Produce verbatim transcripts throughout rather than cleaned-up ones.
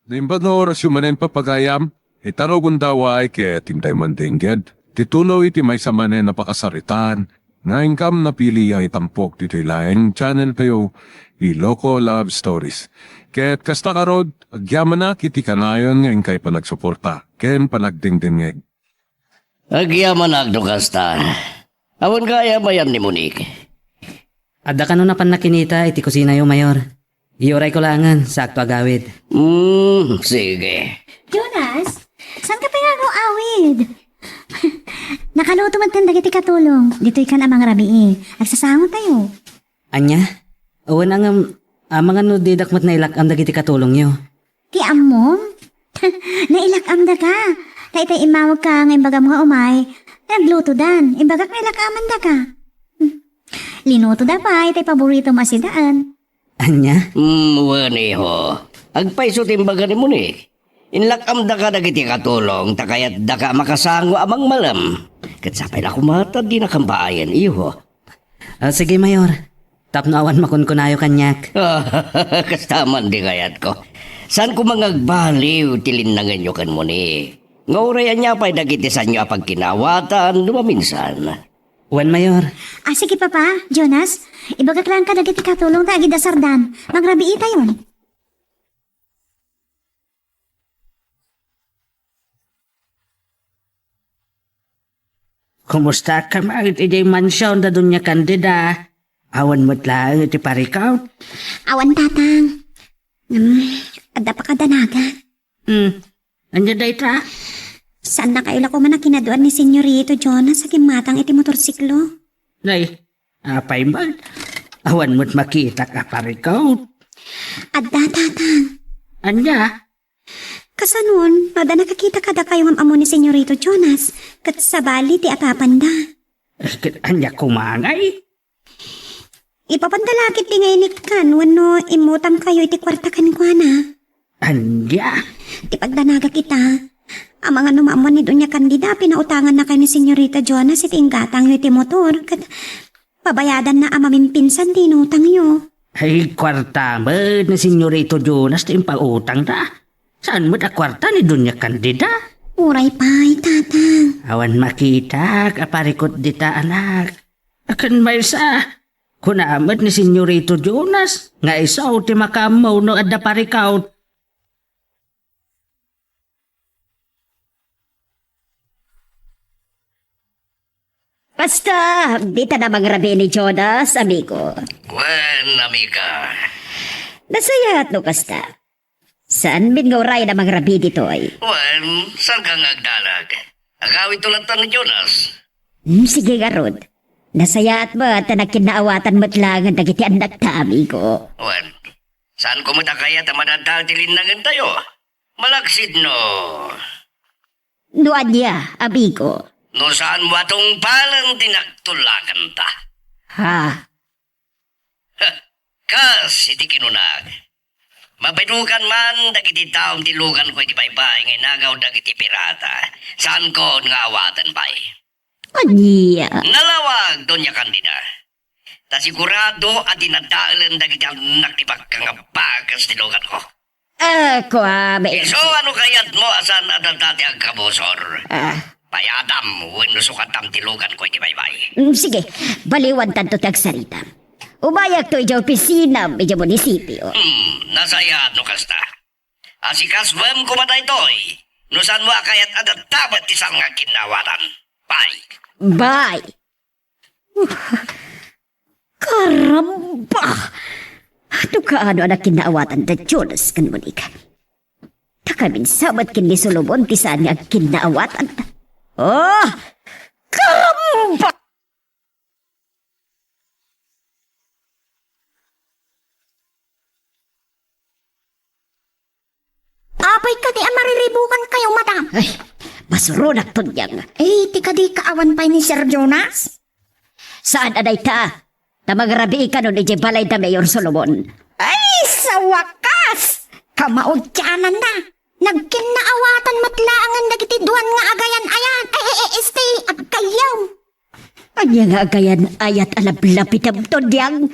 Naimbag nga orasyo manen, papagayam, ita no gundaway ket intay mandengged ti tuloy ti maysa manen a pakasaritaan nga inkam napili a itampok ditoy laeng channel tayo, Iloko Love Stories. Ket kasta ngarud, agyamanak iti kanayon nga inkay panagsuporta ken panagdengdengngeg. Agyamanak no kasta. Awan gayam ayan ni Monique. Adda kano napan nakinita iti kusinayo, Mayor. Iyurayko laengen, sakto agawid. Hmm, sige. Jonas, saan ka pay nga agawid? Nakaluto met kan dagiti katulong. Ditoy kan a mangrabii. Agsasango tayo. Ania? Awan a ngem, amangan no didak met nailak-am dagiti katulongyo. Ti ammom? Nailak-am daka. Ta itay immawagka nga imbagam nga umay, naglutodan. Imbagak nailak-aman daka. Hmm. Linutoda pay tay paboritom a sidaen. Ania? Hmm, wen, iho. Agpayso ti imbaga ni Monique. Inlak-am daka dagiti katulong, ta kayat daka a makasango a mangmalem. Ket sapay la koma ta dinakam baayen, iho. Ah, sige, Mayor. Tapno awan makunkunayo kaniak. Kasta man ti kayatko. Saan koma nga agbaliw ti linnangenyo ken Monique? Nga uray ania pay dagiti saanyo a pagkinaawatan no maminsan. Wen, Mayor. Ah, sige, Papa, Jonas, ibagak laeng kadagiti katulong ta agidasardan. Mangrabii tayon. Kumusta ka man idiay mansion da Doña Candida? Awan met laeng iti parikaw? Awan, Tatang. Hmm, adda pakadanagan. Hmm, ania dayta? Saannakayo la koma a kinaduan ni Senyorito Jonas a kimmatang iti motorsiklo. Nay, apay man? Awan met makitak a parikaw? Adda, Tatang. Ania? Kasanon, no adda nakakita kadakayo nga am-ammo ni Senyorito Jonas, ket sabali ti atapanda. Eh, ket ania koma ngay? Ipapanda la ketdi nga inikkan wenno immutangkayo iti kuarta kenkuana. Ania? Ti pagdanagak ita, amangan no maammuan ni Doña Candida, pinautangannakayo ni Senyorito Jonas iti inggatangyo iti motor, ket pabayadanna a mamimpinsan ti inutangyo. Ay, kuarta met ni Senyorito Jonas ti impautangda. Saan met a kuarta ni Doña Candida? Uray pay, Tatang. Awan makitak a parikut dita, anak. Akin maysa, kuna met ni Senyorito Jonas nga isu ti makaammo no adda parikaw. Kasta, bitan a mangrabii ni Jonas, amigo. Wen, amiga. Nasayaat no kasta. Saan met nga uray a mangrabii ditoy? Wen, saanka nga agdalag? Agawidto latta ni Jonas. Hmm, sige ngarud. Nasayaat met ta nagkinnaawatan met laengen dagiti annakta, amigo. Wen, saanko met a kayat a madadal ti linnangentayo. Malaksid no. No ania, amigo? No saanmo a tungpalen ti nagtulakanta. Ha? Heh, kas iti kinunak, mabidukan man dagiti taom ti luganko iti baybay nga inagaw dagiti pirata. Saanko nga awaten pay. Ania? Nalawag, Doña Candida. Ta sigurado a dinadaelen dagiti annak ti pagkangabakes ti luganko. Ah, kua, be. Isu a no kayatmo a saan a data ti agkabusor. Ah. Payatam wenno sukatam ti luganko iti baybay. Mm, sige, baliwan tanto ti agsarita. Umayakto idiay opisinam idiay munisipio. Hmm, nasayaat no kasta. Asikasuem koma daytoy, no saanmo a kayat a datamet ti saan nga kinnaawatan. Bye. Bye. Karamba! Adu kaano a nakinnaawatan da Jonas ken Monica? Ta kaminsa met ken ni Solomon ti saan nga agkinnaawatan. Oh! Karamba! Apay kadi a mariribukankayo, madam? Ay, masuronak, Tunyang. Eh, ti kadi kaawan pay ni Sir Jonas? Saan a dayta? Ta mangrabii kanon idiay balay da Mayor Solomon. Ay, sa wakas! Kamaudiananna. Nagkinnaawatan met laengen dagiti duan nga agayan-ayat. Ay, ay, ay, este, agkayam. Ania nga agayan-ayat a lablabidem, Tunyang?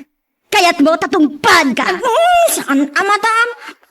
Kayatmo ta tungpaanka? Mm, saan a, madam.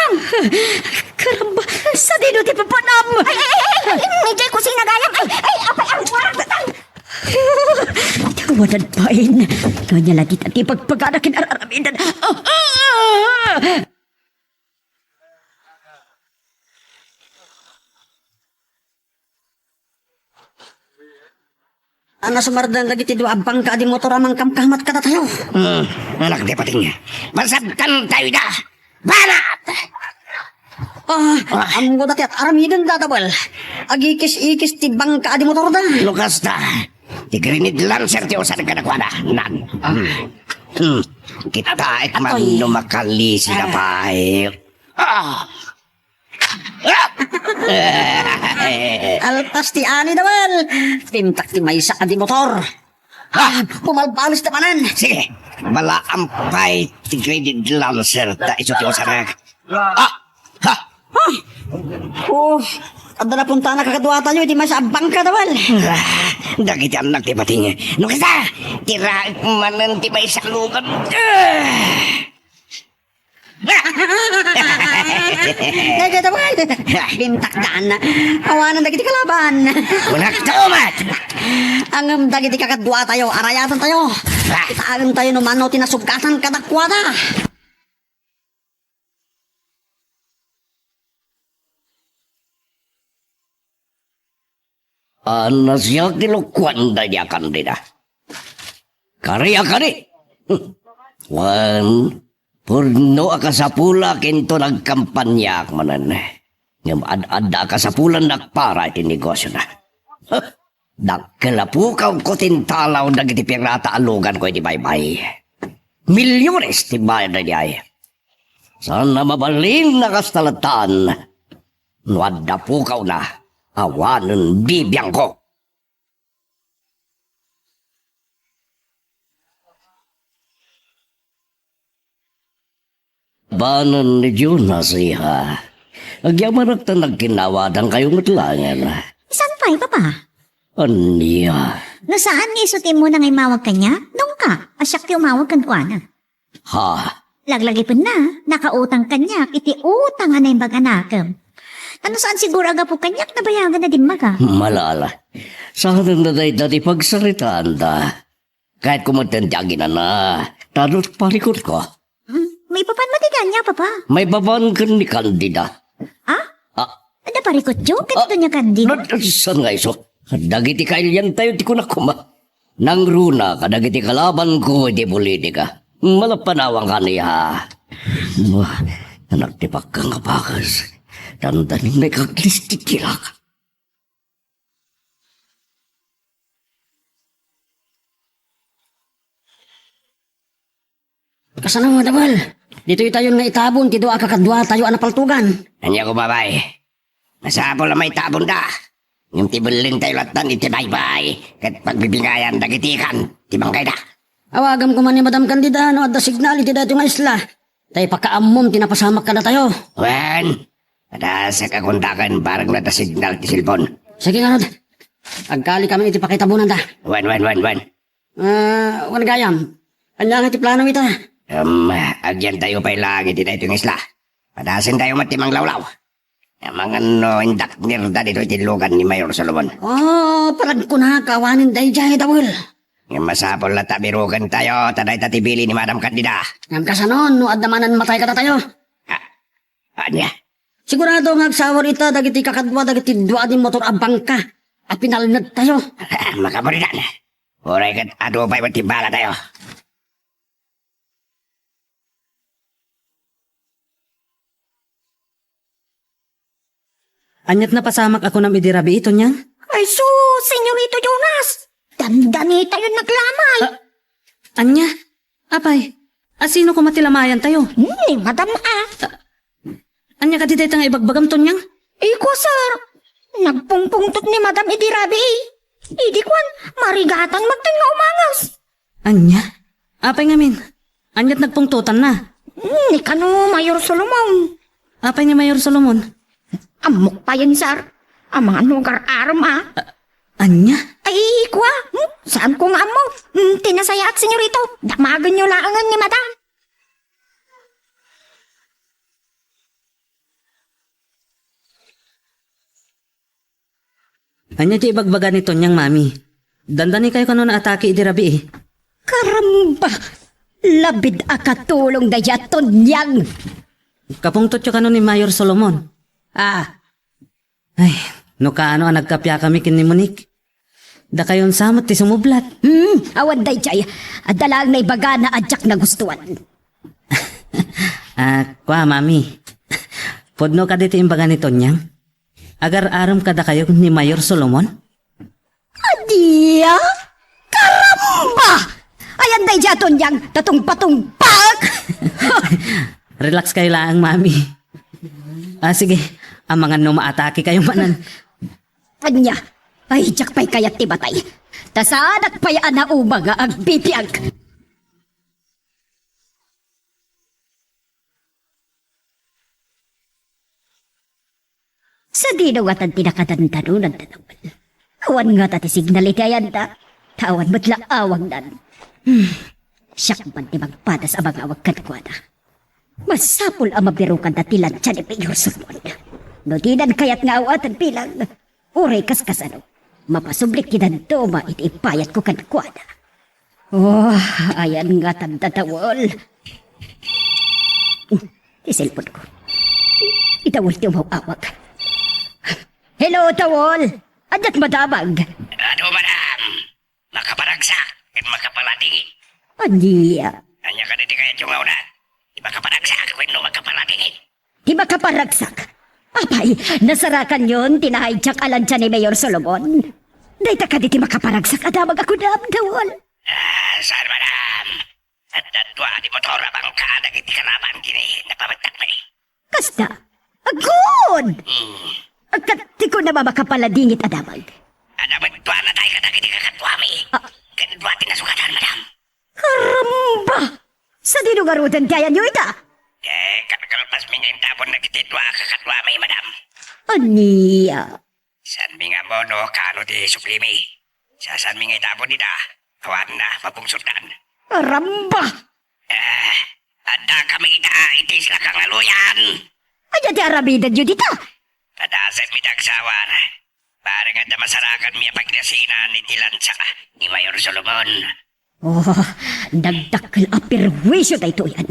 Awatam! Karamba, sadino ti papanam? Ay, ay, ay, ay, ay, idiay kusina gayam. Ay, ay, apay, ang warang datang. Awanan pay. Ania la dita ti pagpagana ken ar-aramidan. Ah, ah, ah. Ania sumardeng dagiti dua a bangka a di motor a mangkamkamat kadatayo? Hmm, anak ti pating. Masabtan tayo da! Banat! Ah, ah, ammo dati at aramiden da, Dawel. Agikis-ikis ti bangka a di motor da. Lukas da. Ti grenade launcher ti usan kadakuada. Nan. Ah. Hmm. Hmm. Kita et man no makalisi na pay. Ah. Alpas ti ani, Dawel. Pintak ti maysa a di motor. Ha? Pumalbalis ta manen. Sige. Balaam pay ti grenade launcher ta isu ti usanak. Ah! Ha! Oh, adda napuntana kakadua tayo, di maysa a bangka, Dawel. Ah, dagiti annak ti pating. No kasta, tiraek manen ti maysa a lugan. Ah! Dagita, Dawel. Bintakdan. Awanan dagiti kalaban. Kunak ta umat! Ngem dagiti kakadua tayo, arayaten tayo. Ah! Itaen tayo no mano ti nasubkatan kadakuada. Ania siak ti lokuan daydi a kandida. Kari a kari. Wen, pudno a kasapulak inton agkampaniaak manen. Ngem ad-adda a kasapulannak para iti negosiona. Dakkel a pukawko ti intalaw dagiti pirata a luganko iti baybay. Milyones ti bayad daydiay. Saan a mabalin a kasta latta no adda pukawna, awanen bibiangko. Banen ni Jonas, iha. Agyamanak ta nagkinnawadankayo met laengen. Saan pay, Papa? Ania? No saan nga isu ti immuna nga immawag kaniak, dungka, a siak ti umawag kenkuana. Ha? Laglagipenna, nakautang kaniak iti utang a naimbag a nakem. Ta no saan siguro a gapu kaniak, nabayaganna dimmaga. Malala. Saanen dayta ti pagsaritaanda. Kayatko metten ti aginana, ta adda parikutko. Hmm, maipapan met iti ania, Papa? Maipapan ken ni Candida. Ah? Ah. Adda parikutyo ken ni Doña Candida? Nad-, saan nga isu? Dagiti kailiantayo ti kunak koma. Nangruna kadagiti kalabanko iti politika. Malapanawan kaniha. Wah, anak ti pakka nga bakas. Dandanin na ikaglis ti kilak. Kasano, Dawel? Ditoy tayo nga itabon ti dua a kakaduatayo a napaltugan. Ania koma, bay? Masapul a maitabonda. Ngem ti bellentayo lattan iti baybay ket pagbibingayan dagiti kan ti bangkayda. Awagam koma ni Madam Candida no adda signal iti daytoy nga isla. Tay pakaammom ti napasamak kadatayo. Wen, padasek a kontaken bareng no adda signal ti cellphone. Sige ngarud. Agkali kami iti pakaitabonanda. Wen, wen, wen, wen. Ah, wen gayam. Ania nga ti plano ita? Em, agyantayo pay laeng iti daytoy nga isla. Padasentayo met ti manglawlaw. Amangan no indaknerda ditoy ti lugan ni Mayor Solomon. Oh, paragkunaka awanen daydiay, Dawel. Ngem masapul latta birukentayo, ta dayta ti bili ni Madam Candida. Ngem kasano no adda manen matay kadatayo? Ah, Ania? Sigurado nga agsawar ita dagiti kakadua dagiti dua a motor a bangka a pinalnedtayo. Ah, makaburidan. Uray ket adu pay met ti balatayo. Ania't napasamak a kunam idi rabii, Tonyang? Ay sus, Senyorito Jonas! Dandanitayon naglamay! Ah, ania? Apay, a sino koma ti lamayantayo? Ni Madam a. Ania kadi dayta nga ibagbagam, Tonyang? Iko, sir. Nagpungpungtot ni Madam idi rabii. Idi kuan, marigatan met nga umangas. Ania? Apay ngamin? Ania't nagpungtotanna? Hmm, ni kano Mayor Solomon. Apay ni Mayor Solomon? Ammok payen, sir. Amangan no agar-arem a. Ania? Ay, kua. Hmm? Saan ko nga ammo? Hmm, ti nasayaat, senyorito. Damagenyo laengen ni Madam. Ania ti ibagbaga ni Tonyang, Mami? Dandanikayo kano naatake idi rabii? Karamba! Labid a katulong dayta a Tonyang! Kapungtotyo kano ni Mayor Solomon? Ah. Ay, no kaano a nagkapiakami ken ni Monique? Dakayon sa met ti sumublat. Hmm, awan daydiay. Adda laeng naibagana a diak nagustuan. Ah, kua, Mami. Pudno kadi ti imbaga ni Tonyang? Agar-arem kadakayo ni Mayor Solomon? Ania? Karamba! Ayan daydiay a Tonyang, tatungpatungpak! Relax kayo laeng, Mami. Ah, sige. Amangan no maatake kayo manen. Ania? Ay, diak pay kayat ti matay. Ta saanak pay a naubag nga agbibiag. Sadino ngatan ti nakadandanon dayta a Dawel? Awan ngata ti signal iti ayanda, ta awan met la awagnan. Hmm. Siak man ti mangpadas a mangawag kenkuana. Masapul a mabirokanda ti lantsa ni Mayor Solomon. No dinan kayat nga awaten bilang, uray kaskasano, mapasublik ti dadduma iti ipayatko kenkuana. Oh, ayan ngatan dayta a Dawel. Ti cellphone ko. Ni Dawel ti umaw-awag. Hello, Dawel. Adiak madamag. Adu, madam. Makaparagsak ken makapaladingit. Ania? Ania kadi ti kayatyo nga unan? Ti makaparagsak wenno makapaladingit? Ti makaparagsak. Apay, nasarakanyon ti naaydiak a lantsa ni Mayor Solomon. Dayta kadi ti makaparagsak a damag a kunam, Dawel? Ah, saan, madam? Adda dua ti motor a bangka dagiti kalaban ken ni napamettakmi. Kasta? Agud! Hmm. Ket ti kunam a makapaladingit a damag? Adda met dua natay kadagiti kakaduami. Ah. Ken dua ti nasugatan, madam. Karamba! Sadino ngaruden ti ayanyo ita? Eh, kalkalpasmi nga intapon dagiti dua a kakaduami, madam. Ania? Saanmi nga ammo no kaano ti sublimi. Sasaanmi nga itapon ida. Awan a mapungsotdan. Karamba! Eh, addakami ida iti isla Kangaluyan. Ania ti aramidenyo dita? Padasenmi ti agsawar. Bareng adda masarakanmi a pagnasinan iti lantsa ni Mayor Solomon. Oh, nagdakkel a perwisyo daytoy, an.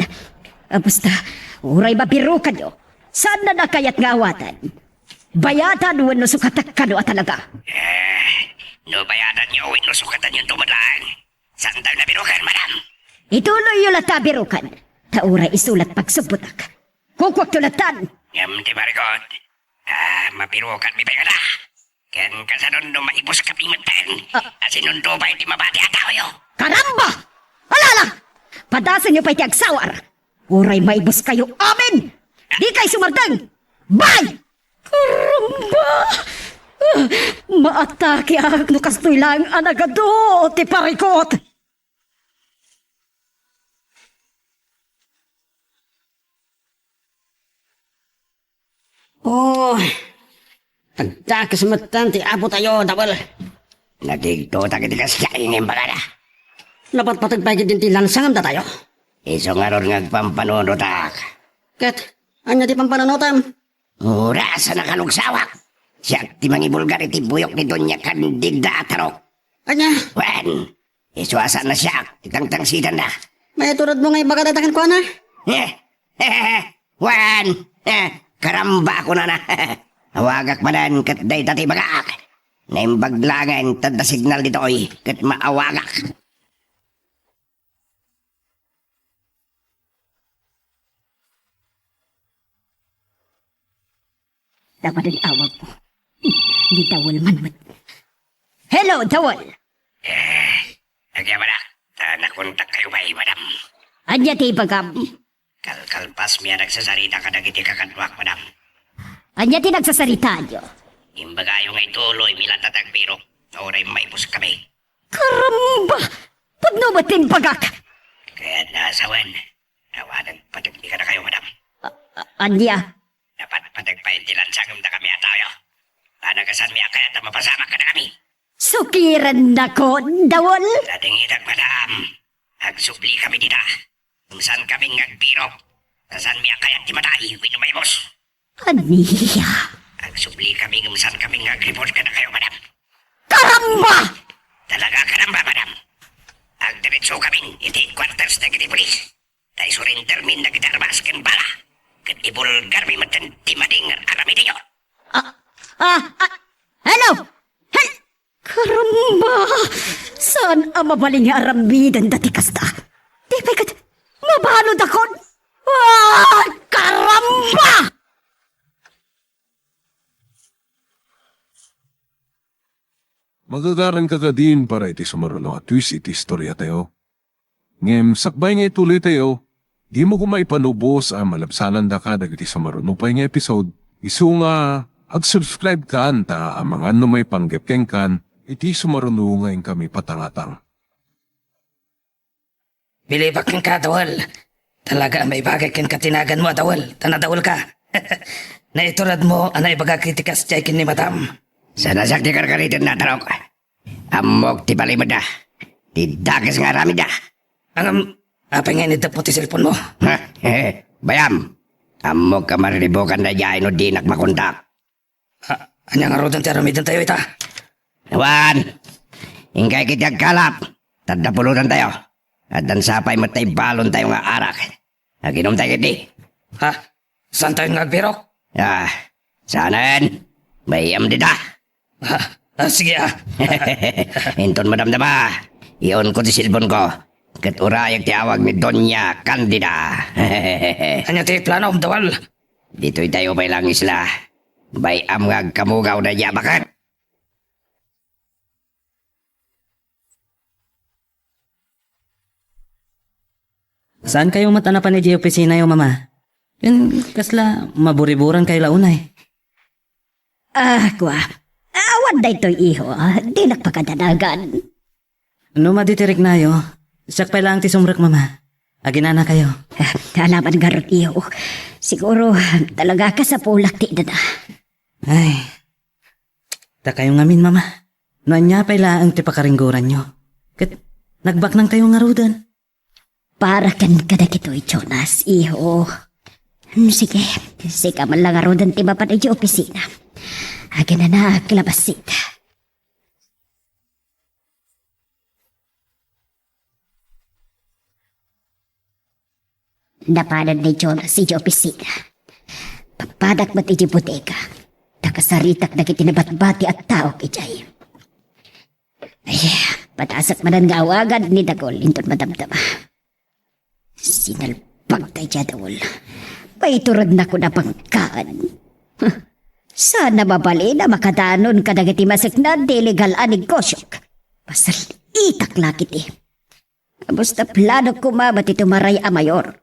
Ah, basta, uray mabirokanyo, saanna a kayat nga awaten. Bayadan wenno sukatek kano a talaga. Eh, no bayadanyo wenno sukatenyo met laeng, saantayo nabiroken, madam. Ituloyyo latta a biroken, ta uray isu lat pagsubbotak. Kukuakto lattan. Ngem ti marikot, ah, mabirokanmi pay ngata. Ken kasano no maibuskami metten? Ah. A sinundo pay ti mabati a taoyo? Karamba! Alala! Padasenyo pay ti agsawar! Uray maibuskayo amin! Dikay sumardeng! Bye! Karamba! Ah, maatakeak no kastoy laeng a nagadu ti parikot! Oh, nagdakes metten ti apotayo, Dawel. Nadigtotak iti kasdiay nga imbagada. Napatpateg pay ketdin ti lansa ngem datayo. Isu ngarud nga agpampanunotak. Ket, ania ti pampanunotem? Oras a nakalugsawak. Siak ti mangibulgar iti buyok ni Doña Candida a tarok. Ania? Wen, isu a saan a siak ti tangtangsidanna. Maituredmo nga ibaga dayta kenkuana? Eh, wen, Eh, karamba, kunana. Awagak manen ket dayta ti ibagak. Naimbag laengen ta adda signal ditoy ket maawagak. Dapat ang awag ko. Ni Dawel man met. Hello, Dawel! Eh, agyamanak, ta nakontak kayo pay, madam. Ania ti ibagam? Kalkalpasmi a nagsasarita kadagiti kakaduak, madam. Ania ti nagsasaritayo? Imbagayo nga ituloy, milata ti agbirok. Uray maibuskami. Karamba! Pudno met ti imbagak! Kayatna a sawen, awanen pategmi kadakayo, madam. A-, a-, ania? Napatpateg pay ti lansagem dakami a taoyo. Panagasanmi a kayat a mapasamak kadakami. Sukirennakon, Dawel! Nadingitak, madam. Agsublikami dita. Ngem saankami nga agbirok. Ta saanmi a kayat ti matay wenno maibus. Ania? Agsublikami ngem saankami nga agreport kadakayo, madam. Karamba! Talaga karamba, madam. Agdiretsokami iti headquarters dagiti pulis. Ta isurendermin dagiti armas ken bala. Ket ibulgarmi metten ti madi nga aramidenyo. Ah, ah, ah, hello! Hel-, Karamba! Saan a mabalin nga aramiden dati kasta? Di pay ket mabaludakon? Ah, karamba! Magagaranka kadin para iti sumaruno a twist iti istoriatayo. Ngem sakbay nga ituloytayo, dimo koma ipanubos a malabsanandaka dagiti sumaruno pay nga episode, isu nga ag-subscribe kan ta amangan no maipanggep kenkan iti sumaruno nga inkami patangatang. Bilibak kenka, Dawel. Talaga a maibagay kenka ti naganmo a Dawel, ta nadawelka. Naituredmo a naibagak iti kasdiay ken ni Madam. Saan a siak ti karkariten, natarok. Ammok ti balimedda. Ti dakes nga aramidda. Ngem, apay nga inidepmo ti cellphone-mo? Ha? Bayam. Ammok a mariribukan daydiay no dinak makontak. A-, ania ngaruden ti aramidentayo ita? Awan. Inkay ketdi agkalap. Tadda pulutantayo. Addan sapay met ta ibalontayo nga arak. Aginomtayo ketdi. Ha? Saantayo nga agbirok? Ah, saanen. Bayam dita. Ah, ah, sige, ah. Inton madamdama, iyaonko ti cellphone-ko. Ket urayek ti awag ni Doña Candida. Ania ti planom, Dawel? Ditoytayo pay la nga isla. Bay-am nga agkamugaw daydiay a baket. Saankayo met a napan idiay opisinayo, Mama? Ken kasla maburiburankayo la unay? Ah, kua. Awan daytoy, iho. Dinak pakadanagan. No madi ti riknayo, siak pay laeng ti sumrek, Mama. Aginanakayo. Ah, alaman ngarud, iho. Siguro, talaga kasapulak ti idana. Ay, dakayo ngamin, Mama. No ania pay laeng ti pakaringgoranyo. Ket nagbaknangtayo ngaruden. Para ken kadagitoy, Jonas, iho. Hmm, sige, sika man la ngaruden ti mapan idiay opisina. Aginanaak la bassit. Napanen ni Jonas idiay opisina. Pappadak met idiay bodega. Ta kasaritak dagiti nabatbati a tao idiay. Ay, patasak manen nga awagan ni Dagol inton madamdama. Sinalpag daydiay a Dagol. Paiturednako a pangkaan. Huh. Saan a mabalin a makadanon kadagiti masekna ti illegal a negosiok. Pasalitak la ketdi. Kasta planok koma met ti tumaray a mayor.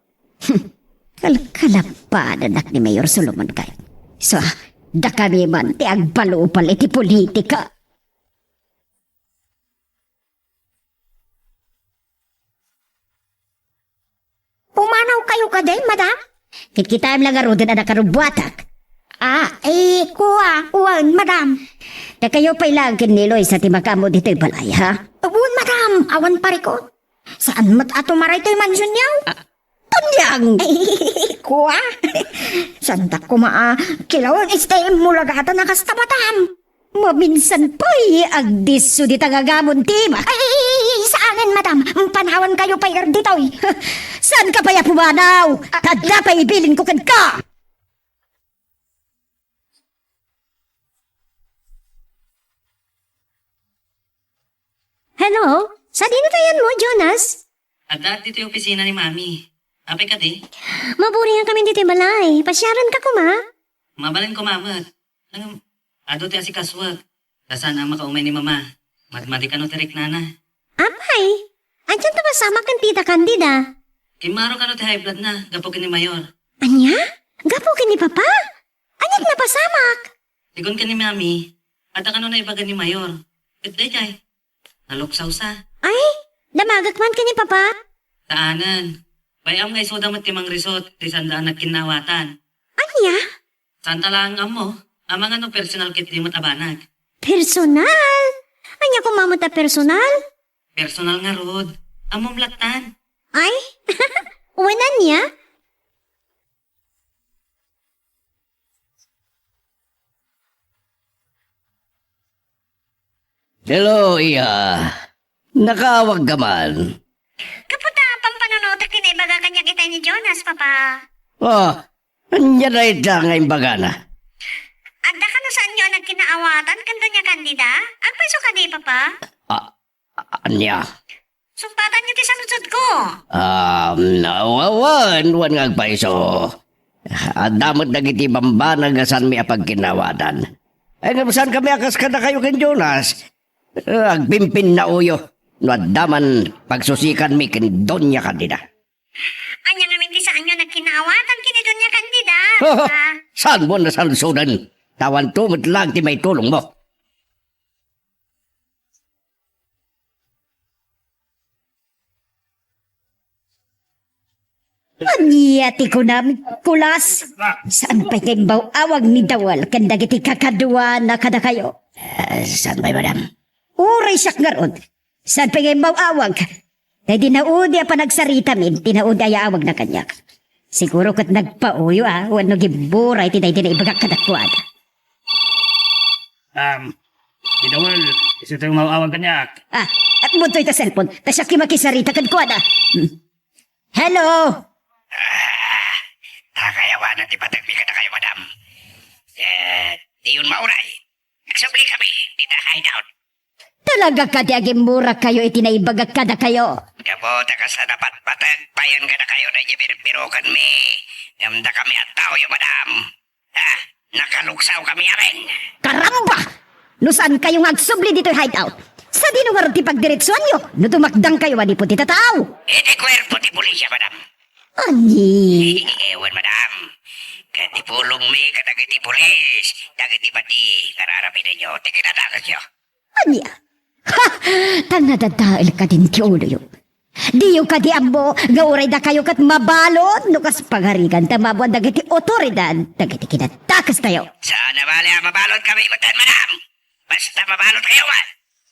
Kalkalapananak ni Mayor Solomon kay. So, dakami man ti agbalubal iti politika. Pumanawkayo kadi, madam? Kitkitaem la ngaruden a nakarubbuatak. Ah, eh, kua, wen, madam. Dakayo pay laeng ken ni Luisa ti makaammo ditoy balay, ha? Wen, madam, awan parikut. Saan met a tumaray toy mansionyo? Ah, tanyang! Kua? Saandak koma a kilawen, S T M mo lagatan a kasta, madam. Maminsan pay, agdisso dita nga agamon ti imak. Ay, saanen, madam. Panawankayo pay ditoy. Saanka pay a pumanaw? Ah, tadda pay ibilinko kenka. To, sadino ti ayanmo, Jonas? Adda ditoy opisina ni Mami. Apay kadi? Maburingan kami ditoy balay. Pasiaranka koma? Mabalin koma met. Ngem, adu ti asikasuek. Ta saan a makaumay ni Mama. Madmadi kano ti riknana. Apay, ania ti mapasamak ken Tita Candida? Kimmaro kano ti high blood na gapu ken ni Mayor. Ania? Gapu ken ni Papa? Ania ti napasamak? Digon ken ni Mami, adda kano naibaga ni Mayor. Ket daydiay, naluksawsa. Ay, damagek man ken ni Papa? Saanen. Bay-am nga isuda met ti mangrisot, ti sanda a nagkinnaawatan. Ania? Saanta laeng nga ammo, amangan no personal ketdi met a banag. Personal? Ania koma met a personal? Personal ngarud. Ammom lattan. Ay? Wen ania? Hello, iya. Nakaawagka man? Gapu ta pampanunotek ti naibaga kaniak itay ni Jonas, Papa. Oh, ania dayta nga imbagana? Adda kano saanyo a nagkinnaawatan ken Doña Candida? Agpayso kadi, Papa? Ah, ania? Sumpatanyo ti saludsodko. Um, wa-, wen, wen nga agpayso. Adda met dagiti bambanag a saanmi a pagkinnaawatan. Ay, ngem saankami a kas kadakayo ken Jonas. Eh, agpimpinnaoyo no adda man pagsusikanmi ken Doña Candida. Ania ngamin ti saanyo a nagkinnaawatan ken ni Doña Candida? Ah. Saanmo a nasaludsoden? Ta awanto met laeng ti maitulongmo. Ania ti kunam, Kulas? Saan pay nga imbaw-awag ni Dawel ken dagiti kakaduana kadakayo? Eh, saan pay, madam? Uray siak ngarud. Saan pay nga imbaw-awag? Daydi naudi a panagsaritamin ti naudi a yaawagna kaniak. Siguro ket nagpauyo a wenno gimburay ti daydi naibagak kadakuada. Um, Dawel, isu ti immaw-awag kaniak. Ah, at budtoy ta cellphone, ta siak ti makisarita kenkuana. Hmm. Hello? Ah, nakayawanan ti pategmi kadakayo, madam. Eh, diyon mauray. Nagsubli kami dita hideout. Talaga kadi a gimmurakkayo iti naibagak kadakayo? Gapu ta kasla napatpateg payen kadakayo daydi birbirokenmi. Ngem dakami a taoyo, madam. Ah, nakaluksaw kami amin. Karamba! No saankayo nga agsubli ditoy hideout, sadino ngarud ti pagdiretsuanyo no tumakdangkayo manipud ti tataw? Iti kuerpo ti pulisya, madam. Ani? Wen, madam. Ket ipulongmi kadagiti pulis, dagiti bati nga ar-aramidenyo ti kinadakesyo. Ania? Ha! Ta nadadael kadin ti uloyo. Diyo kadi ammo nga uray dakayo ket mabalud no kas pagarigan ta mabuan dagiti otoridad dagiti kinadakestayo? Saan a bale a mabalud kami metten, madam. Basta mabalud kayo man.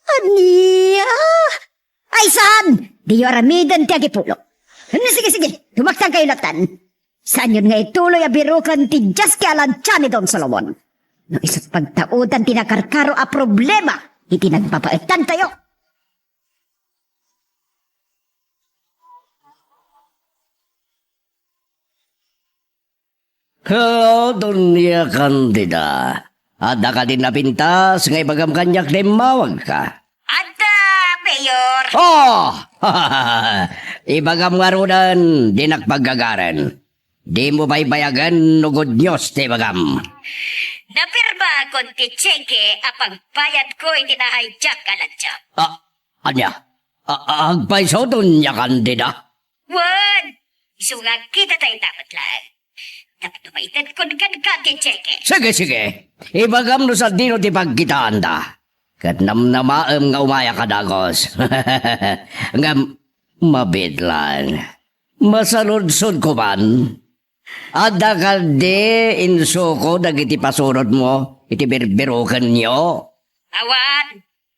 Ania? Ay, saan? Diyo aramiden ti agipulo. Sige, sige, tumaktangkayo lattan. Saanyon nga ituloy a biroken ti diaske a lantia ni Don Solomon. No isu't pagtaudan ti nakarkaro a problema iti nagbabaetantayo. Hello, Doña Candida. Adda kadi napintas nga ibagam kaniak ta immawagka? Adda, Mayor. Oh! Ibagam ngaruden, dinak paggagaren. Dimo baybayagen no good news ti ibagam. Napirmakon ti cheque a pagbayadko iti na-hijack a lantia. Ah, ania? A-, agpayso, Doña Candida? Wen, isu nga agkitatayo met laeng. Tapno maitedkon kenka ti cheque. Sige, sige. Ibagam no sadino ti pagkitaanda. Ket namnamaem nga umayak a dagus. Ngem, mabiit laeng. Masaludsodko man. Adda kadi insuko dagiti pasurotmo iti birbirokenyo? Awan.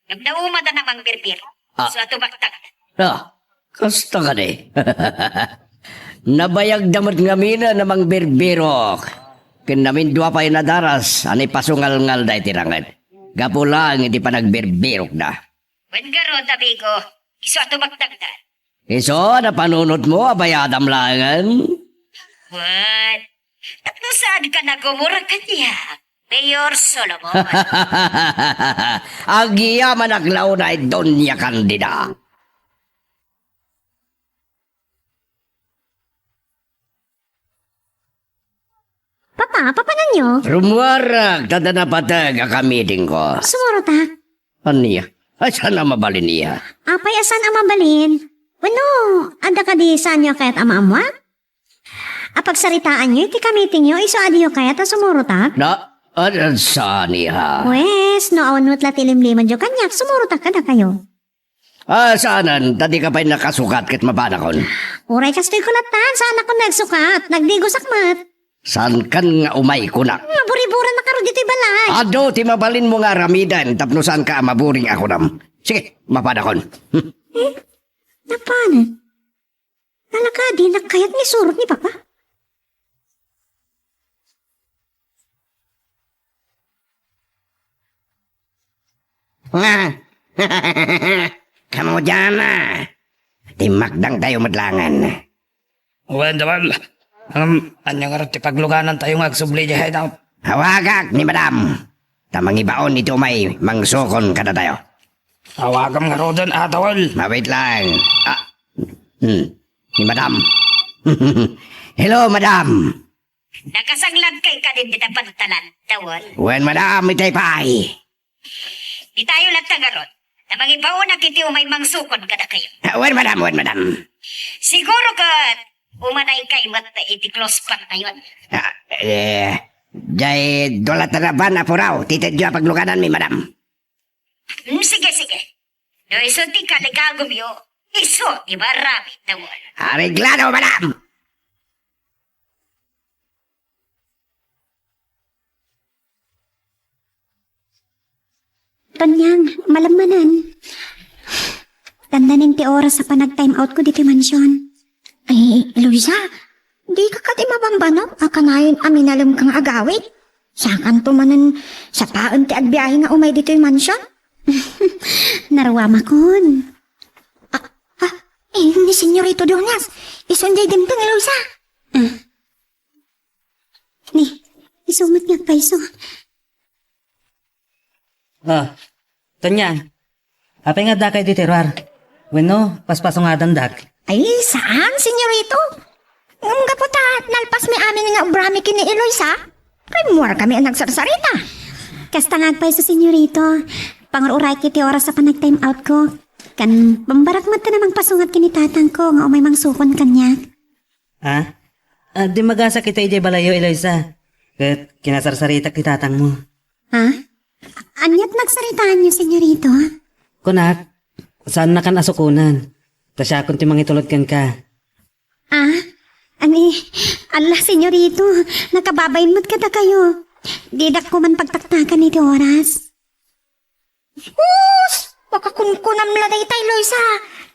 Ngem naumada a mangbirbirok. Ah. Isu a tumaktang. Ah, kasta kadi. Nabayagda met ngamin a mangbirbirok. Ken namindua pay nadaras a naipasungalngalda iti ranget. Gapu laeng iti panagbirbirokda. Wen ngarud, amigo, isu a tumaktangda. Isu a napanunotmo a bayadam laengen? Wen, tapno saanka nga gumura kaniak. Mayor Solomon. Agyamanak la unay, Doña Candida. Papa, papananyo? Rummuarag, ta adda napateg a kamitingko. Sumurotak. Ania? Ay, saan a mabalin iya? Apay a saan a mabalin? Wenno, adda kadi saanyo a kayat a maammuak? Apagsaritaanyo iti kamitingyo, isu a diyo kayat a sumurotak? Na, ah, saan iya? Wes, no awan met la ti limlimanyo kaniak, sumurotak kadakayo. Ah, saanen, ta dika pay nakasukat ket mapanakon. Uray kastoy ko latta, saanakon nagsukat, nagdigosak met. Saankan nga umay kunak? Maburiburan na karo ditoy balay. Adu ti mabalinmo nga aramiden tapno saanka a maburing a kunam. Sige, mapanakon. Hmm. Eh, napanan? Talaga, dinak kayat nga isurot ni Papa. Nga. Kamu diana. Timmakdang tayo met laengen. Wen, Dawal. Ngem, ania ngarud ti pagluganan tayo nga agsubli diay hideout? Awagak ni Madam. Ta mangibaon iti umay mangsukon kadatayo. Awagam ngaruden, a, Dawal. Mawit lang. Ah. Hmm. Ni Madam. Hello, Madam. Nakasanglagkay kadin dita pantalan, Dawal? Wen, Madam, itay pay. Ditayo latta ngarud. Ta mangibaonak iti umay mangsukon kadakayo. Ah, wen, Madam, wen, Madam. Siguro ket umanaykay met iti close friend tayo. Ah, eh, diay dua latta a van a puraw ti itedyo a paglugananmi, Madam. Hmm, sige, sige. No isu ti kalikagumyo, isu ti maaramid, Dawal. Areglado, Madam! Tonyang, malem manen. Dandanin ti oras a panag-time out ko ditoy mansion. Ay, Luisa, dika kadi mabambannog a kanayon a minalem ka nga agawid? Sakanto manen sapaen ti agbiahe nga umay ditoy mansion? Naruamakon. Ah, ah, eh, ni Senyorito Dueñas, isu diay dimteng, Luisa. Ah. Ni, isu met nga agpayso. Ah, Tonyang, apay nga addakayo ditoy ruar? Wenno, paspasungadandak? Ay, saan, Senyorito. Ngem gapu ta nalpasmi amin nga obrami ken ni Eloisa, rimmuarkami a nagsarsarita. Kasta nga agpayso, Senyorito. Pangur-urayek iti oras a panag-time out ko. Ken pambarak met a mangpasungat ken ni tatangko nga umay mangsukon kaniak. Ah? Ah, dimmagasak ita idiay balayyo, Eloisa. Ket kinasarsaritak ti tatangmo. Ha? Ania ti nagsaritaanyo, Senyorito? Kunak, saannakan a sukonen. Ta siakon ti mangitulod kenka. Ah? Ani, ala, Senyorito, nakababain met kadakayo. Didak koma pagtaktakan iti oras. Sus! Makakunkunam la dayta, Eloisa.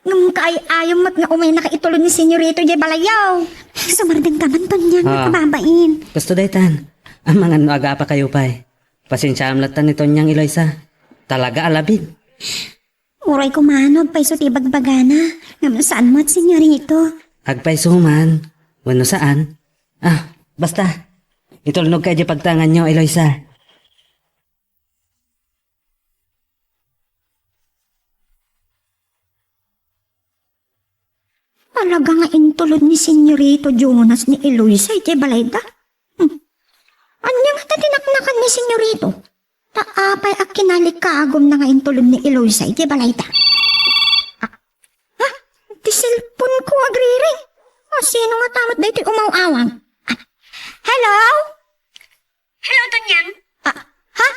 Ngem kaay-ayom met nga umaynaka itulod ni Senyorito diay balayyo. Sumardengka man, Tonyang, ah, nakababain. Kastoy daytan. Amangan no agapakayo pay. Pasensiaem latta ni Tonyang, Eloisa. Talaga a labid. Uray koma no agpayso ti ibagbagana. Ngem saan met, Senyorito. Agpayso man. Wenno saan. Ah, basta. Itulnogka idiay pagtaenganyo, Eloisa. Talaga nga intulod ni Senyorito Jonas ni Eloisa idiay balayda. Hmm. Ania ngata ti naknakan ni Senyorito? Ta apay a kinalikagumna nga intulod ni Eloisa idiay balayda? Ah, ha? Ti cellphone ko agriring. A, sino ngata met daytoy umaw-awag? Ah, hello? Hello, Tonyang. Ah, ha?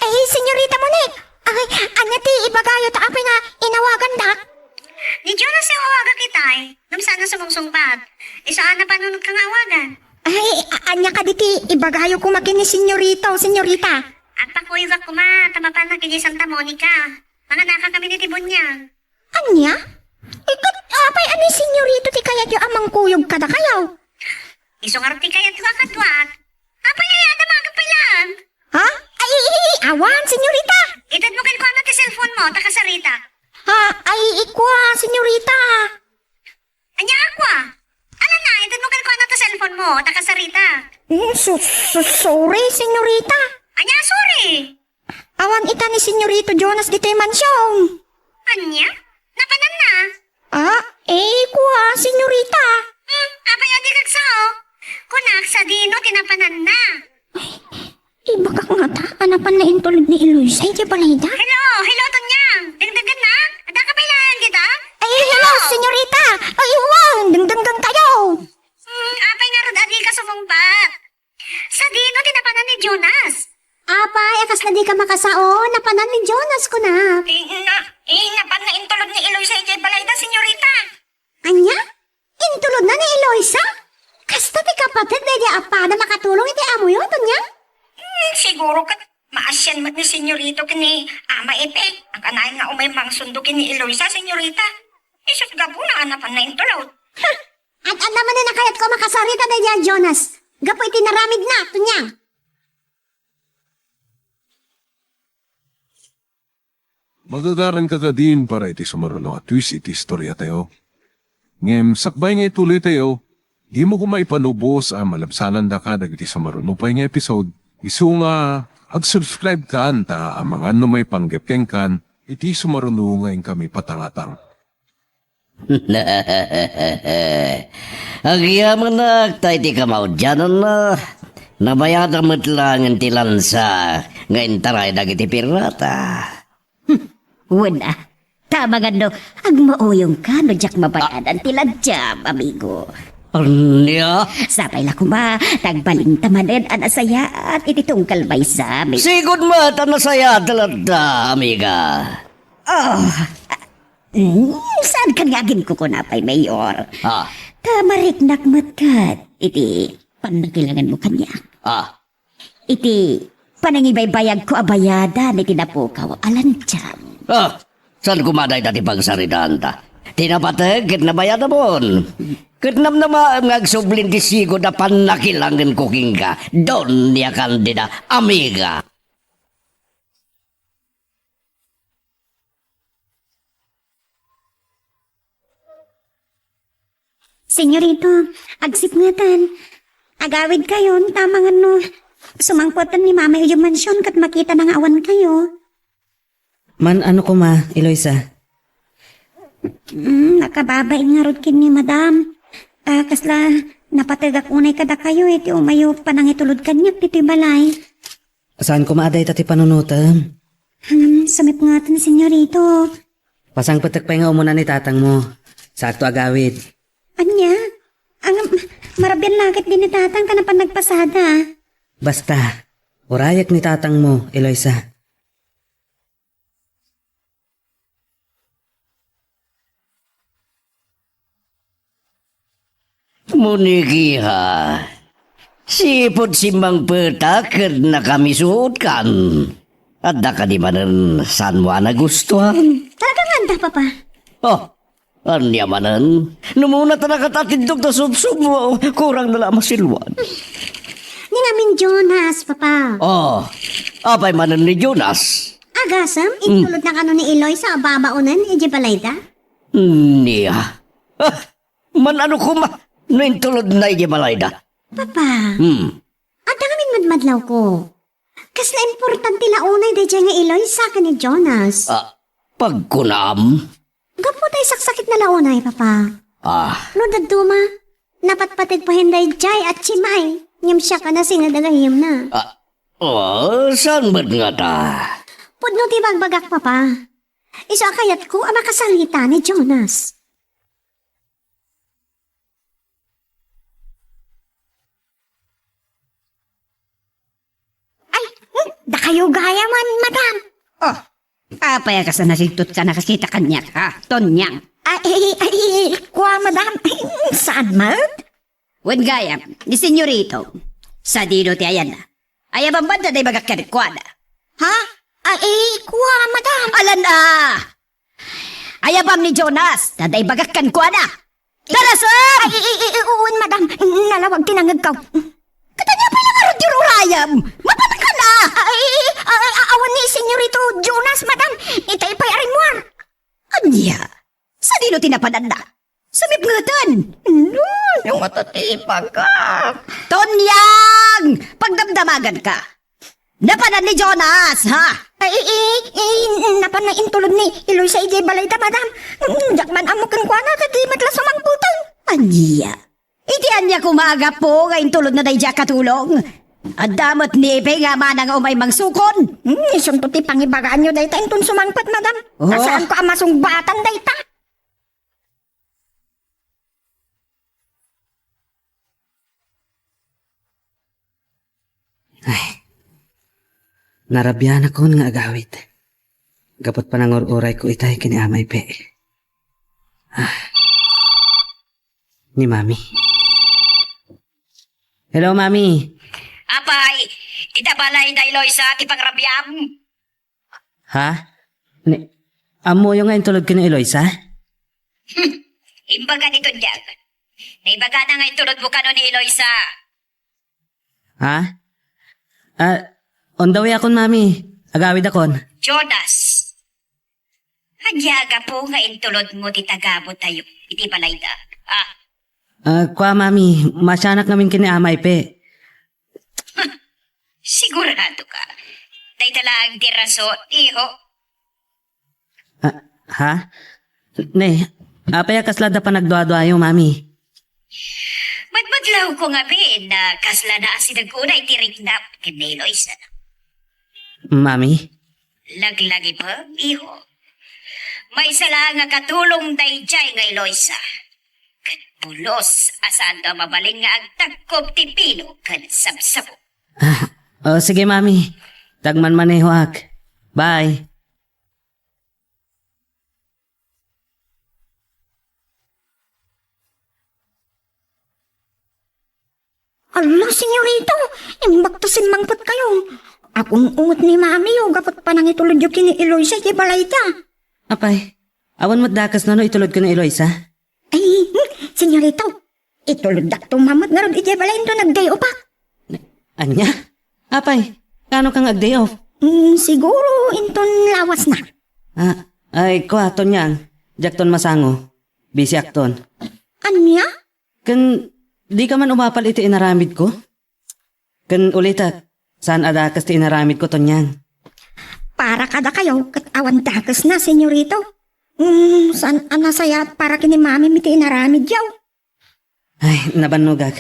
Ay, Senyorita Monique! Ay, ania ti ibagayo ta apay nga inawagandak? Ni Jonas ti awagak itay. Ngem saan a sumungsungbat. Isu a napanunot ka nga awagan. Ay, a-, ania kadi ti ibagayo koma ken ni Senyorito, Senyorita? Agpakuyogak koma, ta mapannak idiay Santa Monica. Manganaka kami ni ti buniag. Ania? Iket, apay a ni Senyorito ti kayatyo a mangkuyog kadakayo? Isu ngarud ti kayatko a kaduak. Apay aya, damagek pay laeng. Ha? Ay, ay, ay, ay, awan, Senyorita. Itedmo kenkuana ti cellphone mo, ta kasarita. Ha? Ay, ikua, Senyorita. Ania a kua? Ala na, itedmo kenkuana ti cellphone mo, ta kasarita. Mm, so-, so-, sorry, Senyorita. Awan ita ni Senyorito Jonas ditoy mansion. Ania? Napananna? Ah, eh, kua, senyorita. Hmm, apay a di kagsao? Kunak, sadino ti napananna? Ibagak ngata, a napan naintulod ni Eloisa idiay balayda. Hello, hello, Tonyang. Dengdenggennak? Adda ka pay laeng dita? Ay, hello, senyorita. Ay, wow, dengdenggen kayo. Hmm, apay ngarud a di ka sumungbat? Sadino ti napanan ni Jonas? Apay, a kasla di ka makasao? Napanan ni Jonas, kunak. Eh, na, eh, napan naintulod ni Eloisa idiay balayda, senyorita. Ania? Intulodna ni Eloisa? Kasta ti kapateg daydi a pada makatulong iti amoyo, Tonyang? Hmm, siguro ket maasian met ni Senyorito ken ni Ama Epe. Aganayon nga umay mangsundo ken ni Eloisa, senyorita. Isu ti gapuna a napan naintulod. Ha! Ad-adda manen a kayatko a makasarita daydi a Jonas. Gapu iti naramidna, Tonyang. Magagaranka kadin para iti sumaruno a twist iti istoriatayo. Ngem sakbay nga ituloytayo, dimo koma ipanubos a malabsanandaka dagiti sumaruno pay nga episode, isu nga ag-subscribe kan ta amangan no maipanggep kenkan iti sumaruno nga inkami patangatang. Agyamanak ta iti kamaudiananna, nabayada met laengen ti lansa nga intaray dagiti pirata. Wen a, ta amangan no agmauyongka no diak mabayadan ti ladiam, amigo. Ania? Sapay la koma, ta agbalinta manen a nasayaat iti tunggal maysa, amigo. Sigud met a nasayaat ti ladda, amiga. Oh, Hmm, saan kan nga aginkukuna pay, Mayor? Ah. Ta mariknak met ket iti pannakilangenmo kaniak. Ah. Iti panangibaybayagko a bayadan iti napukaw a ladiam. Ah, saan koma dayta ti pagsaridaanta? Ti napateg ket nabayadamon. Ket namnamaem nga agsublin ti sigud a pannakilangenko kenka, Doña Candida, amiga. Senyorito, agsipngetan. Agawidkayon, ta amangan no sumangpeten ni Mama idiay mansion ket makitana nga awankayo. Man-ano koma, Eloisa? Mm, nakababain ngarud ken ni Madam. Ta kasla napategak unay kadakayo iti umayo panangitulod kaniak ditoy balay. Saan koma a dayta ti panunotem? Hmm, sumipngetan, senyorito. Pasangpetek pay nga umuna ni tatangmo. Saakto agawid. Ania? Ang, marabian la ketdi ni tatang ta napan nagpasada. Basta, urayek ni tatangmo, Eloisa. Monikiha, sipud simmangpetak ket nakamisuotkan. Adda kadi manen saanmo a nagustuhan? Talaga nga adda, Papa. Oh, ania manen? No umuna ta nakatatiddog ta subsubmo, kurang na la a masilwan. Ni ngamin Jonas, Papa. Oh, apay manen ni Jonas? Agasem, hmm, intulodna kano ni Eloisa a babaonen idiay balayda? Nia. Ah, man-ano koma no intulodna idiay balayda? Papa, hmm, adda ngamin madmadlawko. Kasla importante la unay daydiay nga Eloisa ken ni Jonas. Ah, pagkunam? Gapu ta isaksakitna la unay, Papa. Ah. No dadduma, napatpateg payen daydiay a Chimay, ngem siak a nasinged a gayyemna. Ah, oh, saan met ngata? Pudno ti ibagbagak, Papa. Isu a kayatko a makasarita ni Jonas. Ay, hmm, dakayo gayamen, madam. Oh, apay a kas a nasingtotka a nakasita kaniak, ha, Tonyang? Ay, ay, ay, kua, madam. Ay, saan met? Wen gayam, ni senyorito. Sadino ti ayanna? Ayabam man ta daybagak kenkuana. Ha? Ay, eh, kua, madam. Alan a! Ayabam ni Jonas, ta daybagak kenkuana. Darasem! Ay, eh, eh, eh, wen, madam. Nalawag ti nangngegko. Ket ania pay la ngarud ti urayem? Mapanka na! Ay, eh, eh, ay, ay, awan ni Senyorito Jonas, madam. Itay pay a rimmuar. Ania? Sadino ti napananna? Sumipngetan! No, no, matatipaga. Tonyang! Pagdamdamaganka! Napanan ni Jonas, ha? Ay, i-, i-, i-, napan nga intulod ni Eloisa idiay balayda, madam. Mm, diak man ammo kenkuana, ket di met la sumangpeten. Ania? Iti ania koma a gapu nga intulodna daydiay a katulong? Adda met ni Epe nga amana nga umay mangsukon. Hmm, isunto ti pangibagaanyo dayta inton sumangpet, madam. Oh. Ta saanko a masungbatan dayta. Ay, narabianakon nga agawid. Gapu ta panangur-urayko itay ken ni Ama Epe. Ah. Ni Mami. Hello, Mami. Apay, dita balayda Eloisa ti pangrabiam. Ha? Ni, ammoyo nga intulod ken ni Eloisa? Hmm. Imbaga ni Tunyag. Naibagana nga intulodmo kano ni Eloisa. Ha? Ah, on the way akon, Mami. Agawidakon. Jonas. Ania a gapu nga intulodmo ti tagabutayo iti balayda? Ah. Ah, kua, Mami, maasianak ngamin ken ni Ama Epe. Sigurado ka? Dayta laeng ti rason, iho. Ah, ha? Ne, apay a kasla adda panagduaduayo, Mami? Madmadlawko ngamin a kasla naasideg unay ti riknam ken ni Eloisa. Mami? Laglagipem, iho. Maysa laeng a katulong daydiay nga Eloisa. Ket pulos a saanto a mabalin nga agtagkob ti pino ken sabsabo. Ah, oh, sige, Mami. Tagmanmanehoak. Bye. Ala, senyorito, imbag ta simmangpetkayo. Agung-unget ni Mamiyo gapu ta panangitulodyo ken ni Eloisa iti balayda. Apay, awan met dakesna no itulodko ni Eloisa? Ay, hmm, senyorito, ituloddak to met ngarud idiay balay inton nag-day off-ak. Ania? Apay, kaano ka nga ag-day off? Mm, siguro inton lawasna. Ah, ay, kua, Tonyang, diakton masango. Busy akton. Ania? Ken, di ka man umapal iti inaramidko? Ken ulitek, saan a dakes ti inaramidko, Tonyang. Para kadakayo, ket awan dakesna, senyorito. Mm, saan a nasayaat para ken ni Mami iti inaramidyo. Ay, nabannogak.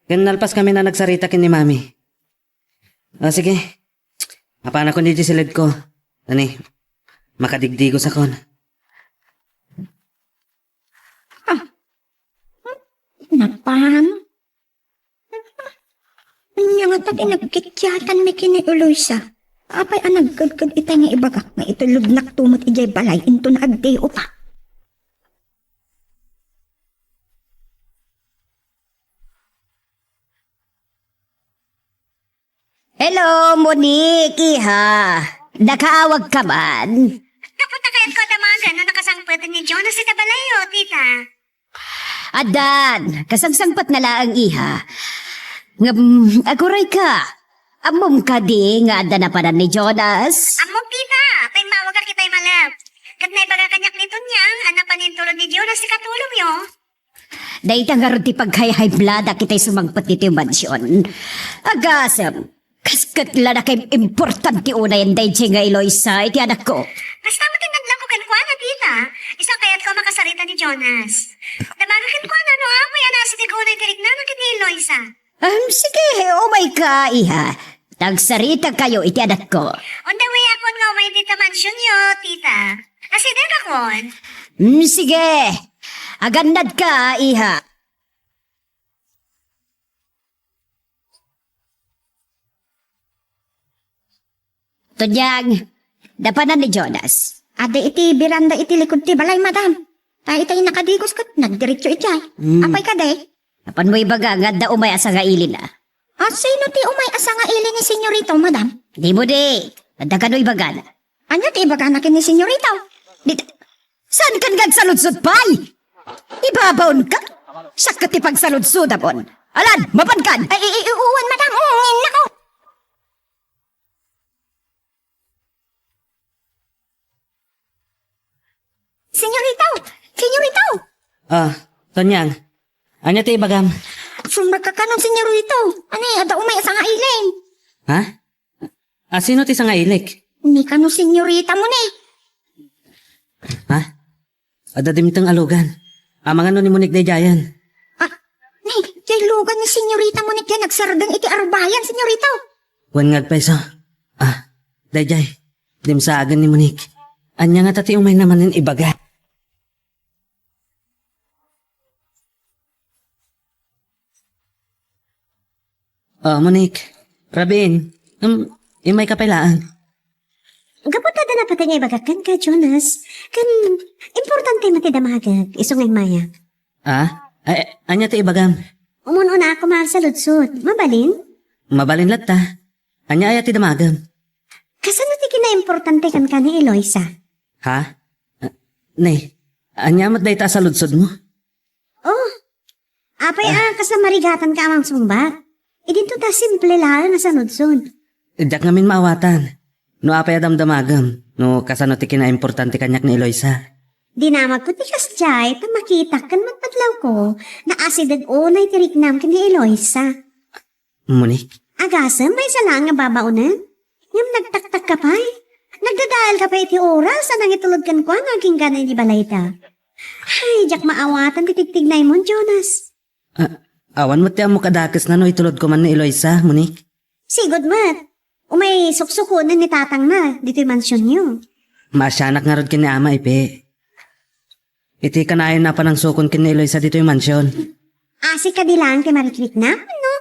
Ken nalpas kami a nagsarita ken ni Mami. O, sige. Apanakon idiay siledko. Ani, makadigdigosakon. Ah. Napan? Ania ngata ti nagkikkiatanmi ken ni Eloisa? Apay a nagkedked itay nga ibagak nga itulodnak to met idiay balay inton ag-day off-ak? Hello, Monique, iha. Nakaawag ka man? Gapu ta kayatko a damagen no nakasangpet ni Jonas ita balayyo, tita. Addan, kasangsangpetna laeng, iha. Ngem, aguray ka. Ammom kadi nga adda napanan ni Jonas? Ammok, tita. Pimmawagak itay malem. Ket naibaga kaniak ni Tonyang a napan intulod ni Jonas ti katulongyo. Dayta ngarud ti paghayhaybladak itay sumangpet ditoy mansion. Agasem, kas ket la nakaimportante unayen daydiay nga Eloisa iti anakko. Kasta met ti nadlanko kenkuana, tita. Isu a kayatko a makasarita ni Jonas. Damaga kenkuana no apay a naasideg unay ti riknana ken ni Eloisa. Am, sige, umayka, iha. Nagsaritakayo iti anakko. On the way akon nga umay dita mansionyo, tita. Asidegakon. Mm, sige. Agannadka, iha. Tonyang, napanan ni Jonas? Adda iti beranda iti likud ti balay, madam. Ta itay nakadigos ket nagdiretso idiay. Hmm. Apay kadi? Apanmo ibaga nga adda umay a sangailina? A, sino ti umay a sangaili ni Senyorito, madam? Dimo di. Adda kano ibagana? Ania ti ibagana ken ni Senyorito? Di, saan kan nga agsaludsod pay? Ibabaon ka? Siak ket ti pagsaludsodamon. Alan, mapankan! Ay, i-, i-, uwan, madam. Mm, nako. Senyorito! Senyorito! Ah, Tonyang. Ania ti ibagam? Sumrekka kanon, Senyorito. Ani, adda umay a sangailin. Ha? A, sino ti sangailik? Ni kano, senyorita mo ni? Ha? Adda dimteng a lugan. Amangan no ni Monique daydiayen. Ha? Ni, diay lugan ni senyorita Monique diay nagsardeng iti arubayan, senyorita. Wen nga agpayso. A, daydiay. Dimsagen ni Monique. Ania ngata ti umayna manen ibaga? O, Monique. Rabiin. Em, immayka pay laeng. Gapu ta adda napateg nga ibagak kenka, Jonas. Ken importante met ti damagek, isu nga immayak. A? Ay, ania ti ibagam? Umun-una koma a saludsod. Mabalin? Mabalin latta. Ania aya ti damagem? Kasano ti kinaimportante kenka ni Eloisa? Ha? A, ne, ania met dayta a saludsodmo? O, apay a, kasla marigatanka a mangsungbat? Idinto ta simple laeng a sanudsod. Diak ngamin maawatan. No apay a damdamagem, no kasano ti kinaimportante kaniak ni Eloisa? Dinamagko ti kasdiay ta makitak ken matmatlawko, naasideg unay ti riknam ken ni Eloisa. Monique? Agasem, maysa laeng nga babaonen. Ngem nagtaktakka pay. Nagdadaelka pay iti oras a nangitulod kenkuana agingga idi balayda. Ay, diak maawatan ti tigtignaymon, Jonas. A, awan met ti ammok a dakesna no itulodko man ni Eloisa, Monique. Sigud met. Umay suksukonen ni tatangna ditoy mansionyo. Maasianak ngarud ken ni Ama, Ipe. Iti kanayon a panangsukon ken ni Eloisa ditoy mansion. Asi kadi laeng ti marikriknam, no?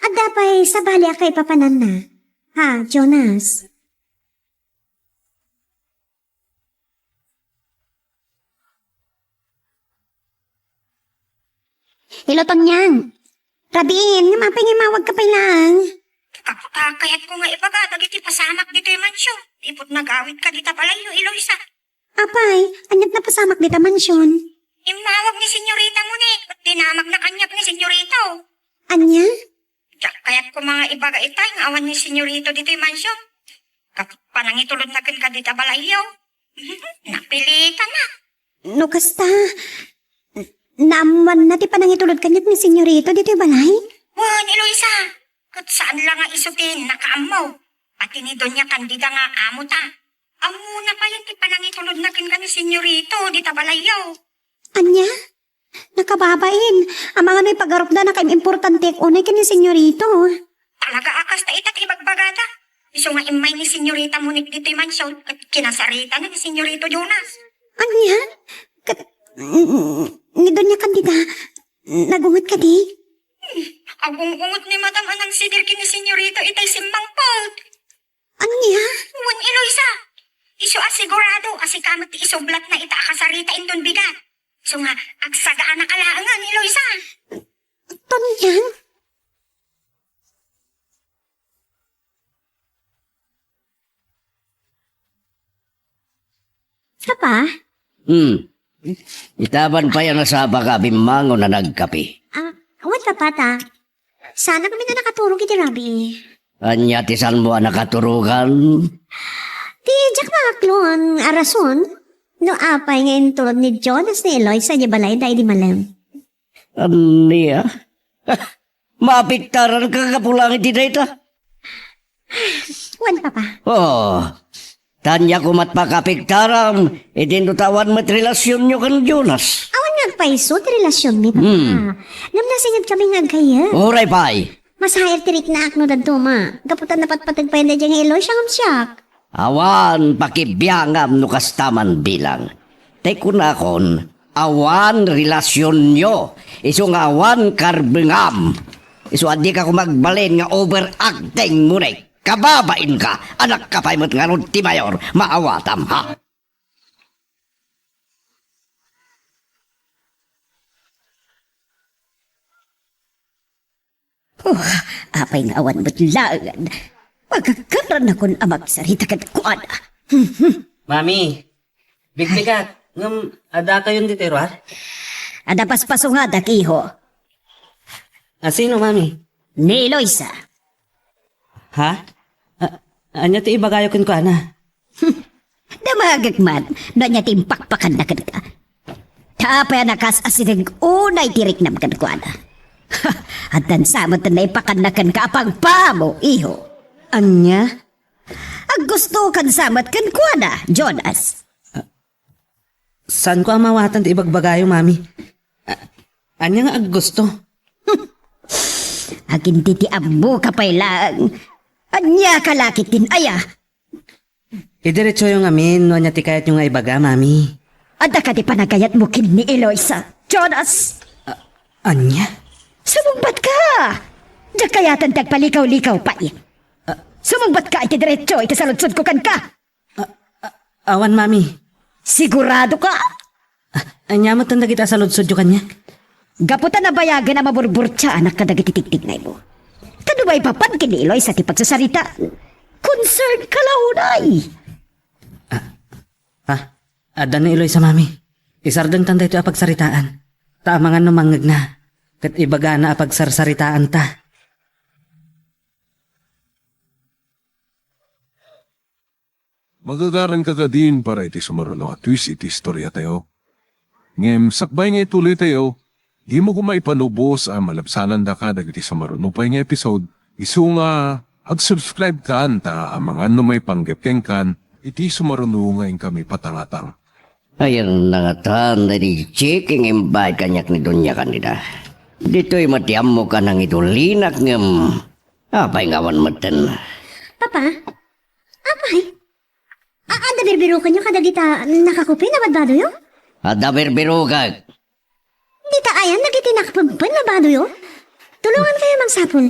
Adda pay sabali a kaipapananna. Ha, Jonas? Hello, Tonyang. Rabiin, ngem apay nga immawagka pay laeng? Kapu-, kakayatko nga ibaga dagiti pasamak ditoy mansion. Iput nagawidka dita balayyo, Eloisa. Apay, aniat napasamak dita mansion? Immawag ni Senyorita Monique, ket dinamagna kaniak ni Senyorito. Ania? Diak kayat koma nga ibaga itay nga awan ni Senyorito ditoy mansion. Ket panangitulodna kenka dita balayyo. Napilitanak. No kasta, n-, naammoanna ti panangitulod kaniak ni Senyorito ditoy balay? Wen, Eloisa, ket saan la nga isu ti nakaammo. Pati ni Doña Candida nga amo ta. Ammona pay ti panangitulodna kenka ni Senyorito dita balayyo. Ania? Nakababain. Amangan no ipagarupda a nakaimimportantek unay ken ni Senyorito. Talaga a kasta ita ti ibagbagada. Isu nga immay ni Senyorita Monique ditoy mansion ket kinasaritana ni Senyorito Jonas. Ania? Ket, mm, ni Doña Candida, nagunget kadi? Hmm, agung-unget ni Madam a nangsidir ken ni Senyorito itay simmangpet. Ania? Wen, Eloisa. Isu a sigurado a sika met ti isublatna ita a kasarita inton bigat. Isu nga, agsaganak a laengen, Eloisa. Tonyang? Papa? Hmm. Itaban pay a nasapaka a bimmangon a nagkape. A, wen, Papa, ta. Saanak ngamin a nakaturog iti rabii. Ania ti saanmo a nakaturogan? Ti diak maakloan a rason no apay nga intulod ni Jonas ni Eloisa idiay balayda idi malem. Ania? Maapektaranka gapu laeng iti dayta? Wen, Papa. Oh, ta ania koma ti pakapektaram, idinto ta awan met relasionyo ken Jonas. Awan nga agpayso ti relasionmi, Papa. Hmm. Ngem nasingetkami nga aggayyem. Uray pay. Masayaat ti riknaak no dadduma. Gapu ta napatpateg pay daydiay nga Eloisa ngem siak. Awan pakibiangam no kasta man bilang. Tay kunakon, awan relasionyo, isu nga awan karbengam. Isu a dika koma agbalin nga overacting, Monique. Kababainka, anakka pay met ngarud ti mayor, maawatam, ha? Oh, apay nga awan met laengen. Pagagkarannakon a magsarita kenkuana. Mami, bigbigat, ngem adda kayon ditoy ruar? Adda paspasungadak, iho. A, sino, Mami? Ni Eloisa. Ha? A-, ania ti ibagayo kenkuana? Damagek man no ania ti impakpakanna kenka. Ta apay a nakas-asideg unay ti riknam kenkuana? Addan sa met ti naipakanna kenka a pagpamo, iho. Ania? Aggustokan sa met kenkuana, Jonas. Saanko a mawatan ti ibagbagayo, Mami. A-, ania nga aggusto? Agintitiammoka pay laeng. Ania ka la ketdin aya? Idiretsoyo ngamin no ania ti kayatyo nga ibaga, Mami. Adda kadi panagayatmo ken ni Eloisa, Jonas? A-, ania? Sumungbatka! Diak kayatan ti agpalikaw-likaw pay. A- Sumungbatka iti diretso iti saludsodko kenka. A-, a-, awan, Mami. Siguradoka? A-, ania met dagiti a saludsodyo kaniak? Gapu ta nabayagen a maburburtiaanak kadagiti tigtignaymo. Ta no maipapan ken ni Eloisa ti pagsasarita, concern ka la unay. A-, a-, adda ni Eloisa, Mami. Isardengtan daytoy a pagsaritaan. Ta amangan no mangngegna, ket ibagana a pagsarsaritaanta. Magagaranka kadin para iti sumaruno a twist iti istoriatayo. Ngem sakbay nga ituloytayo, dimo koma ipanubos a malabsanandaka dagiti sumaruno pay nga episode, isu nga ag-subscribe kan ta amangan no maipanggep kenkan iti sumaruno nga inkami patangatang. Ayan nangatan daydi checking invite kaniak ni Doña Candida. Ditoy met ti ammok a nangitulinak ngem apay nga awan metten. Papa? Apay? A-, adda birbirokanyo kadagita nakakupi a badbadoyo? Adda birbirokak. Dita ayan dagiti nakpempen a badoyo? Tulongankayo mangsapul.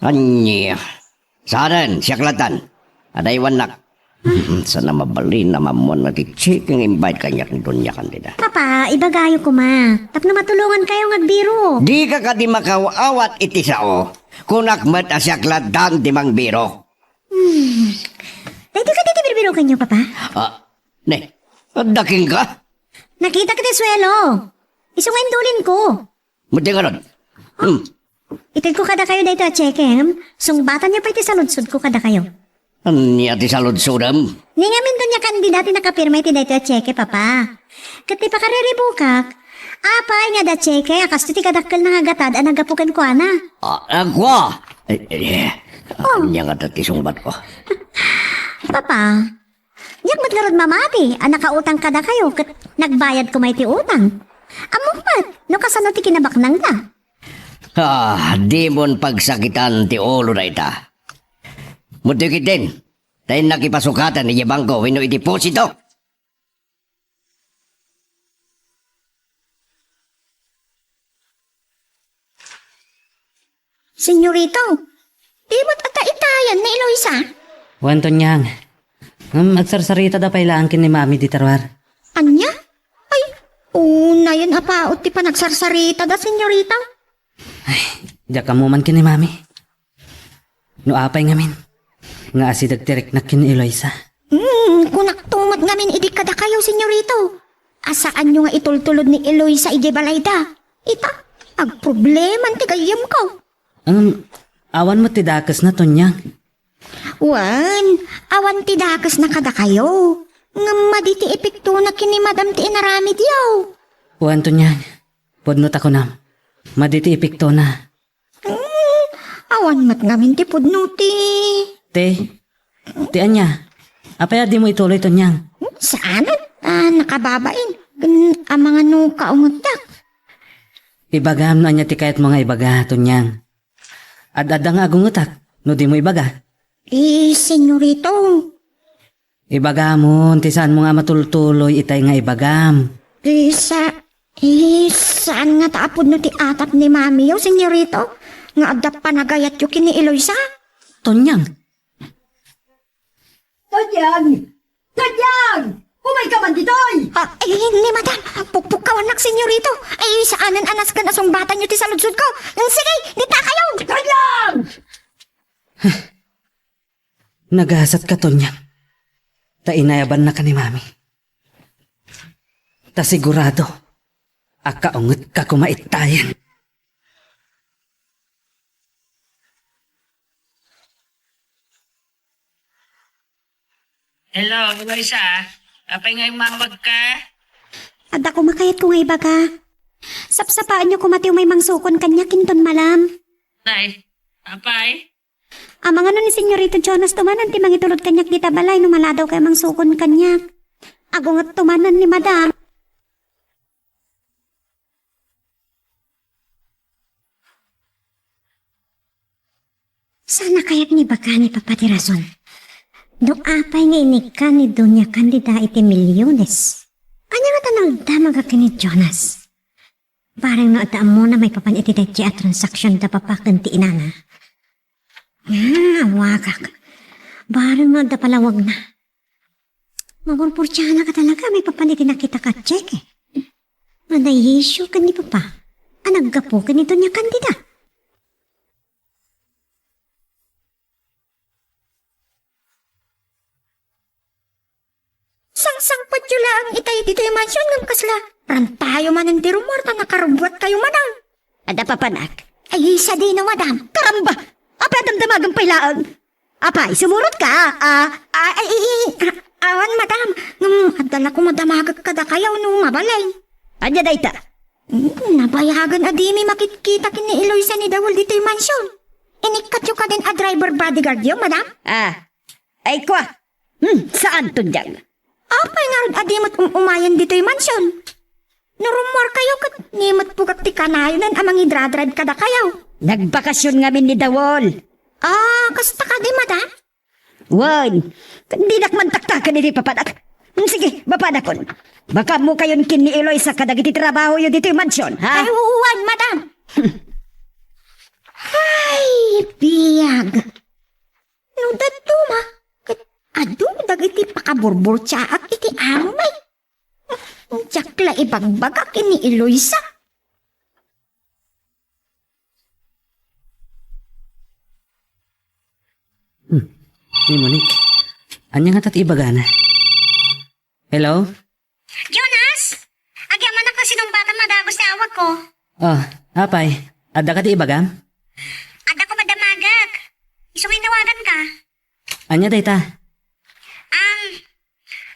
Ania? Saanen, siak lattan. Adaywannak. Hmm, saan a mabalin a maammoanna ti checking invite kaniak ni Doña Candida. Papa, ibagayo koma. Tapno matulongankayo nga agbirok. Dika kadi makaw-awat iti sao. Kunak met a siak lattan ti mangbirok. Hmm. Daytoy kadi ti birbirokanyo, Papa? Ah, ne, adda kenka? Nakitak ti suelo. Isu nga indulinko. Madi ngarud. Hmm. Itedko kadakayo daytoy a cheque, em? Sungbatanyo pay ti saludsodko kadakayo. Ania ti saludsodem? Ni ngamin Doña Candida ti nakapirma iti daytoy a cheque, Papa. Ket ti pakariribukak, apay nga adda cheque a kastoy ti kadakkelna nga gatad a naggapu kenkuana. Ah, agwa! Eh, eh, Oh. Ania ngata ti sungbatko? Papa, diak met ngarud mamati a nakautang kadakayo ket nagbayad koma iti utang. Ammok met no kasano ti kinabaknangda. Ah, dimon pagsakitan ti ulo dayta. Mudtoy ketdin, ta innak ipasukaten idiay bangko wenno iti deposito. Senyorito, di met adda itayan ni Eloisa? Wen, Tonyang. Ngem agsarsaritada pay laeng ken ni Mami dita ruar. Ania? Ay, unayen a paut ti panagsarsaritada, senyorito. Ay, diak ammo man ken ni Mami. No apay ngamin nga asideg ti riknak ken ni Eloisa. Hmm, kunakto met ngamin idi kadakayo, senyorito, a saanyo nga itultulod ni Eloisa idiay balayda. Ita, agprobleman ti gayyemko. Ngem, awan met ti dakesna, Tonyang. Wen, awan ti dakesna kadakayo. Ngem madi ti epektona ken ni Madam ti inaramidyo. Wen, Tonyang, pudno ta kunam, madi ti epektona. Hmm, awan met ngamin ti pudno ti. Ti? Ti ania? Apay a dimo ituloy, Tonyang? Hmm, saanen? Ah, nakababain. Ken amangan no kaungetak. Ibagam no ania ti kayatmo nga ibaga, Tonyang. Ad-adda nga agungetak no dimo ibaga. Eh, senyorito. Ibagamon ti saanmo nga matultuloy itay nga ibagam. Eh, sa-, eh, saan ngata a pudno ti atap ni Mamiyo, senyorito, nga adda panagayatyo ken ni Eloisa? Tonyang. Tonyang! Tonyang! Umay ka man ditoy! Ah, eh, ni Madam, pukpukkawannak, senyorito. Ay, saanen a nasken a sungbatanyo ti saludsodko. Sige, dita kayo! Tonyang! Nagasatka, Tonyang. Ta inayabannaka ni Mami. Ta sigurado a kaungetka koma ittayen. Hello, Eloisa. Apay nga immawagka? Adda koma kayatko nga ibaga. Sapsapaanyo koma ti umay mangsukon kaniak inton malam. Nay, apay? Amangan no ni Senyorito Jonas tumanan ti mangitulod kaniak dita balay no maladaw kayo mangsukon kaniak. Agunget tumanan ni Madam. Saan a kayat nga ibaga ni Papa ti rason? No apay nga inikkan ni Doña Candida iti milyones, ania ngata nga agdamagak ken ni Jonas? Bareng no adda ammona maipapan iti daytoy a transaction da Papa ken ti inana. Ah, awagak. Bareng no adda palawagna. Maburburtianak a talaga maipapan iti nakitak a cheque. Manayisyo ken ni Papa a naggapu ken ni Doña Candida. Sangsangpetyo laeng itay ditoy mansion ngem kasla rantayo manen ti rummuar ta nakarubbuatkayo, Madam. Adda papanak? Ay, sadino, Madam. Karamba! Apay a damdamagen pay laeng? Apay, sumurot ka? Ah, ah, ay, ay, ay, ah, awan, Madam. Ngem adda la koma damagek kadakayo no mabalin. Ania dayta? Hmm, nabayagen a dimi makitkita ken ni Eloisa ni Dawel ditoy mansion. Inikkatyo kadin a driver bodyguardyo, Madam? Ah, ay, kua. Hmm, saan, Tunjang? Apay ngarud a di met um-umayen ditoy mansion? No rummuarkayo ket ni met pugak ti kanayonen a mangidradrive kadakayo. Nagbakasyon ngamin ni Dawol. Ah, kasta kadi, Madam? Wen, dinak man taktaken iti papanak. Hmm, sige, mapanakon. Makaammokayon ken ni Eloisa kadagiti trabahoyo ditoy mansion, ha? Ay, wen, Madam. Ay, biag. No dadduma, ket adu dagiti pakaburburtiaak iti amomay. Diak la ibagbaga ken ni Eloisa. Hmm. Ni Monique, ania ngata ti ibagana? Hello? Jonas? Agyamanak no sinumbatan madagus ti awagko. Oh, apay, adda ka ti ibagam? Adda koma damagek. Isu nga inawaganka. Ania dayta? Am,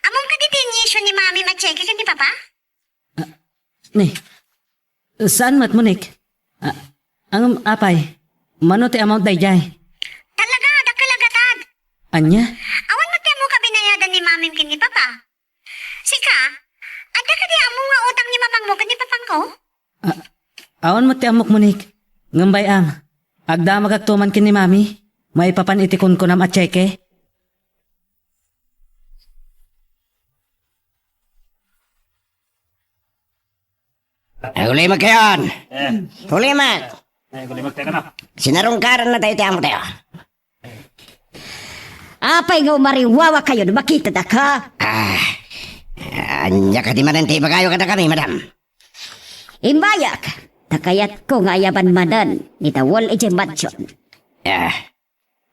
ammom kadi ti inisyu ni Mami a cheque ken ni Papa? Ah, ni, saan met, Monique? Ah, ngem apay, mano ti amount daydiay? Talaga, dakkel a gatad. Ania? Awan met ti ammoka binayadan ni Mamim ken ni Papa. Sika, adda kadi ammo nga utang ni Mamangmo ken ni Papangko? Ah, awan met ti ammok, Monique. Ngem bay-am, agdamagakto man ken ni Mami, maipapan iti kunkunam a cheque. Ay, ulimek kayon. Eh. Ulimek. Ay, ulimek tayo ka na. Sinarungkaran na tayo ti amo tayo. Apay nga umariwawa kayo no makitadak, ha? Ah, ania kadi manen ti ibagayo kadakami, madam? Imbayak, ta kayatko nga ayaban manen ni Dawol idiay mansion. Ah,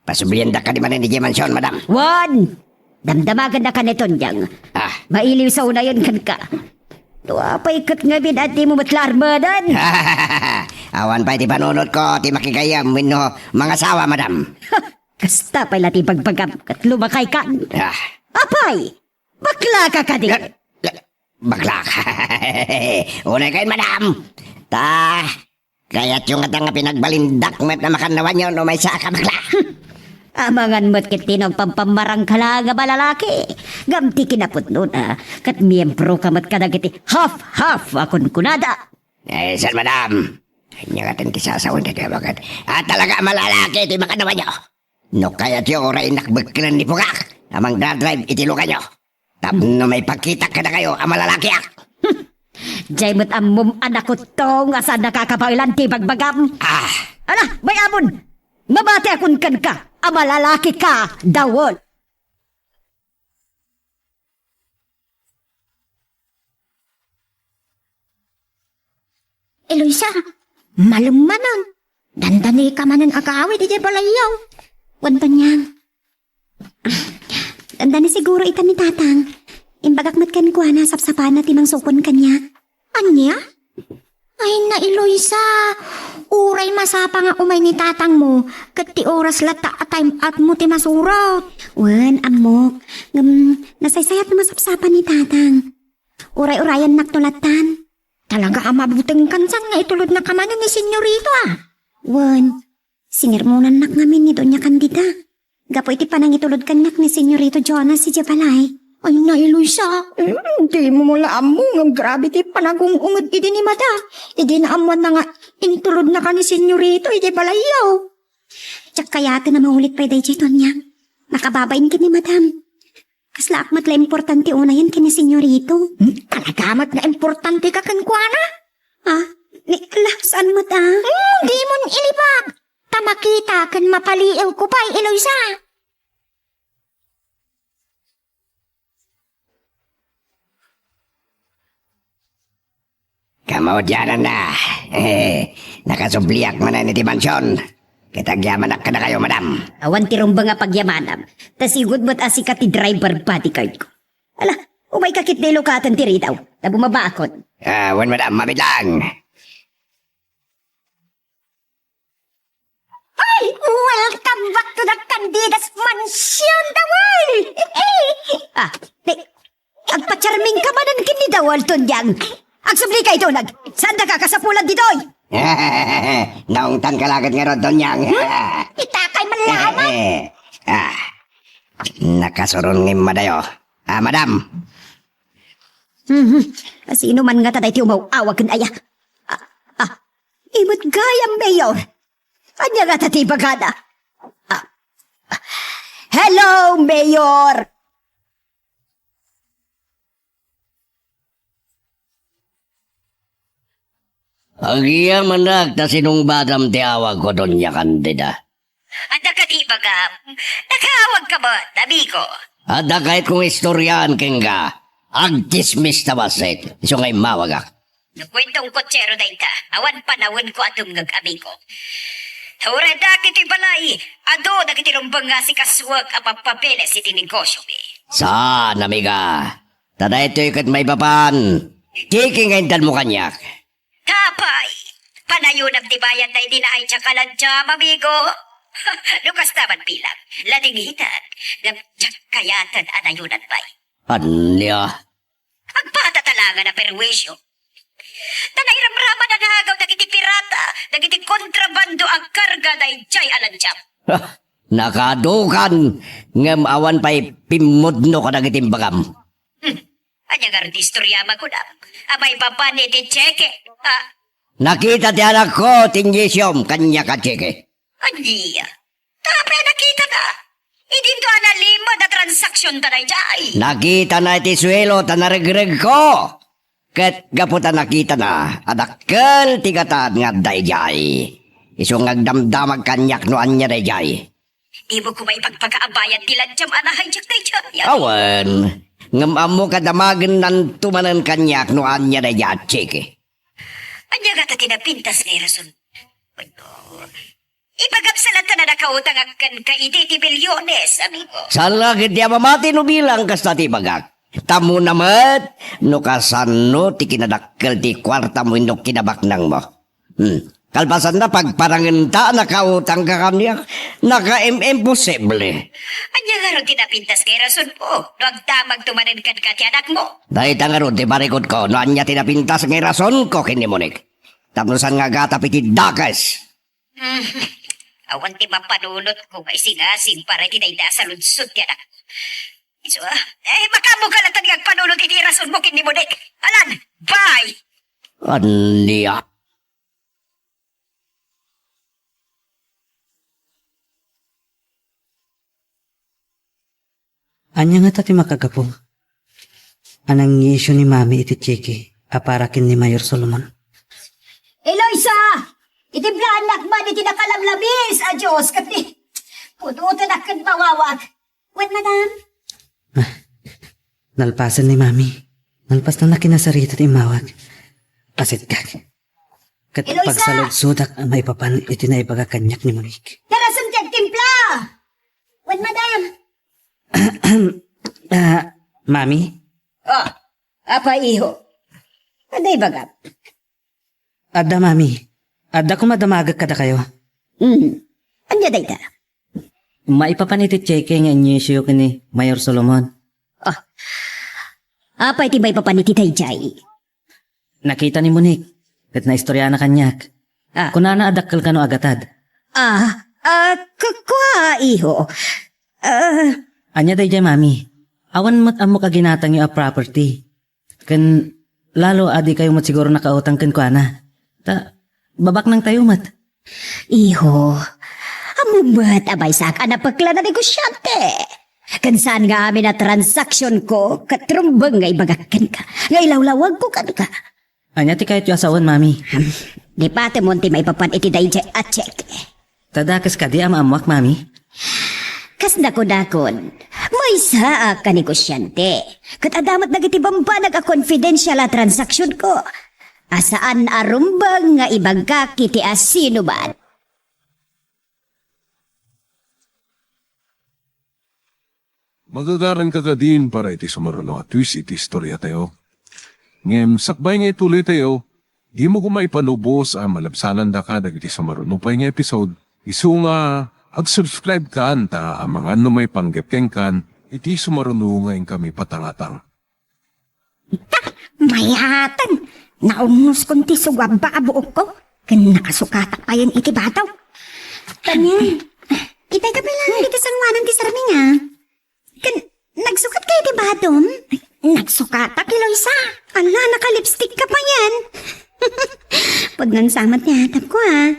pasubliandak kadi manen idiay mansion, madam? Wen! Damdamagennak ni Tunjang. Ah. Mailiw sa unayon kenka. No apay ket ngamin a dimo met la armeden. Awan pay ti panunotko ti makigayyem wenno mangasawa, madam. Kasta pay la ti bagbagam ket lumakaykan. Ah. Apay! Baklaka kadi? La-, la-, baklaka. Unay kayon, madam. Ta, kayatyo ngata nga pinagbalindak met a makannawanyo no maysa a kabakla. Amangan met ket ti nagpampamarangkala nga balalaki. Ngem ti kinapudnona, ket miyembroka met kadagiti half-half a kunkunada. Eh, sir, madam. Ania ngaten ti sasawen dagiti abagan? Ah, talaga a malalaki ti makannawanyo. No kayatyo, uray innak bekkenen ni pugak a mangdadrive iti lugayo. Tapno maipakitak kadakayo a malalakiak. Diay met ammom a nakutong a saan a kakabaelan ti bagbagam. Ah. Ala, bay-amon! Mamatiakon kenka a malalakika, Dawol! Eloisa, malem manen. Dandanika manen agawid idiay balayyo. Wen, Banyang. Dandani siguro ita ni Tatang. Imbagak met kenkuana, sapsapana ti mangsukon kaniak. Ania? Ay, na, Eloisa. Uray masapa nga umay ni tatangmo, ket ti oras latta a time out mo ti masurot. Wen, ammok. Ngem, nasaysayat no masapsapa ni Tatang. Uray-urayannak no lattan. Talaga a mabutengkan san nga itulodnak manen ni Senyorito, a? Wen. Sinirmonannak ngamin ni Doña Candida gapu iti panangitulod kaniak ni Senyorito Jonas idiay balay. Ay, Eloisa, mm, dimo la ammo ngem grabe ti panagung-unget idi ni Madam. Idi naammoanna nga intulodnaka ni Senyorito idiay balayyo. Diak kayaten a maulit pay daydiay, Doñang. Nakababain ken ni Madam. Kaslaak met la importante unayen ken ni Senyorito. Hmm, talaga met nga importante ka kenkuana? Ah, ni, ala, saan met, ah? Hmm, dimon ilibak. Ta makita ken mapaliiwko pay, Eloisa. Kamaudiananna. Nakasubliak manen iti mansion. Ket agyamanak kadakayo, Madam. Awan ti rumbeng a pagyamanam. Ta sigud met a sika ti driver bodyguard ko. Ala, umayka ketdi lukaten ti ridaw. Ta bumabakon. Ah, wen, Madam, mabit lang. Ay, welcome back to the Candida's Mansion, Dawal! Ah, di, agpacharming ka manen ken ni Dawal, Doñang. Agsubli ka, Donag. Saan da ka kasapulan ditoy? Naungtan ka la ket ngarud, Doñang. Hmm? Itakay man lamang. Ah, nakasuron nga immadayo. Ah, Madam. Mhm. Sino man ngata daytoy umaw-awag ken aya? Ah, ah, imet gayam, Mayor. Ania ngata ti ibagana? Ah, hello, Mayor! Agyamanak ta sinungbatam ti awagko, Doña Candida. Adda kadi ibagam? Nakaawag ka met, amigo? Adda kayatko nga istoriaan kenka. Agtsismis ta bassit. Isu nga immawagak. Nakuentong kotsero dayta, awan panawenko a dumngeg, amigo. Uray dagiti balay, adu dagiti rumbeng nga asikasuek a mappabiles iti negosiomi. Saan, amiga. Ta daytoy ket maipapan. Cheke nga intedmo kaniak. Apay, panayonam ti bayad daydi naay diak a lantiam, amigo. No kasta man bilang, ladingitan, ngem diak kayaten a nayonan pay. Ania? Agpatatalangan a perwisyo. Ta nairamraman a naagaw dagiti pirata, dagiti kontrabando a karga daydiay a lantiam. Nakaadukan, ngem awan pay pimmudno kadagiti imbagam. Hmm. Ania ngarud ti istoriam a kunam a maipapan iti cheke? Ah. Nakita ti anakko ti inyisiom kaniak a cheke. Ania? Apay a nakitana? Idinto a nalimed a transaksionta daydiay. Nakitana iti suelo ta naregregko. Ket gapu ta nakitana a dakkel ti gatad nga adda idiay, isu nga agdamdamag kaniak no ania daydiay. Dimo koma ipagpakaabayan ti lantiam a naay diak daydiay. Awan. Ngem ammok a damagennanto manen kaniak no ania daydiay a cheke. Ania ngata ti napintas nga irason? Ibagam sa latta a nakautangak kenka idi ti milyones, amigo. Saan la ketdi a mamati no bilang kasta ti ibagak. Tamuna met no kasano ti kinadakkel ti kuartam wenno kinabaknangmo. Hmm. Kalpasanna, pagparangenta a nakautangka kaniak, nakaim-imposible. Ania ngarud ti napintas nga irasonmo no agdamagto manen kenka ti anakmo? Dayta ngarud ti parikutko no ania ti napintas nga irasonko ken ni Monique. Tapno saan nga agatap iti dakes. Hmm. Awan ti mapanunotko nga isingasing para iti dayta a saludsod ti anakko. Isu, ah, eh, makaammoka latta nga agpanunot iti irasonmo ken ni Monique. Alan, bye! Ania? Ania ngata ti makagapu a nangisyo ni Mami iti cheke a para ken ni Mayor Solomon? Eloisa! Itimplaannak man iti nakalamlabis a Dios ket ni putotenak ken mawawag. Wen, madam? Ah, nalpasen ni Mami. Nalpasna a kinasarita ti immawag. Pasitkak. Ket Eloisa! Pagsaludsodak a maipapan iti naibaga kaniak ni Monique. Narason ti agtimpla! Wen, madam? Ah, Mami? Oh, apay, iho? Adda ibagam? Adda, Mami. Adda koma damagek kadakayo. Hmm. Ania dayta? Maipapan iti cheke nga inyisyo ken ni Mayor Solomon. Ah. Apay ti maipapan iti daydiay? Nakita ni Monique, ket naistoriana kaniak. Ah. Kunana a dakkel kano a gatad. Ah, ah, k-, kua, iho. Ah. Ania daydiay, Mami? Awan met ammok a ginatangyo a property. Ken lalo a dikayo met siguro nakautang kenkuana. Ta, babaknangtayo met. Iho, ammom met a maysaak a napekla a negosyante. Ken saan nga amin a transaksionko ket rumbeng nga ibagak kenka, nga ilawlawagko kenka. Ania ti kayatyo a sawen, Mami? Hmm, lipatemon ti maipapan iti daydiay a cheque. Ta dakes kadi a maammoak, Mami? Kas dakudakon, maysaak a negosyante. Ket adda met dagiti bambanag a confidential a transaksionko a saan a rumbeng nga ibagak iti asinoman. Magagaranka kadin para iti sumaruno a twist iti istoriatayo. Ngem sakbay nga ituloytayo, dimo koma ipanubos a malabsanandaka dagiti sumaruno pay nga episode. Isu nga ag-subscribe kan ta amangan no maipanggep kenkan iti sumaruno nga inkami patangatang. Ta, mayatan! Naungoskon ti suguabba a buokko, ken nakasukatak payen iti bado. Ania? Itay ka pay lang iti sangoanan ti sarminga. Ken nagsukat ka iti badom? Nagsukatak, Eloisa. Ala, nakalipstick ka payen. Pudno sa met ni atapko, a.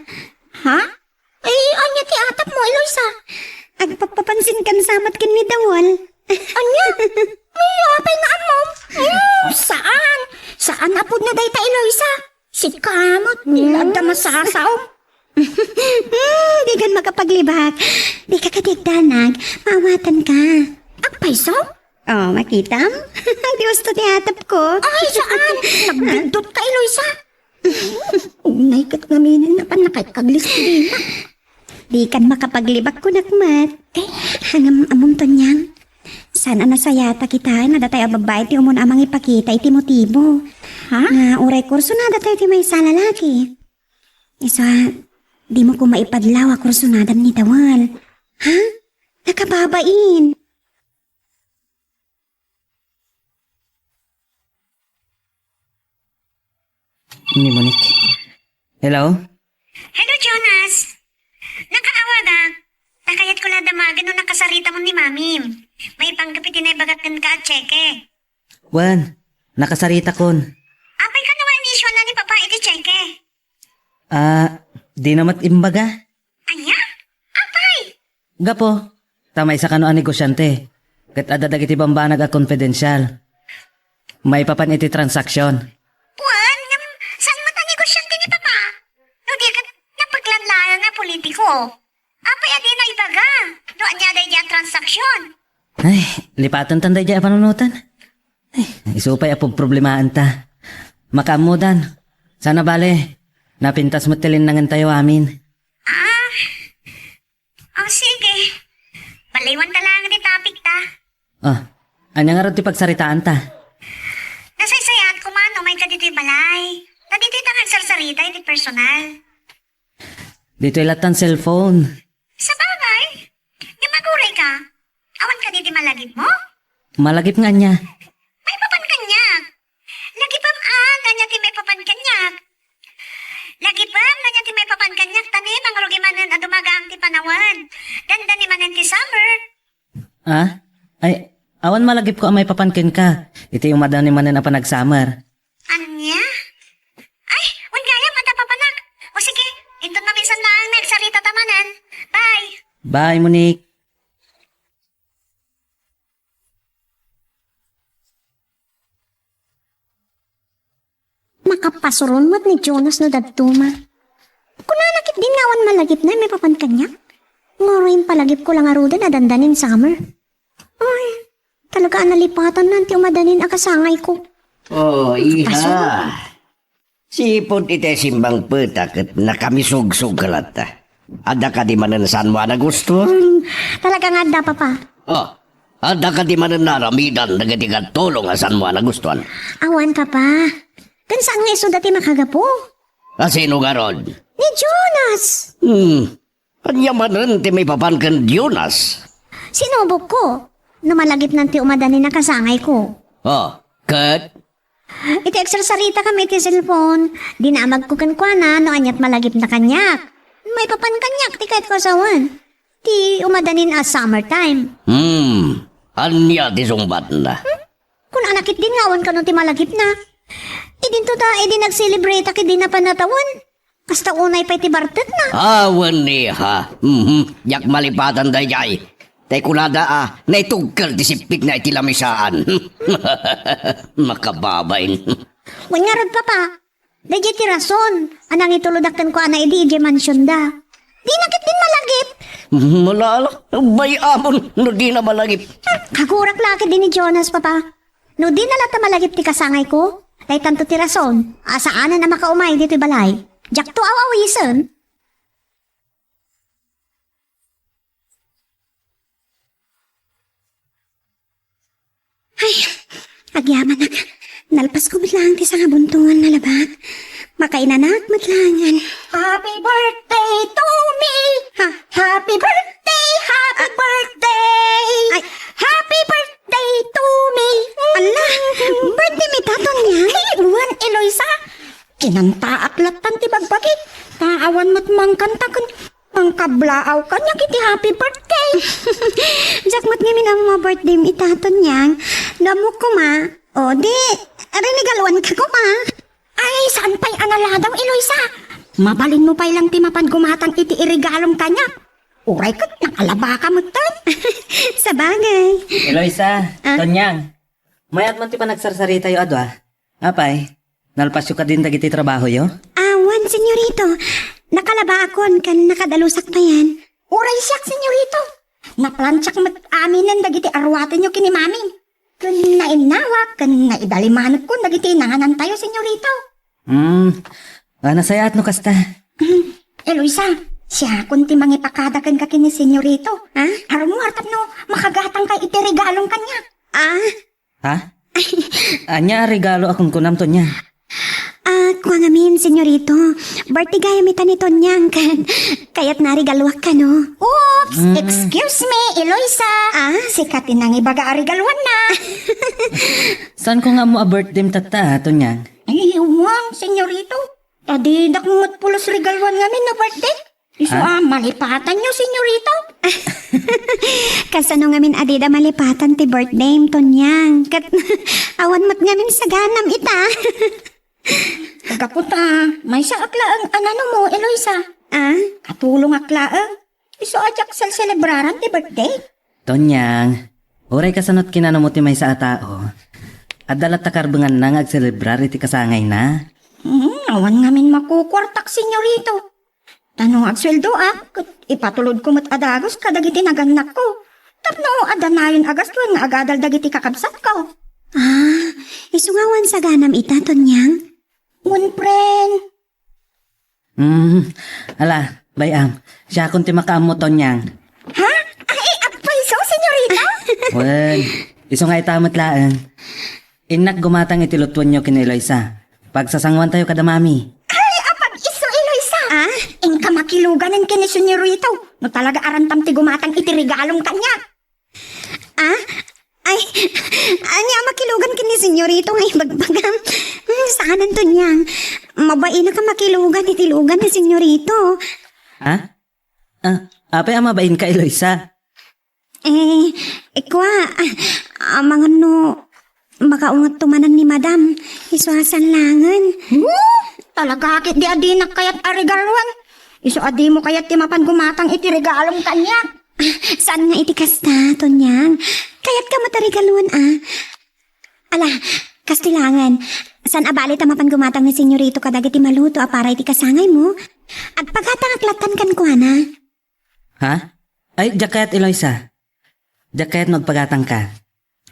Ha? Ay, ania ti atapmo, Eloisa? Agpapapansinkan sa met ken ni Dawal. Ania? Ay, apay nga ammom? Hmm, saan? Saan a pudno dayta, Eloisa? Sika met, hmm, adda masasaom. Hmm, dikan makapaglibak. Dika kadi agdanag, maawatanka. Agpayso? O, makitam? Di gusto ti atapko. Ay, saan? Nagbiddut ka, Eloisa. Unay ket ngamin, napannakay kag listila. Dikan makapaglibak kunak met. Eh, ngem ammom, Tonyang. Saan a nasayaat a kitaen a datay a babbai ti umuna a mangipakita iti motibo. Ha? Nga uray kursunadatayo ti maysa a lalaki. Isu a, dimo koma ipadlaw a kursunadam ni Dawal. Ha? Nakababain. Ni Monique. Hello? Hello, Jonas. Nakaawagak. Nakayatko la damagen no nakasaritamon ni Mamim. Maipanggep iti naibagak kenka a cheque. Wen, nakasaritakon. Apay kano nga in-issue-an ni Papa iti cheque? Ah, dina met imbaga. Ania? Apay? Gapu, ta maysa kano a negosyante, ket adda dagiti bambanag a confidential. Maipapan iti transaksyon. Wen, ngem saan met a negosyante ni Papa? No di ket napeklan laeng a politiko. Apay a dina ibaga no ania daydiay a transaksyon? Ay, lipaten tan daydiay a panunoten. Ay, isu pay a pagproblemaanta. Makaammodan. Sana bale, napintas met ti linnangentayo amin. Ah, o, sige. Baliwan ta laeng ti topic ta. Ah, ania ngarud ti pagsaritaanta? Nasaysayaat koma no umayka ditoy balay. Ta ditoy ta nga agsarsarita iti personal. Ditoy lattan cellphone. Sabagay. Ngem aguray ka. Awan kadi ti malagipmo? Malagip nga ania? Maipapan kaniak. Lagipem a, ania ti maipapan kaniak? Lagipem, ania ti maipapan kaniak, ta ni mangrugi manen a dumagaang ti panawen. Dandani manen ti summer. Ah? Ay, awan malagipko a maipapan kenka. Iti umadani manen a panagsamer. Ania? Ay, wen gayam, adda papanak. O sige, inton maminsan laeng, agsarita ta manen. Bye. Bye, Monique. Makapasuron met ni Jonas no dadduma. Kunana ketdin nga awan malagipna a maipapan kaniak. Ngoro impalagipko la ngaruden a dandanin summer. Ay, talaga a nalipatanna ti umadanin a kasangayko. Oh, iha. Pasuron. Sipud iti simbang peta ket nakamisugsugalat. Adda kadi manen saanmo a nagustuan? Talaga nga adda, Papa. Oh, adda kadi manen naaramidan dagiti katulong a saanmo a nagustuan? Awan, Papa. Ken saan nga isuda ti makagapu? A sino ngarud? Ni Jonas! Hmm. Ania manen ti maipapan ken Jonas? Sinubokko. No malagipnan ti umadanin a kasangayko. Oh, ket? Iti agsarsaritami iti cellphone, dinamagko kenkuana no aniat malagipna kaniak. Maipapan kaniak ti kayatko a sawen. Ti umadanin a summertime. Hmm, ania ti sungbatna? Kunana ketdin nga awan kano ti malagipna. Idinto ta idi nagselebretak idi napan a tawen. Kasta unay pay ti bartekna. Awan, iha. Mhm. Diak malipatan daydiay. Tay kunada a, naitugkel ti sippitna iti lamisaan. Makababain. Wen ngarud, Papa, daydiay ti rason a nangitulodak kenkuana idi idiay mansionda. Dina ketdin malagip. Malala, bay-amon no dina malagip. Kagurak la ketdi ni Jonas, Papa. No dina latta malagip ti kasangayko, daytanto ti rason a saanen a makaumay ditoy balay. Diakto aw-awisen. Ay, agyamanak. Nalpasko met laeng ti sangabuntoen a labak. Makainanak met laengen. Happy birthday to me! Ha? Happy birthday! Happy Ah. birthday! Ay. Happy birthday to me! Ala, birthday mi ta, Tonya? Ay, wen, Eloisa. Kinantaak lattan ti bagbagi. Ta awan met mangkanta ken mangkablaaw kaniak iti happy birthday. Diak met ngamin ammo a birthday mi ita, Tonyang. No ammok koma, o di, rinigaluan ka koma. Ay, saan pay a naladaw, Eloisa? Mabalinmo pay lang ti mapan gumatang iti iregalom kaniak. Uray ket nakalaba ka metten. Sabagay. Eloisa, Ah? Tonyang, mayat man ti panagsarsaritayo a dua. Apay, nalpasyo kadin dagiti trabahoyo? Awan, senyorito. Nakalabaakon ken nakadalusak payen. Uray siak, senyorito. Naplansiak met aminen dagiti aruatenyo ken ni Mami. Ken nainnawak ken naidalimanekkon dagiti nanganantayo, senyorito. Hmm, ah, nasayaat no kasta. Eloisa, siakon ti mangipakada kenka ken ni senyorito. Ha? Arumuar tapno makagatangka iti regalom kaniak. Ah? Ha? Ania a regalo a kunkunam, Tonya? Ah, kua ngamin, senyorito. Birthday gayam ita ni Tonyang, ken kayatna a regaluak kano. Oops! Mm. Excuse me, Eloisa. Ah? Sika ti nangibaga a regaluanna. Saan ko nga ammo a birthday tatta, Tonyang? Ay, wan, senyorito. Adidak met pulos regaluan ngamin a birthday. Isu Ah? a malipatanyo, senyorito. Kasano ngamin a dida malipatan ti birthday, Tonyang? Ket awan met ngamin saganam ita. Gapu ta, maysaak laeng a nanumo, Eloisa. Ah? Katulongak laeng. Isu a diak selselebraran ti birthday. Tonyang, uray kasano ti kinanumo ti maysa a tao, adda latta karbenganna nga agselebrar iti kasangayna. Hmm, awan ngamin makukuartak, senyorito. Ta no agsueldoak, ket ipatulodko met a dagus kadagiti nagannakko. Tapno adda nayon a gastoen nga agadal dagiti kakabsatko. Ah, isu nga awan saganam ita, Tonyang? Wen, friend. Hmm, ala, bay-am. Siakon ti makaammo, Tonyang. Ha? Ay, apay isu, senyorito? Wen, isu nga ita met laeng. Innak gumatang iti lutuenyo ken ni Eloisa. Pagsasanguantayo kada Mami. Ay, apag isu, Eloisa? Ah? Inka makiluganen ken ni senyorito. No talaga arantam ti gumatang iti regalom kaniak. Ah? Ay, ania a makilugan ken ni senyorito nga ibagbagam? Hmm, saanen, Tonyang. Mabainak a makilugan iti lugan ni senyorito. Ha? Ah, apay a mabainka, Eloisa? Eh, ikua, ah, amangan no makaungetto manen ni Madam, isu a saan laengen. Huh? Talaga ketdi a dinak kayat a regaluan. Isu a dimo kayat ti mapan gumatang iti regalom kaniak. Ah, saan nga iti kasta, Tonyang? Kayatka met a regaluan, ah. Ala, kastoy laengen. Saan a bale ta mapan gumatang ni senyorito kadagiti maluto a para iti kasangaymo? Agpagatangak lattan kenkuana. Ha? Ay, diak kayat, Eloisa. Diak kayat no agpagatangka.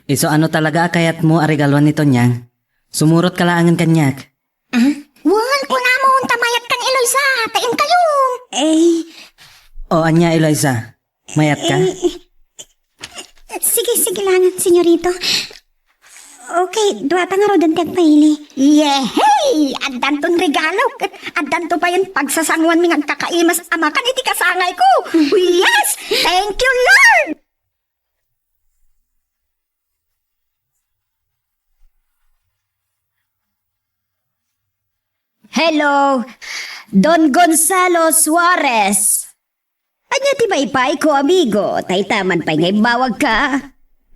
Isu a no talaga a kayatmo a regaluan ni Tonyang, sumurotka laengen kaniak. Ah? Wen, kunamon ta mayatkan, Eloisa, ta inkayon. Eh. O, ania, Eloisa? Mayatka? Eh, sige, sige laengen, senyorito. Okay, duata ngaruden ti agpaili. Yehey! Addanton regalo ket addanto payen pagsasanguanmi nga agkakaimas a makan iti kasangayko. Yes! Thank you, Lord! Hello, Don Gonzalo Suarez. Ania ti maipay ko, amigo? Taytaman pay nga immawagka.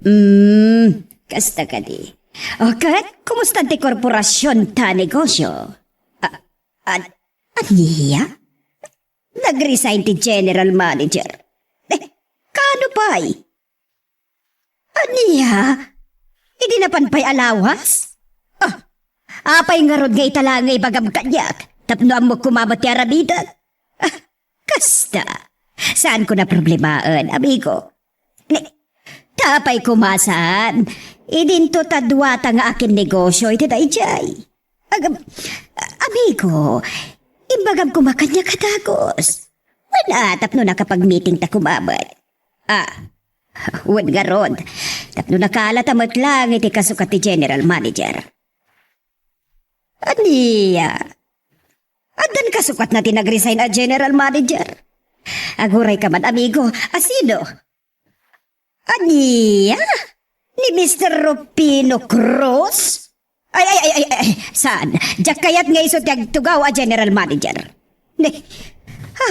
Hmm, kasta kadi. O, ket, kumusta ti korporasion ta negosio? A-, an-, ania? Nag-resign ti general manager. Eh, kaano pay? Ania? Idi napan pay a lawas? Ah, apay ngarud nga ita laeng nga ibagam kaniak tapno ammok koma met ti aramidek? Ah, kasta. Saanko a problemaen, amigo. Ni, ta apay koma saan? Idinto ta duata nga akinnegosio iti daydiay. Agam-, amigo, imbagam koma kaniak a dagus. Wen a, tapno nakapag-meeting ta koma met. Ah, wen ngarud, tapno nakaalata met laeng iti kasukat ti general manager. Ania? Addan kasukatna ti nag-resign a general manager? Agurayka man, amigo, a sino? Ania? Ni Mister Rufino Cruz? Ay, ay, ay, ay, ay, saan? Diak kayat nga isu ti agtugaw a general manager. Ne,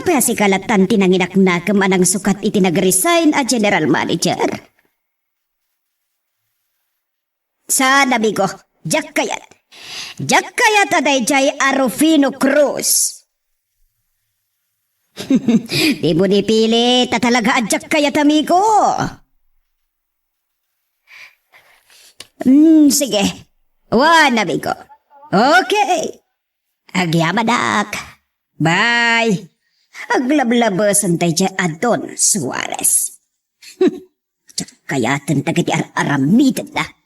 apay a sika latan ti nanginaknakem a nangsukat iti nag-resign a general manager? Saan, amigo. Diak kayat. Diak kayat a daydiay a Rufino Cruz. Dimo ni pili, ta talaga a diak kayat, amigo. Hmm, sige. Wen, amigo. Okay. Agyamanak. Bye. Aglablabesen daydiay a Don Suarez. Diak kayaten dagiti ar-aramidenna.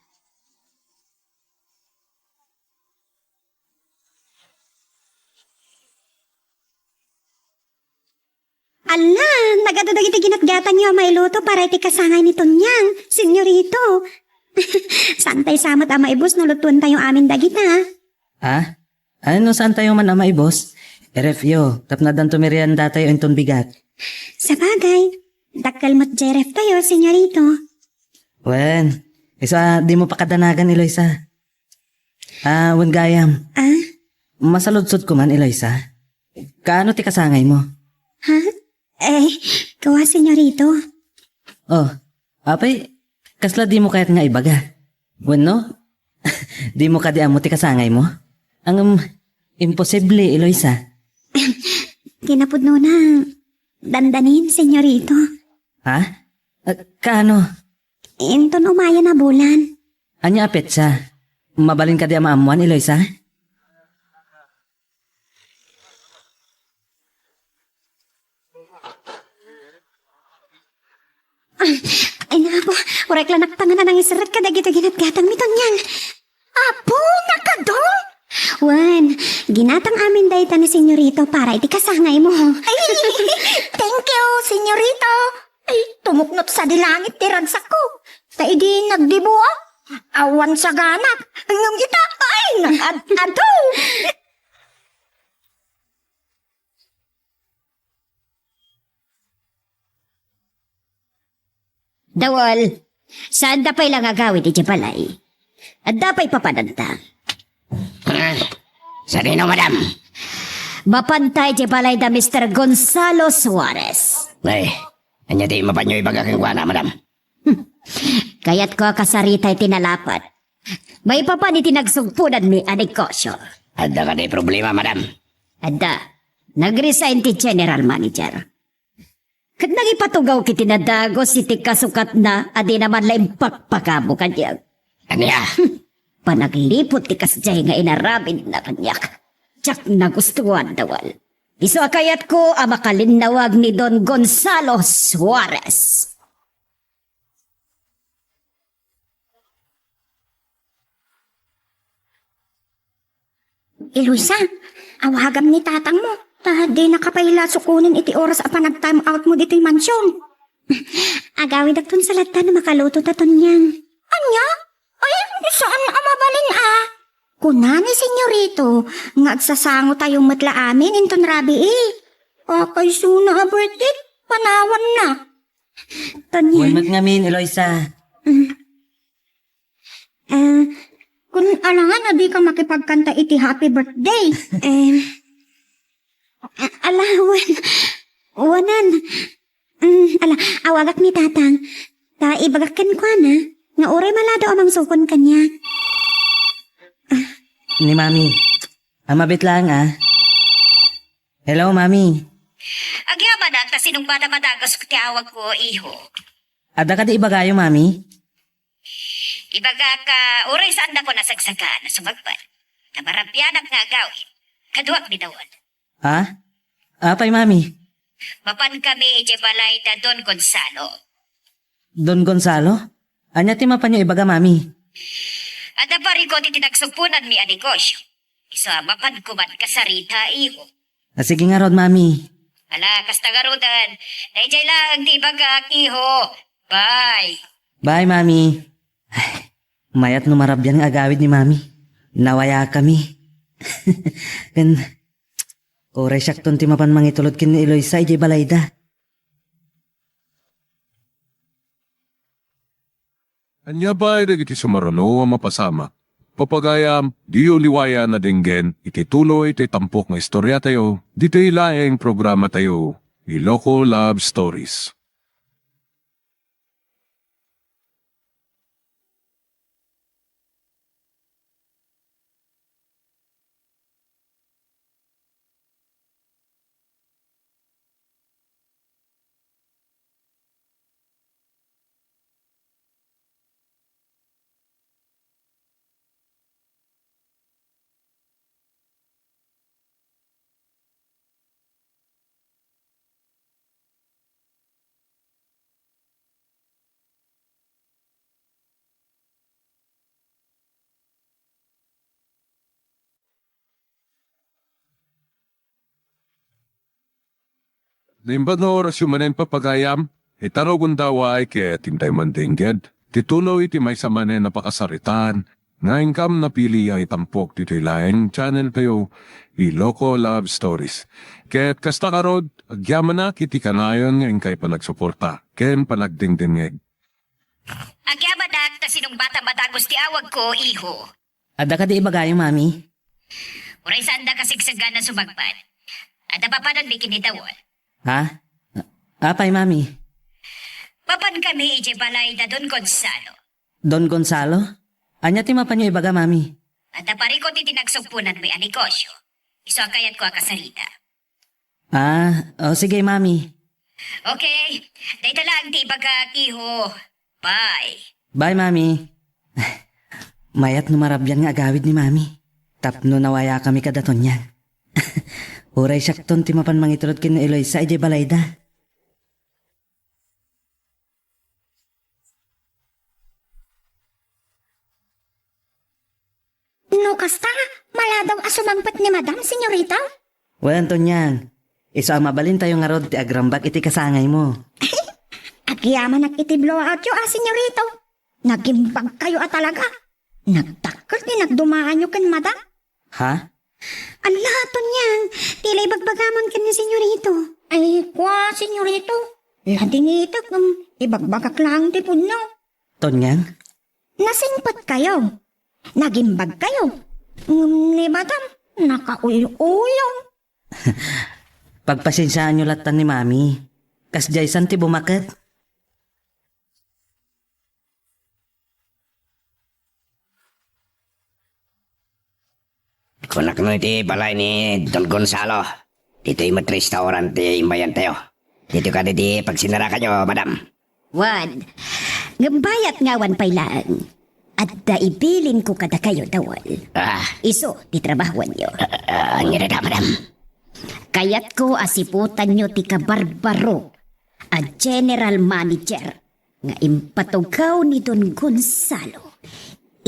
Alla, nagadu dagiti ginatgatangyo a mailuto para iti kasangay ni Tonyang, senyorito. Saantayo sa met a maibus no lutuentayo amin dagita. Ha? Ay, no saantayo man a maibus, irefyo, tapno addanto meriendatayo inton bigat. Sabagay, dakkel met jay reftayo, senyorito. Wen, isu a dimo pakadanagan, Eloisa. Ah, wen gayam. Ah? Masaludsodko man, Eloisa. Kaano ti kasangaymo? Ha? Eh, kua, senyorito. Oh, apay, kasla dimo kayat nga ibaga? Wenno, dimo kadi ammo ti kasangaymo? Ngem, imposible, Eloisa. Kinapudnona, dandanin, senyorito. Ha? Ah, kaano? Inton umayen a bulan. Ania a petsa? Mabalin kadi a maammoan, Eloisa? Ay, naku, uray la naktangan a nangiseret kadagiti ginatgatangmi, Tonyang. Apo, nakadong? Wen, ginatang amin dayta ni senyorito para iti kasangaymo. Ay, thank you, senyorito. Ay, tumuknop sadi langit ti ragsakko. Ta idi nagdibuak, awan saganak. Ngem ita, ay, nag-ad-adu. Dawel, saanda pay la nga agawid idiay balay. Adda pay papananta. Ah, sadino, madam? Mapanta idiay balay da Mister Gonzalo Suarez. Ay, ania ti mapanyo ibaga kenkuana, madam? Hmm. Kayatko a kasarita iti nalapad. Maipapan iti nagsugponanmi a negosyo. Adda kadi problema, madam? Adda. Nag-resign ti general manager. Ket nangipatugawak iti nadagus iti kasukatna a dina man la impakpakamo kaniak. Ania? Panagliput ti kasdiay nga inaramidna kaniak. Diak nagustuan, Dawel. Isu a kayatko a makalinnawag ni Don Gonzalo Suarez. Eloisa, awagam ni tatangmo, ta dinaka pay la sukonen iti oras a panag-time outmo ditoy mansion. Agawidakton sa latta no makaluto ta, Tonyang. Ania? Ay, saan a mabalin a. Kuna ni Senyorito nga agsasangotayo met la amin inton rabii. Akaysona a birthday, panawanna. Tonyang. Wen met ngamin, Eloisa. Mm. Ah, Kun alangan a dika makipagkanta iti happy birthday. Em, a-, ala, wen-, wanan. Mm, ala, awagak ni Tatang. Ta ibagak kenkuana nga uray maladaw a mangsukon kaniak. Ni Mami. Amabit lang, ah. Hello, Mami. Agyamanak ta sinungbat a madagus ti awagko, iho. Adda kadi ibagayo, Mami? Ibagak a uray saandakon a sagsagaan a sumagbat. Ta marabianak nga agawid. Kaduak ni Dawal. Ha? Apay, Mami? Mapankami idiay balay da Don Gonzalo. Don Gonzalo? Ania ti mapanyo ibaga, Mami? Adda parikut iti nagsugponanmi a negosio. Isu a mapanko man kasarita, iho. Ah, sige ngarud, Mami. Ala, kasta ngaruden. Daydiay laeng ti ibagak, iho. Bye. Bye, Mami. Ay, mayat no marabian nga agawid ni Mami. Nawayakami. Ken, uray siakton ti mapan mangitulod ken ni Eloisa idiay balayda. Ania pay dagiti sumaruno a mapasamak? Papagayam, diyo liwayan a denggen iti tuloy ti tampok nga istoriatayo ditoy laeng programatayo, Iloko Love Stories. Naimbag nga orasyo manen, papagayam, ita gundaway ket intay man dengged ti tuloy iti maysa manen a pakasaritaan nga inkam napili a itampok ditoy laeng channeltayo, Iloko Love Stories. Ket kasta ngarud, agyamanak iti kanayon nga inkay panagsuporta ken panagdengdengngeg. Agyamanak ta sinungbat a madagus ti awagko, iho. Adda kadi ibagayo, Mami? Uray saanda kasigsagan a sumagbat. Adda papananmi ken ni Dawal. Ha? Apay, Mami? Mapankami idiay balay da Don Gonzalo. Don Gonzalo? Ania ti mapanyo ibaga, Mami? Adda parikut iti nagsugponanmi a negosio. Isu a kayatko a kasarita. Ah, o, sige, Mami. Okay. Dayta laeng ti ibagak, iho. Bye. Bye, Mami. Mayat no marabian nga agawid ni Mami. Tapno nawayakami kada Tonyang. Uray siakton ti mapan mangitulod ken ni Eloisa idiay balayda. No kasta, maladaw a sumangpet ni Madam, senyorita? Wen, Tonyang. Isu a mabalintayo ngarud ti agrambag iti kasangaymo. Agyamanak iti blowoutyo a, senyorito. Nagimbagkayo a talaga. Nagdakkel ti nagdumaanyo ken Madam. Ha? Ala, Tonyang, ti la ibagbagam ken ni senyorito. Ay, kua, senyorito. Ladingitek, em, ibagbagak laeng ti pudno. Tonyang? Nasingpetkayo. Nagimbagkayo. Ngem ni Madam, nakauyong-uyong. Pagpasensiaanyo lattan ni Mami. Kasdiay san ti bumaket? Kunakno iti balay ni Don Gonzalo. Ditoy met restaurant ti imbayantayo. Ditoy kadi ti pagsinarakanyo, madam. Wen, ngem bayat nga awan pay laeng. Adda ibilinko kadakayo, Dawal. Ah. Isu ti trabahoanyo. Ah, ah, ania dayta, madam? Kayatko a siputanyo ti kabarbaro a general manager nga impatugaw ni Don Gonzalo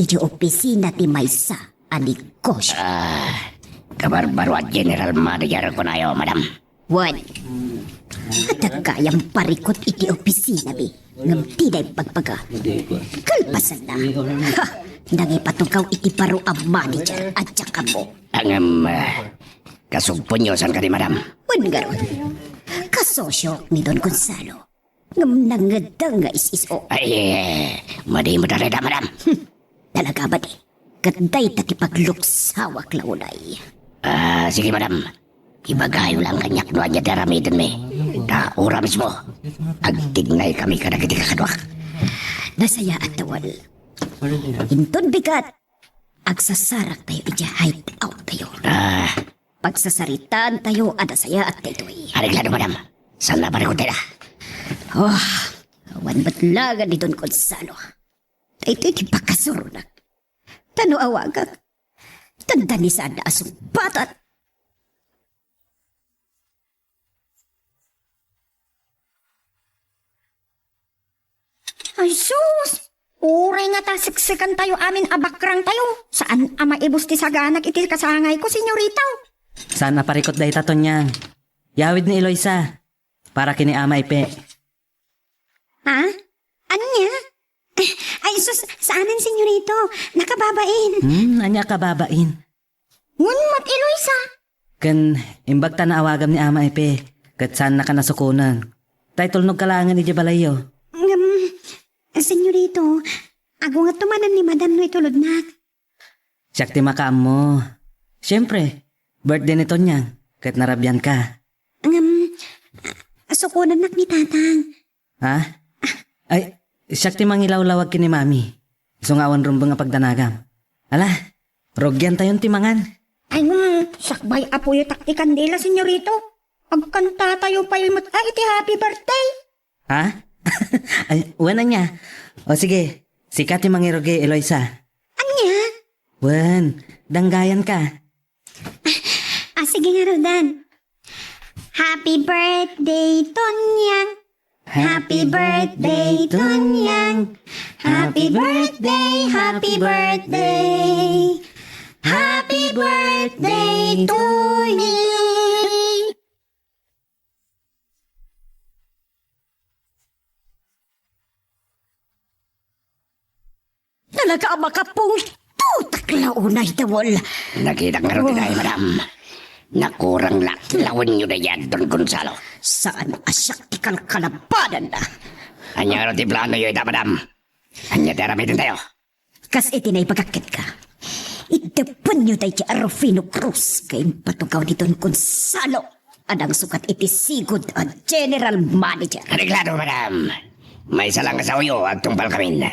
idiay opisina ti maysa a negosyo. Ah, kabarbaro a general manager kunayo, madam. Wen, adda gayam parikut iti opisinami, ngem dida imbagbaga. Kalpasanna, ha, nangipatugaw iti baro a manager a diak ammo. Ngem, ah, kasugponyo san kadi, madam? Wen ngarud, kasosiok ni Don Gonzalo. Ngem nangngegda nga is-isu. Ay, eh, madi met dayta, madam. Hmm. Talaga, madi. ket dayta ti pagluksawak la unay. Ah, sige, madam. Ibagayo lang kaniak no ania ti aramidenmi. Ta ura mismo, agtignaymi kadagiti kakaduak. Nasayaat, Dawal. Inton bigat, agsasaraktayo idiay hideout tayo. Ah. Pagsasaritaantayo a nasayaat daytoy. Areglado, madam. Saan a parikutda? Oh, awan met laeng ni Don Gonzalo. Daytoy ti pakasuronak. Ta no awagak, tanda ni saan a sungbatan. Ay, sus! Uray ngata seksekantayo amin a bakrangtayo. Saan a maibus ti saganak iti kasangayko, senyorito. Saan a parikut dayta, Tonyang. Yawid ni Eloisa. Para ken ni Ama Epe. Ha? Ania? Ay, sus, saanen, senyorito. Nakababain. Hmm, ania kababain? Ngem met, Eloisa. Ken imbag ta naawagam ni Ama Epe, ket saannaka nasukonen. Ta itulnogka laengen idiay balayyo. Ngem, senyorito, agungetto manen ni Madam no itulodnak. Siak ti makaammo. Siempre, birthday ni Tonyang, ket narabianka. Ngem, sukonennak ni Tatang. Ha? Ay, siak ti mangilawlawag ken ni Mami. Isu nga awan rumbeng a pagdanagam. Ala, rugiantayon ti mangan. Ay, ngem, sakbay a puyotak ti kandila, senyorito. Agkantatayo pay met a iti happy birthday. Ha? Ay, wen ania? O sige, sika ti mangirugi, Eloisa. Ania? Wen, danggayanka. Ah, sige ngaruden. Happy birthday, Tonyang. Happy birthday, Tonyang. Happy birthday, happy birthday. Happy birthday to you. Talaga a makapungtotak la unay, Dawal. Nakitak ngarud ti dayta, madam. Nakurang la ti lawenyo dayta, Don Gonzalo. Saan a siak ti kalkalabadanna. Ania ngarud ti planoyo ita, madam? Ania ti aramidentayo? Kas iti naibagak kenka, iddepenyo daydi a Rufino Cruz nga impatugaw ni Don Gonzalo a nangsukat iti sigud a general manager. Areglado, madam. Maysa lang a saoyo, agtungpalkamin.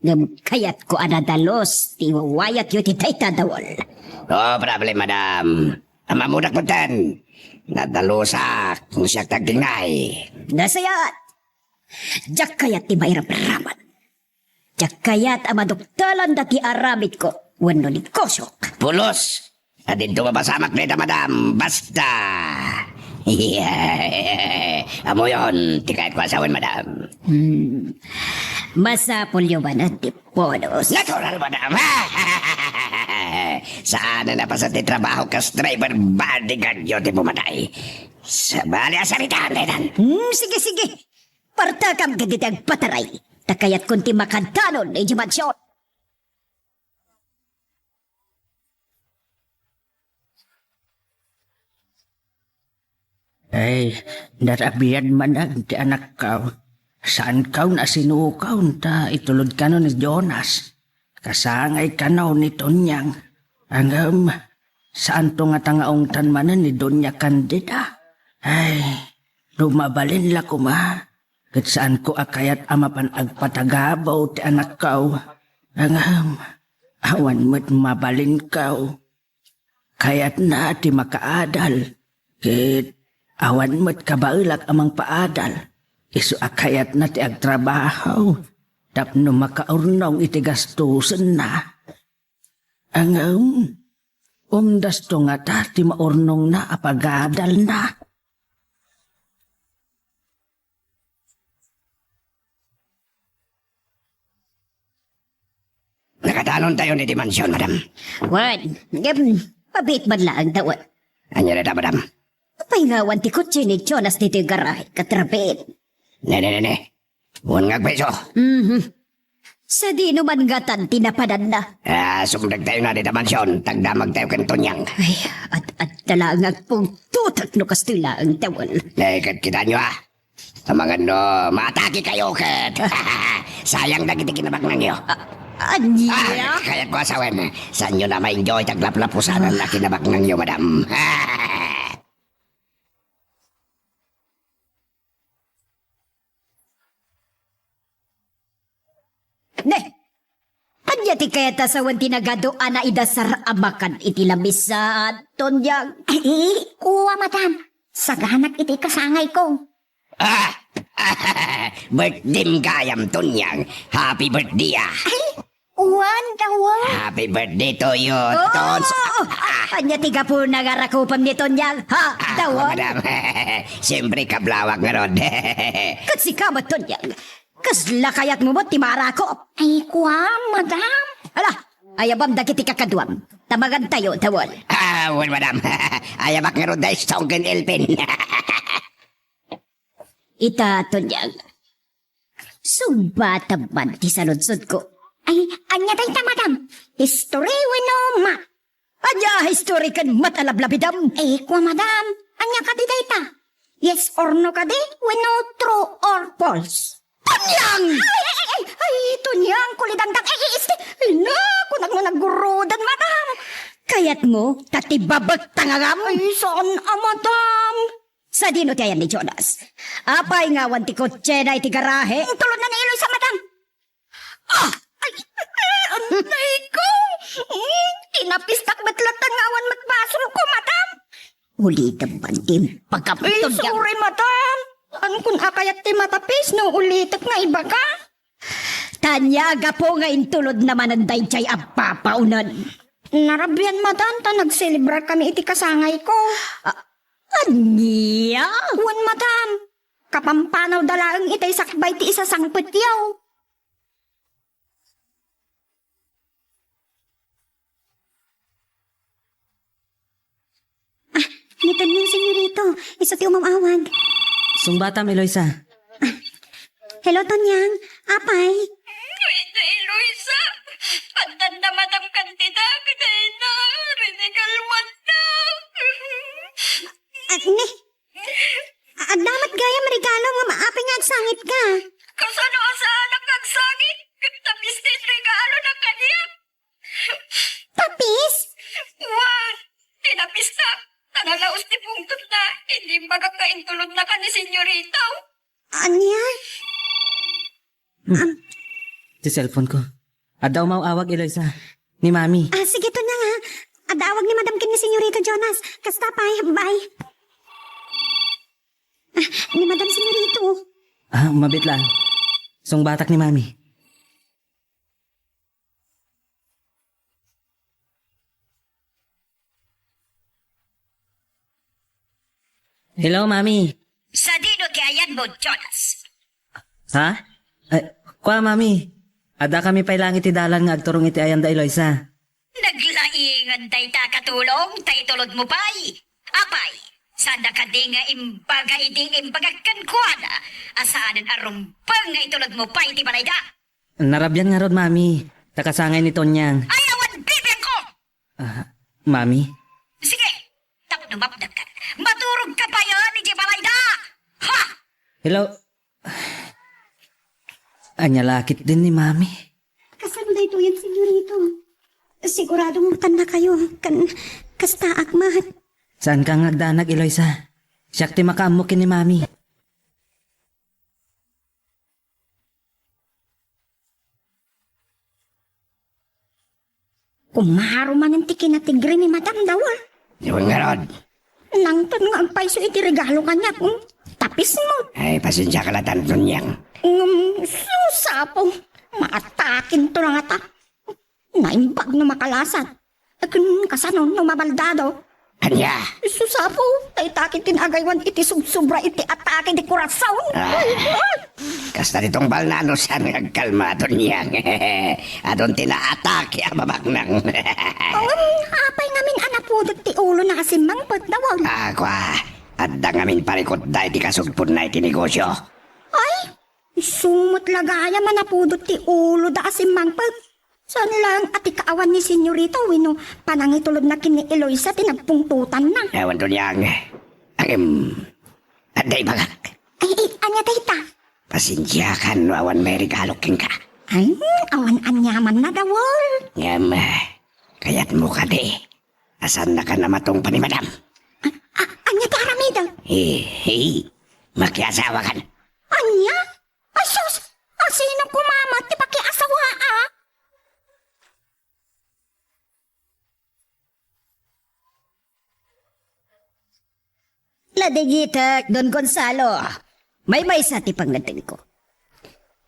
Ngem kayatko a nadalus ti iwawayatyo iti dayta, Dawal. No problem, madam. Ammodak metten. Nadalusak no siak ti agtignay. Nasayaat. Diak kayat ti mairap-iraman. Diak kayat a maduktalanda ti aramidko wenno negosiok. Pulos! Adinto mapasamak dayta, madam. Basta! Ammoyon ti kayatko a sawen, madam. Hmm. Masapulyo manen ti pulos. Natural, madam. Saan a napasan ti trabaho kas driver bodyguard yo ti pumatay. Sabali a saritaan daytan. Hmm, sige, sige. Partakam kadagiti agpataray, ta kayatkon ti makadanon idiay mansion. Ay, narabian manen ti anakko. Saanko a sinukaw ta itulod kano ni Jonas. Kasangay kano ni Tonyang. Ngem, saanto ngata nga ungtan manen ni Doña Candida. Ay, no mabalin la koma, ket saanko a kayat a mapan agpatagabaw ti anakko. Ngem, awan met mabalinko. Kayatna ti makaadal, ket awan met kabaelak a mangpaadal. Isu a kayatna ti agtrabaho tapno makaurnong iti gastusenna. Ngem, umdasto ngata ti maurnongna a pagadalna. Nakadanontayon iti mansion, madam. Wen, ngem, mabiit man laeng ta wen. Ania dayta, madam? Apay nga awan ti kotse ni Jonas ditoy garahe, katrabin? Ne, ne, ne, ne. Wen nga agpayso. Mhm. Sadino man ngatan ti napananna? Ah, sumrektayo na dita mansion, ta agdamagtayo ken Tonyang. Ay, ad-adda laeng agpungtotak no kastoy laeng, Dawal. Ay, ket kitaenyo, a. Amangan no maatake kayo ket sayang dagiti kinabaknangyo. A-, Ania? Ah, kayatko a sawen. Saanyo a ma-enjoy ti aglaplapusanan a kinabaknangyo, madam. Ne! Ania ti kayat a sawen ti nagadu a naidasar a makan iti lamisaan, Tonyang? Ay, kua, madam. Saganak iti kasangayko. Ah! Birthdayem gayam, Tonyang. Happy birthday, ah! Ay, wen, dawel. Happy birthday to you, Tons. Ah, ania ti gapuna nga rakupem ni Tonyang, ha? Ah, dawel? Madam. Siyempre, kablawak ngarud. Ket sika met, Tonyang. Kasla kayatmo met ti marakop? Ay, kua, madam. Ala, ayabam dagiti kakaduam. Ta magantayo, dawel. Ah, wen, madam. Ayabak ngarud da Stone ken Elpin. Ita, Tonyang. Sungbatam man ti saludsodko. Ay, ania dayta, madam? History wenno math? Ania a history ken math a lablabidam? Eh, kua, madam. Ania kadi dayta? Yes or no kadi? Wenno true or false? Tonyang! Ay, ay, ay, ay, ay, Tonyang, kulidangdang, ay, ay, isti, ay, naku, nagno naggurudan, madam. Kayatmo, ta ti babek ta ngangam? Ay, saan a, madam. Sadino ti ayan ni Jonas? Apay nga awan ti kotsena iti garahe? Tulodna ni Eloisa, madam. Ah! Ay, ay, anay ko! Mm, tinapistak met latta nga awan met basolko, madam. Ulitem man ti impagapton. Ay, sorry, madam. Saankon a kayat ti matapis no ulitek nga ibaka. Tanya, gapu nga intulodna manen daydiay a papaonen. Narabian, madam, ta nagselebrakami iti kasangayko. A-, ania? Wen, madam. Kapampanawda laeng itay sakbay ti isasangpetyo. Ah, ni Tonyang, senyorito. Isu ti umawawag. Sungbatam, Eloisa. Ah, hello, Tonyang. Apay? Ay, Eloisa. Addan da madam kantita, kadayna. Rinigal madam. Ah, ni, adda met gayam regalo nga maapay nga agsangitka. Kasano a saanak nga agsangit? Ket tapis ti regalo na kaniak. Tapis? Wen, ti napis na. Ta nalaus ti pungtotna. Idi imbagak nga intulodna ken ni senyorito. Ania? Hmm. Am- Ti cellphone ko. Adda umaw-awag, Eloisa. Ni Mami. Ah, sige, Tonyang, ha. Adda awag ni Madam ken ni Senyorito Jonas. Kasta pay, bye. Ah, ni Madam, Senyorito. Ah, mabit lang. Sungbatak ni Mami. Hello, Mami. Sadino ti ayanmo, Jonas? Ha? Ay, kua, Mami. Addakami pay laeng iti dalan nga agturong iti ayan da Eloisa. Naglaingan dayta a katulong, ta itulodmo pay. Apay, saanda kadi nga imbaga idi imbagak kenkuana a saanen a rumbeng nga itulodmo pay iti balayda? Narabian ngarud, Mami, ta kasangay ni Tonyang. Ay, awan bibiangko! Ah, Mami? Sige, tapno mapdagkan, maturogka payen idiay balayda! Ha? Hello? Ania la ketdin ni Mami? Kasano daytoyen, senyorito? Sigurado nga kannakayo, kan, kastaak met. Saanka nga agdanag, Eloisa. Siak ti makaammo ken ni Mami. Kumaro manen ti kinatigri ni Madam, dawel. Wen ngarud. Nangted nga agpayso iti regalo kaniak, hmm? Tapismo. Ay, pasensiaka latta, Tonyang. Ngem, sus apo, maatakinto la ngata. Naimbag no makalasat. Ken kasano no mabaldado? Ania? Sus apo, dayta ketdin agaywan iti subsobra iti atake de corazon. Ah, kasta ti tungpalna no saan nga agkalma, Tonyang. Adun ti naatake a mabaknang. Ngem, apay ngamin a napudot ti ulona a simmangpet, dawel? Ah, kua, adda ngamin parikutda iti kasugponna iti negosio. Ay, isu met la gayam a napudot ti uloda a simmangpet. Saan laeng a ti kaawan ni senyorito wenno panangitulodna ken ni Eloisa ti nagpungtotanna? Awan, Tonyang. Ngem, adda ibagak. Ay, ay, ania dayta? Pasensiakan no awan mairegalok kenka. Ay, awan aniaman nadawol. Ngem, kayatmo kadi a saannakan a matungpal ni Madam? A-, a-, ania ti aramidek? Hey, hey, makiasawakan. Ania? Ay, sus! Asino koma met ti pakiasawa, a? Nadingitek, Don Gonzalo. Maymaysa ti pangngeddengko.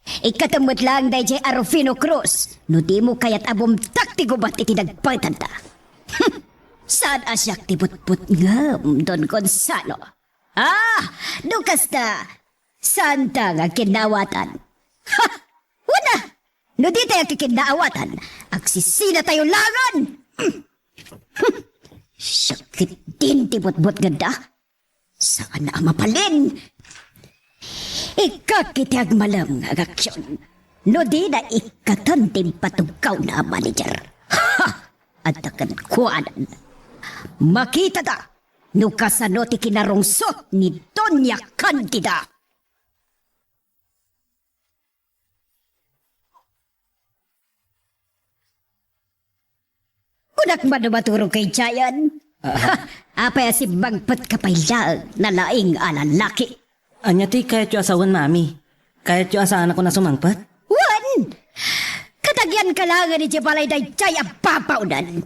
Ikkatem met laeng daydiay a Rufino Cruz no dimo kayat a bumtak ti gubat iti nagpatanta. Saan a siak ti butbutngem, Don Gonzalo. Ah, no kasta, saanta nga kinnaawatan. Ha! Wen a, no ditayo agkikinnaawatan, agsisinatayo laengen! Sakit din ti butbutngedda. Saan a mabalin. Ikkak iti agmalem nga agaksion. No dina ikkaten ti impatuggawna a manager. Ha! Adda kenkuanan. Makitada no kasano ti kinarungsot ni Doña Candida. Kunak man no maturogka idiayen. Ah. Apay a simmangpetka pay laeng, nalaing a lalaki? Ania ti kayatyo a sawen, Mami? Kayatyo a saanakon a sumangpet? Wen! Kadagyanka laengen idiay balay daydiay a papaonan.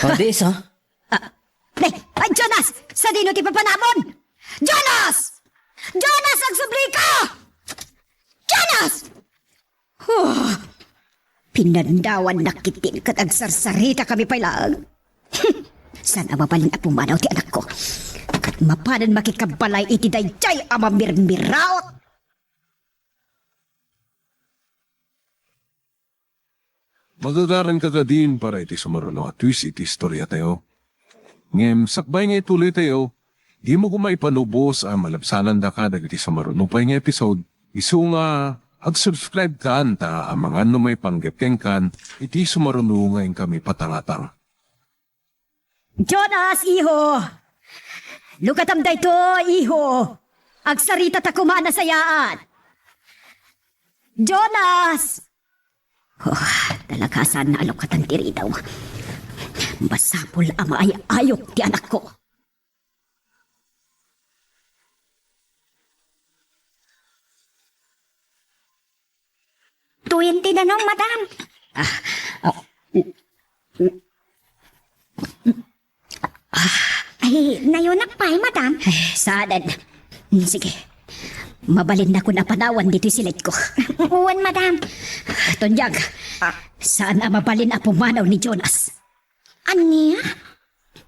O, di isu. Ah, ay, ay, Jonas! Sadino ti papanamon? Jonas! Jonas, agsublika! Jonas! Huh! Pinandawannak ketdin ket agsarsaritaka pay laeng. Saan a mabalin a pumanaw ti anakko. Ket mapanen makikabalay iti daydiay a mamirmiraot. Magagaranka kadin para iti sumaruno a twist iti istoriatayo. Ngem sakbay nga ituloytayo, dimo koma ipalubos a malabsanandaka dagiti sumaruno pay nga episode, isu nga ag-subscribe kan ta amangan no maipanggep kenkan iti sumaruno nga inkami patangatang. Jonas, iho! Lukatam daytoy, iho! Agsaritata koma a nasayaat! Jonas! Oh, talaga, saan a lukatan ti ridaw. Masapul a maay-ayok ti anakko. Tuyen ti danum, madam. Ah, ah, Ay, nayunak pay, madam. Ay, saanen. Mm, sige. Mabalinnakon a panawan ditoy silidko. Wen, madam. Tonyang, saan a mabalin a pumanaw ni Jonas. Ania?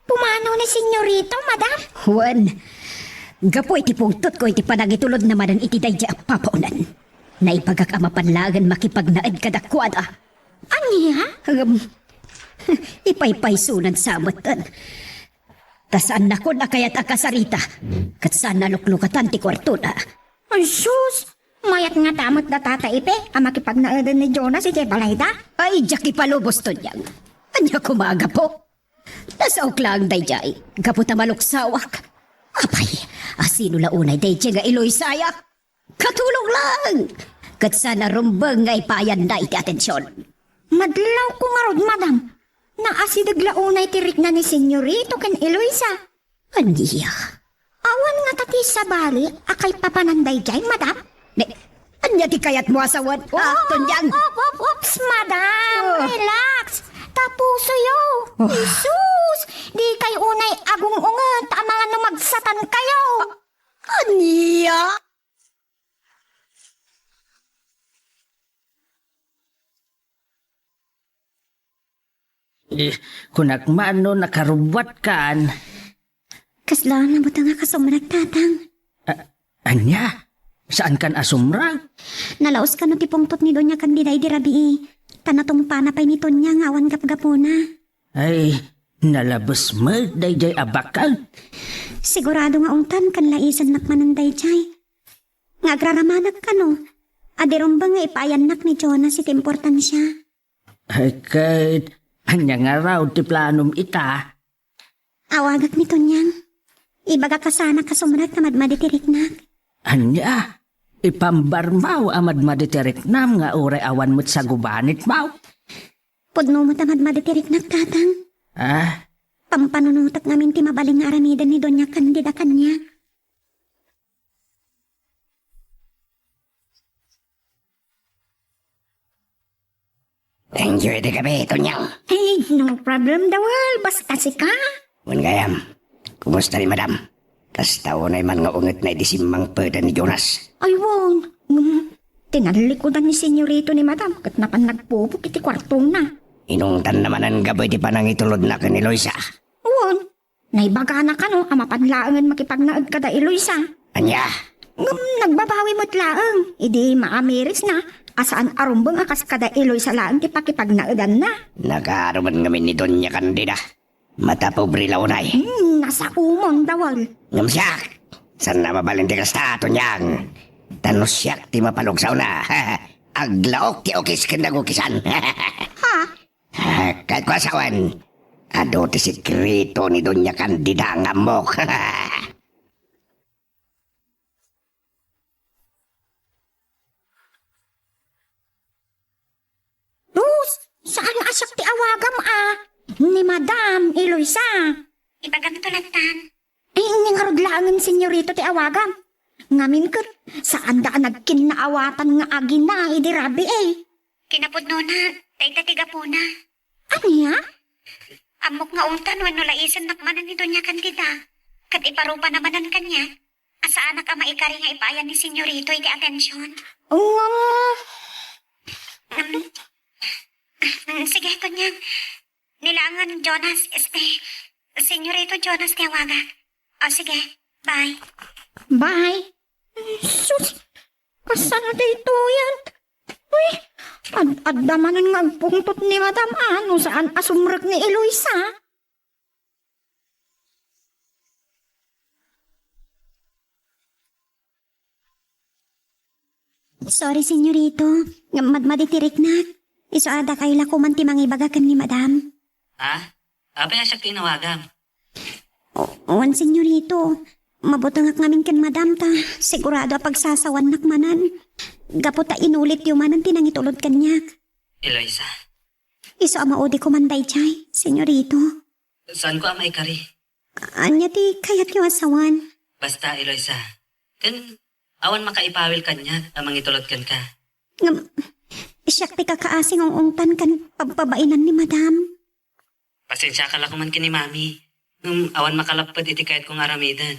Pumanaw ni Senyorito, madam? Wen, gapu iti pungtotko iti panangitulodna manen iti daydiay a papaonan, naibagak a mapan laengen makipagnaed kadakuada. Ania? Ngem, ipaypaysonan sa metten. Ta saannakon a kayat a kasarita, ket saan a luklukatan ti kuartona. Ay, sus! Mayat ngata met da Tata Ipe a makipagnaeden ni Jonas idiay balayda? Ay, diak ipalubos, Tonyang. Ania koma a gapu? Nasaok laeng daydiay, gapu ta maluksawak. Apay, asino la unay daydiay nga Eloisaya? Katulong laeng! Ket saan a rumbeng nga ipaayanna iti atension. Madlawko ngarud, madam. Naasideg la unay ti rikna ni Senyorito ken Eloisa. Ania? Awan ngata ti sabali a kaipapanan daydiay, madam? Ne, ania ti kayatmo a sawen? Ah, Tonyang! Op, op, ops, madam! Ah. Relax! Ta pusoyo! Ah. Jesus! Dikay unay agung-unget ta amangan no magsatankayo! Ania? Eh, kunak man no nakarubbuatkan. Kasla, nabutengak a sumrek, Tatang. A-, ania? Saankan a sumrek? Nalaos kano ti pungtot ni Doña Candida idi rabii, ta natungpana pay ni Tonya nga awan gapgapuna. Ay, nalabes met daydiay a bakket. Sigurado nga ungtan ken laisennak manen daydiay. Nga agraramanak kano, a di rumbeng nga ipaayannak ni Jonas iti importansia. Ay, ket ania ngarud ti planom ita? Awagak ni Tonyang. Ibagak a saanak a sumrek ta madmadi ti riknak. Ania? Ipambarmaw a madmadi ti riknam nga uray awan met sagubanitmaw. Pudno met a madmadi ti riknak, Tatang. Ah? Pampanunotek ngamin ti mabalin nga aramiden ni Doña Candida kaniak. Thank you iti kape, Tonyang. Ay, no problem, Dawal. Basta sika. Wen gayam, kumusta ni Madam? Kasta unay man nga ungetna iti simmangpet ni Jonas. Ay, wen. Ngem, tinallikudan ni Senyorito ni Madam ket napan nagpupok iti kuartona. Inungtanna manen gapu iti panangitulodna ken ni Luisa. Wen. Naibagana kano a mapan laengen makipagnaed kada Eloisa. Ania? Ngem nagbabawi met laeng idi maamirisna a saan a rumbeng a kas kada Eloisa laeng ti pakipagnaedanna. Nakarumen ngamin ni Doña Candida. Matapobre la unay. Hmm, nasaomon, Dawal. Ngem siak, saan a mabalin ti kasta, Tonyang. Ta no siak ti mapalugsawna, aglaok ti ukis ken nagukisan. Ha? Ah, kayatko a sawen, adu ti sekreto ni Doña Candida nga ammok. Rose, saan a siak ti awagam a? Ni Madam Eloisa. Ibagam to, Lantan. Ay, nia ngarud laengen, Senyorito, ti awagam. Ngamin ket, saanda a nagkinnaawatan nga agina idi rabii. Kinapudnona, dayta ti gapuna. Ania? Ammok nga ungtan wenno laisennak manen ni Doña Candida. Ket iparupana manen kaniak a saanak a maikari nga ipaayan ni Senyorito iti atension. Ngem, mm, sige, Tonyang. Ni laengen Jonas, este, Senyorito Jonas ti awagak. O, sige. Bye. Bye. Sus! Kasano daytoyen? Uy, ad-adda manen nga agpungtot ni Madam a no saan a sumrek ni Eloisa. Sorry, Senyorito. Ngem madmadi ti riknak. Isu a dakay la koman ti mangibaga ken ni Madam. Ha? Apay a siak ti inawagam? O-, wen, Senyorito. Mabutengak ngamin ken Madam ta sigurado a pagsasawannak manen. Gapu ta inulityo manen ti nangitulod kaniak. Eloisa. Isu a maudi koman daydiay, Senyorito. Saanko a maikari. Ania ti kayatyo a sawen? Basta, Eloisa. Ken awan makaipawil kaniak a mangitulod kenka. Ngem, siak ti kakaasi nga ung-ungtan ken pabpabainan ni Madam. Pasensiaka la koman ken ni Mami. Ngem awan makalapped iti kayatko nga aramiden.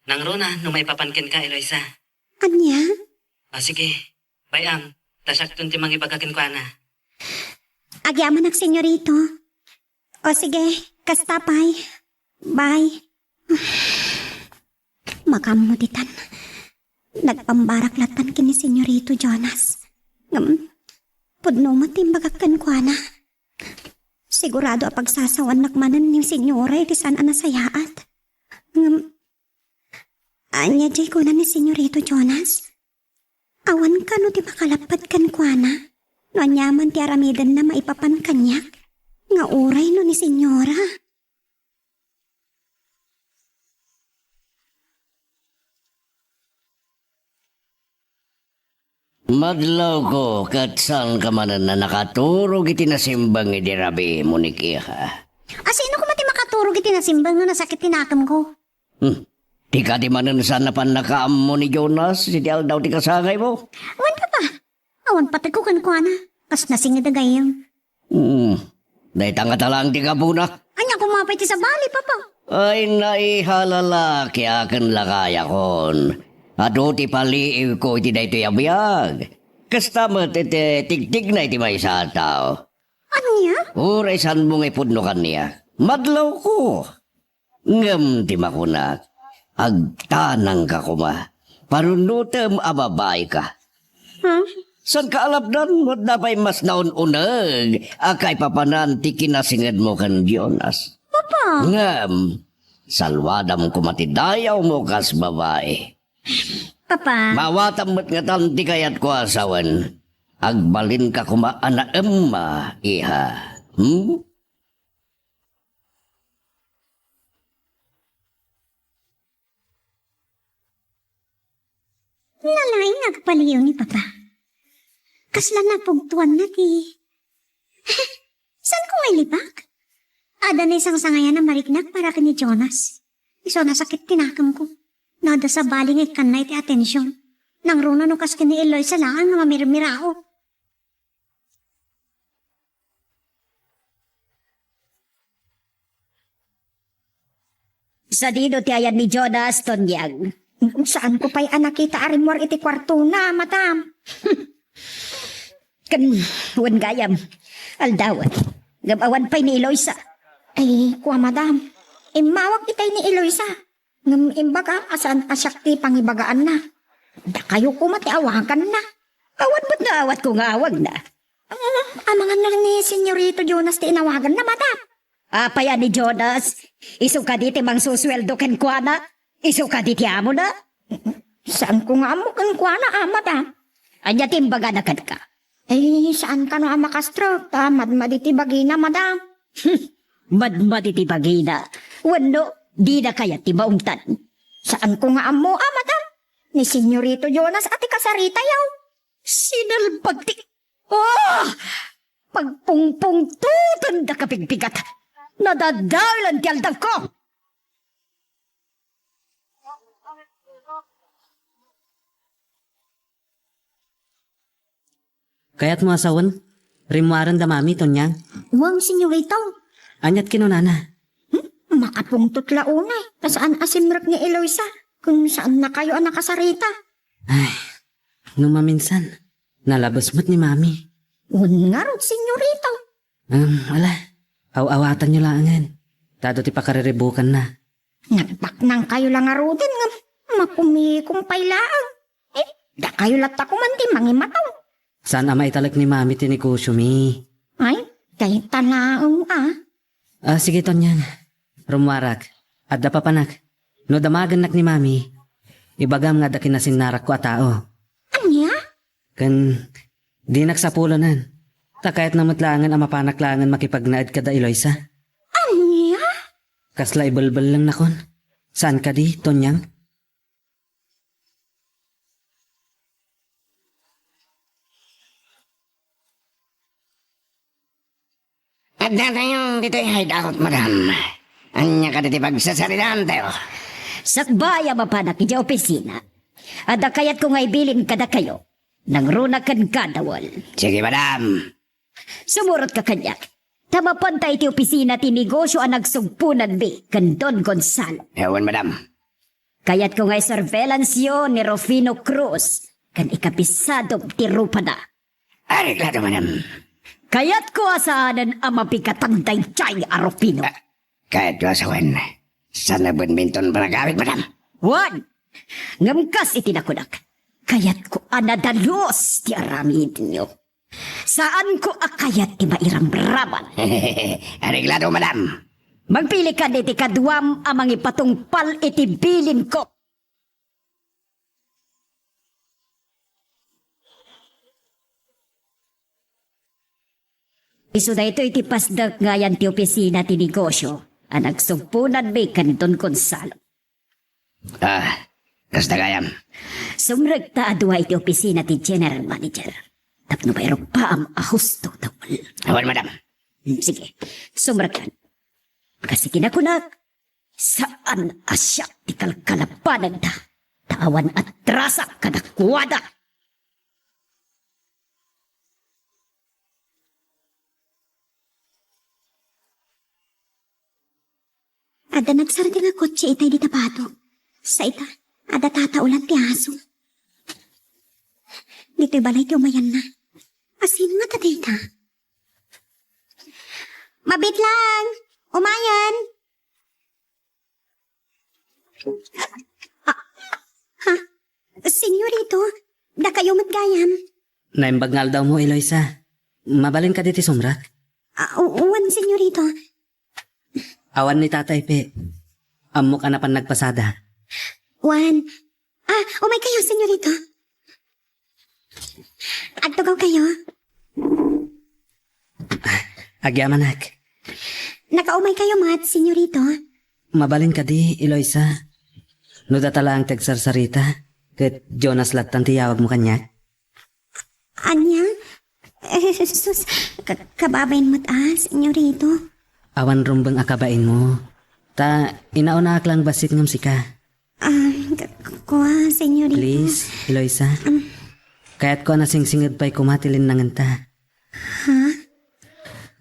Nangruna no maipapan kenka, Eloisa. Ania? A, sige. Bay-am, ta siakton ti mangibaga kenkuana. Agyamanak, Senyorito. O sige, kasta pay. Bye. Makaammo ditan. Nagpambarak latan ken ni Senyorito Jonas. Ngem, pudno met ti imbagak kenkuana. Sigurado a pagsasawannak manen ni Senyora iti saan a nasayaat. Ngem, ania diay kuna ni Senyorito Jonas? Awan kano ti makalapped kenkuana no aniaman ti aramidenna maipapan kaniak nga uray no ni Senyora. Madlawko, ket saanka manen a nakaturog iti nasimbeng idi rabii, Monique, iha. A, sino koma ti makaturog iti nasimbeng no nasakit ti nakemko? Hmm. Ti kadi manen saan a pannakaammo ni Jonas iti aldaw ti kasangaymo? Wen, Papa. Awan pateko kenkuana. Kas nasinged a gayyem. Hmm. Dayta ngata laeng ti gapuna. Ania koma pay ti sabali, Papa? Ay, naiha, lalaki, akin la kayakon. Adu ti paliiwko iti daytoy a biag. Kasta met iti tigtigna iti maysa a tao. Ania? Uray saanmo nga ipudno kaniak. Madlawko. Ngem ti makunak, agtanangka koma. Panunotem a babaika. Ha? Saanka a lapdan, no adda pay mas naun-uneg a kaipapanan ti kinasingedmo ken Jonas? Papa! Ngem, saluadam koma ti dayawmo kas babai. Papa! Maawatam met ngatan ti kayatko a sawen. Agbalinka koma a naemma, iha. Hmm? Nalaing nga agpaliiw ni Papa. Kasla napugtoanna ti, saan ko nga ilibak? Adda naisangsangayan a mariknak para ken ni Jonas. Isu a nasakit ti nakemko. No adda sabali nga ikkanna iti atensiyon. Nangruna no kas ken ni Eloisa laeng nga mamirmiraot. Sadino ti ayan ni Jonas, Tonyang? Saanko pay a nakita a rimmuar iti kuartona, madam. Ken, wen gayam, aldawen. Ngem awan pay ni Eloisa. Ay, kua, madam. Immawag itay ni Eloisa. Ngem imbaga a saan a siak ti pangibagaanna. Dakayo koma ti awaganna. Awan met naawatko nga awagna. Ah, amangan ni Senyorito Jonas ti inawaganna, madam. Apay a ni Jonas? Isu kadi ti mangsusueldo kenkuana? Isu kadi ti amona? Saanko nga ammo kenkuana, a, madam. Ania ti imbagana kenka? Eh, saan kano a makastro, ta madmadi ti bagina, madam. Hmm, madmadi ti bagina. Wenno, dina kayat ti maungtan? Saanko nga ammo, a, madam. Ni Senyorito Jonas a ti kasaritayo. Sinalbag ti, oh! Pagpungpungtoten da kapigpigat. Nadadalan ti aldawko. Kayatmo a sawen? Rimmuaren da mami, Tonyang. Wen, senyorito. Aniat kinunana? Hmm? Makapungtot la unay, ta saan a simrek ni Eloisa, ken saannakayo a nakasarita. Ay, no maminsan, nalabes met ni mami. Wen ngarud, senyorito. Um, ala, aw-awatanyo laengen. Ta adu ti pakariribukanna. Nagbaknangkayo la ngaruden ngem makumikom pay laeng. Eh, dakayo latta koman ti mangimato. Saan a maitalek ni mami ti negosyo mi? Ay, dayta laeng a. Ah, sige, Tonyang. Rummuarak. Adda papanak. No damagennak ni mami, ibagam nga adda kinasinarakko a tao. Ania? Ken dinak sapulonen. Ta kayatna met laengen a mapanak laengen makipagnaed kada Eloisa. Ania? Kasla ibelbellennakon. Saan kadi, Tonyang? Addatayo ditoy hideout, madam. Ania kadi ti pagsasaritaantayo? Sakbay a mapanak idiay opisina, adda kayatko nga ibilin kadakayo. Nangruna ken kadawel. Sige, madam. Sumurotka kaniak. Ta mapanta iti opisina ti negosyo a nagsugponanmi ken Don Gonzalo. Wen, madam. Kayatko nga i-surveillance-yo ni Rufino Cruz ken ikabisadom ti rupada. Areglado, madam. Kayatko a saanen a mabigatan daydiay a Rufino. Ah, kayatko a sawen, saan a badminton panagawid, madam? Wen, ngem kas iti nakunak, kayatko a nadalus ti aramidyo. Saanko a kayat ti mairamraman. Areglado, madam. Magpilikan iti kaduam a mangipatungpal iti bilinko. Isu daytoy ti pasdek nga ayan ti opisina ti negosyo a nagsugponanmi ken Don Gonzalo. Ah, kasta gayam. Sumrekta a dua iti opisina ti general manager. Tapno mairuppaam a husto dawel. Awan, madam. Hmm, sige. Sumrekkan. Kas iti nakunak, saan a siak ti kalkalabananda. Ta awan atrasak kadakuada. Adda nagsardeng a kotse itay dita batok. Sa ita, adda tataolan ti aso. Ditoy balay ti umayanna. Asin nga ta dayta? Mabit lang! Umayan! Ah, ha? Senyorito, dakayo met gayam. Naimbag nga aldawmo, Eloisa. Mabalin kadi ti sumrek? Ah, u-, wen, senyorito. Awan ni Tatay Pe. Ammok a napan nagpasada. Wen. Ah, umay kayo, senyorito. Agtugaw kayo. Agyamanak. Nakaumay kayo met, senyorito. Mabalin kadi, Eloisa. No data laeng ti agsarsarita, Ket Jonas lattan ti yawagmo kaniak? Ania? Eh, sus, ka-, kababain met a, senyorito. Awan rumbeng a kabainmo. Ta, inaunaak lang bassit ngem sika. Ah, k-, k-, kua, senyorito. Please, Eloisa. Um. Kayatko a nasingsinged pay koma ti linnangenta. Ha?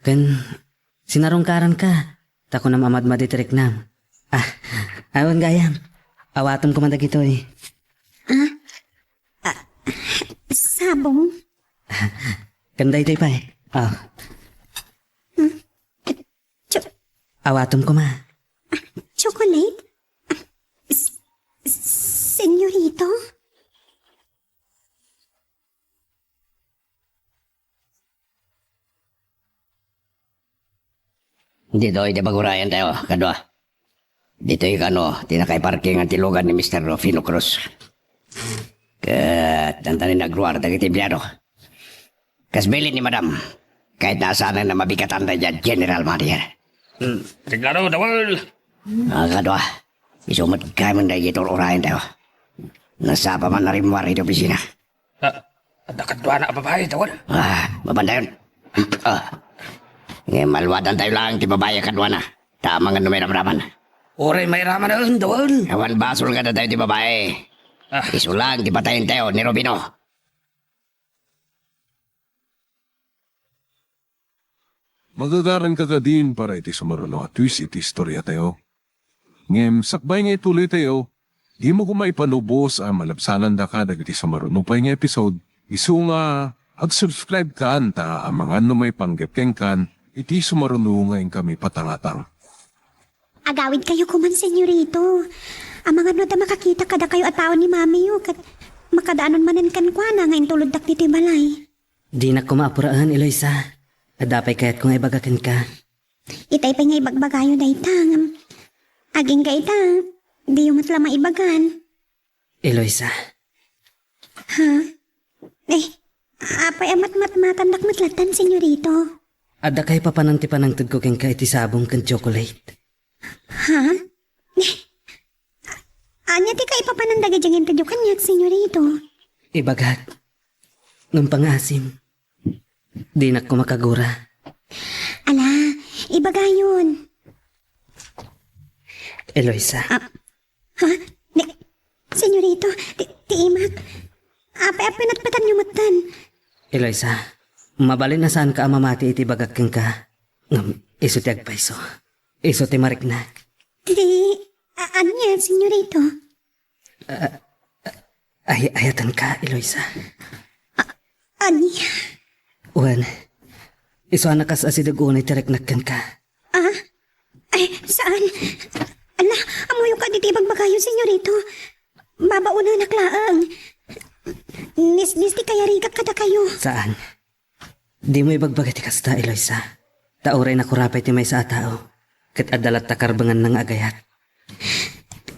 Ken, sinarungkaranka. Ta kunam a madmadi ti riknam. Ah, awan gayam. Awatem koma dagitoy. Ah? Ah, sabong? Ken daytoy pay. Oh. Hmm? Cho- Awatem koma. Chocolate? S-, senyorito? Ditoy ti pagurayan tayo, kadua. Ditoy kano ti nakaiparkingan ti lugan ni Mister Rufino Cruz. Ket dantanin nagruar dagiti empleyado. Kas bilin ni Madam, kayatna a saanen a mabigatan daydiay a general manager. Hmm, reglado, Dawel. Ah, kadua, isu met gayam daydiay ti ur-urayen tayo. Nasapa man a rimmuar iti opisina. Ah, adda kaduana a babai, Dawel. Ah, mapan dayon. Ah. Ngem alwadan tayo lang ti babai a kaduana. Ta amangan no mairamraman. Uray mairamanen, Dawel. Awan basol nga datayo ti babai. Ah. Isu lang ti patayen tayo ni Rufino. Magagaranka kadin para iti sumaruno a twist iti istoriatayo. Ngem sakbay nga ituloytayo, dimo koma ipanubos a malabsanandaka dagiti sumaruno pay nga episode, isu nga ag-subscribekan ta amangan no maipanggep kenkan iti sumaruno nga inkami patangatang. Agawidkayo koman, senyorito. Amangan no adda makakita kadakayo a tao ni mamiyo ket makadaanon manen kenkuana nga intuloddak ditoy balay. Dinak koma apuraen, Eloisa. Adda pay kayatko nga ibaga kenka. Itay pay nga ibagbagayo dayta, ngem agingga ita, diyo met la maibagan. Eloisa. Ha? Eh, apay a matmatmatandak met lattan, senyorito? Adda kaipapanan ti panangtedko kenka iti sabong ken chocolate. Ha? Eh, ania ti kaipapanan dagiti intedyo kaniak, senyorito? Ibagak. Ngem pangaasim. Dinak koma kagura. Ala, ibagayon. Eloisa. Ah, ha? Ni, senyorito, ti, ti imak. Apay a pinatpatanyo metten? Eloisa, mabalin a saanka a mamati iti ibagak kenka. Ngem isu ti agpayso. Isu ti mariknak. Ti, a, ania, senyorito? Ah, ah, ay-, ayatenka, Eloisa. A-, ania? Wen, isu a nakas-asideg unay ti riknak kenka. Ah? Ay, saan? Ala, ammoyo kadi ti ibagbagayo, senyorito. Babaonanak laeng. Nisnis ti kayarigak kadakayo. Saan? Dimo ibagbaga ti kasta, Eloisa. Ta uray nakura pay ti maysa a tao, ket adda latta karbenganna nga agayat.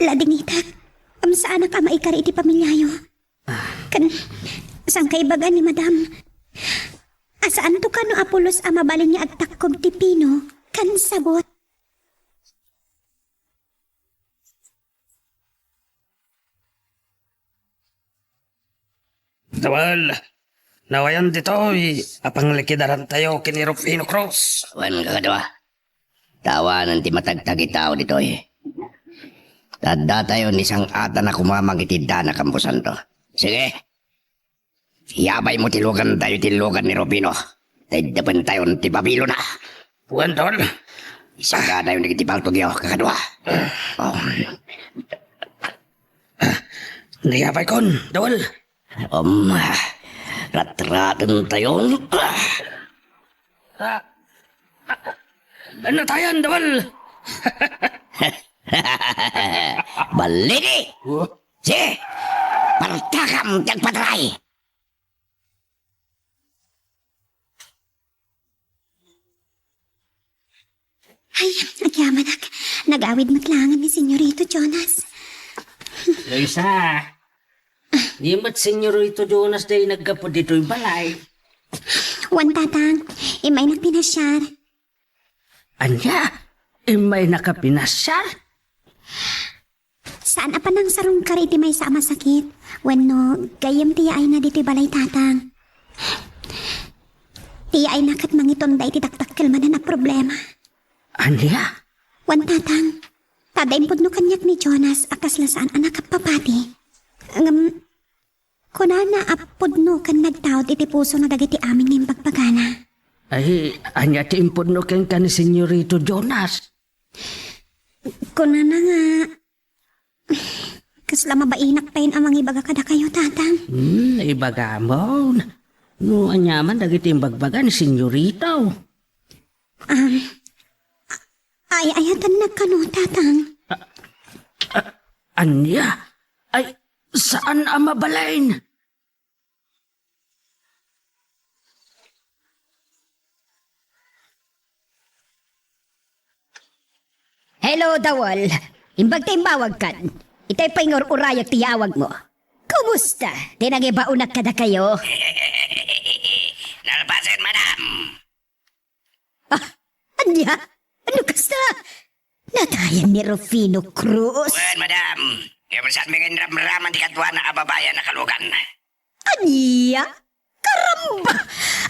Ladingitak, ngem saanak a maikari iti pamiliayo. Ah. Ken, saanka ibaga ni Madam, a saanto kano a pulos a mabalin nga agtakkob ti pino ken sabot? Dawel, nawayan ditoy a panglikidarantayo ken ni Rufino Cruz. Wen, kakadua. Tawanen ti matagtagitao ditoy. Ta addatayo ni sang-atan a kumamang iti dana kamposanto. Sige. Yabaymo ti lugantayo iti lugan ni Rufino. Ta iddepentayon ti Babilona. Wen, Dol. Isagadayon dagiti paltogyo, kakadua. Um. Nayabaykon, Dol. Um, ratratentayon. Ah, ah, natayan, Dol. Balini! Huh? Sige! Partakam ti agpataray! Ay, agyamanak. Nagawid met laengen ni Senyorito Jonas. Luisa, di met Senyorito Jonas day naggapu ditoy balay. Wen, Tatang, immaynak pinasiar. Ania? Immaynaka pinasiar? Saan a panangsarungkar iti maysa a masakit. Wenno, gayyem ti yaayna ditoy balay, Tatang. Ti yaayna ket mangitonda iti dakdakkel manen a problema. Ania? Wen, Tatang, ta adda impudno kaniak ni Jonas a kasla saan a nakappapati. Ngem, kunana a pudno ken nagtaud iti pusona dagiti amin nga imbagbagana. Ay, ania ti impudno kenka ni Senyorito Jonas? Kunana nga, kasla mabainak payen a mangibaga kadakayo, Tatang. Hmm, ibagamon. No aniaman dagiti imbagbaga ni Senyorito. Um, ay, ayatannak kano, Tatang. Ah, ah, ania? Ay, saan a mabalin? Hello, Dawal. Imbag ta immawagkan. Itay pay nga ur-urayak ti yawagmo. Kumusta? Ti nangibaonak kadakayo? Nalpasen, madam. Ah, ania? Ano kasta? Natayan ni Rufino Cruz? Wen, madam. Ngem saanmi nga inramraman ti kaduana a babai a nakalugan. Ania? Karamba!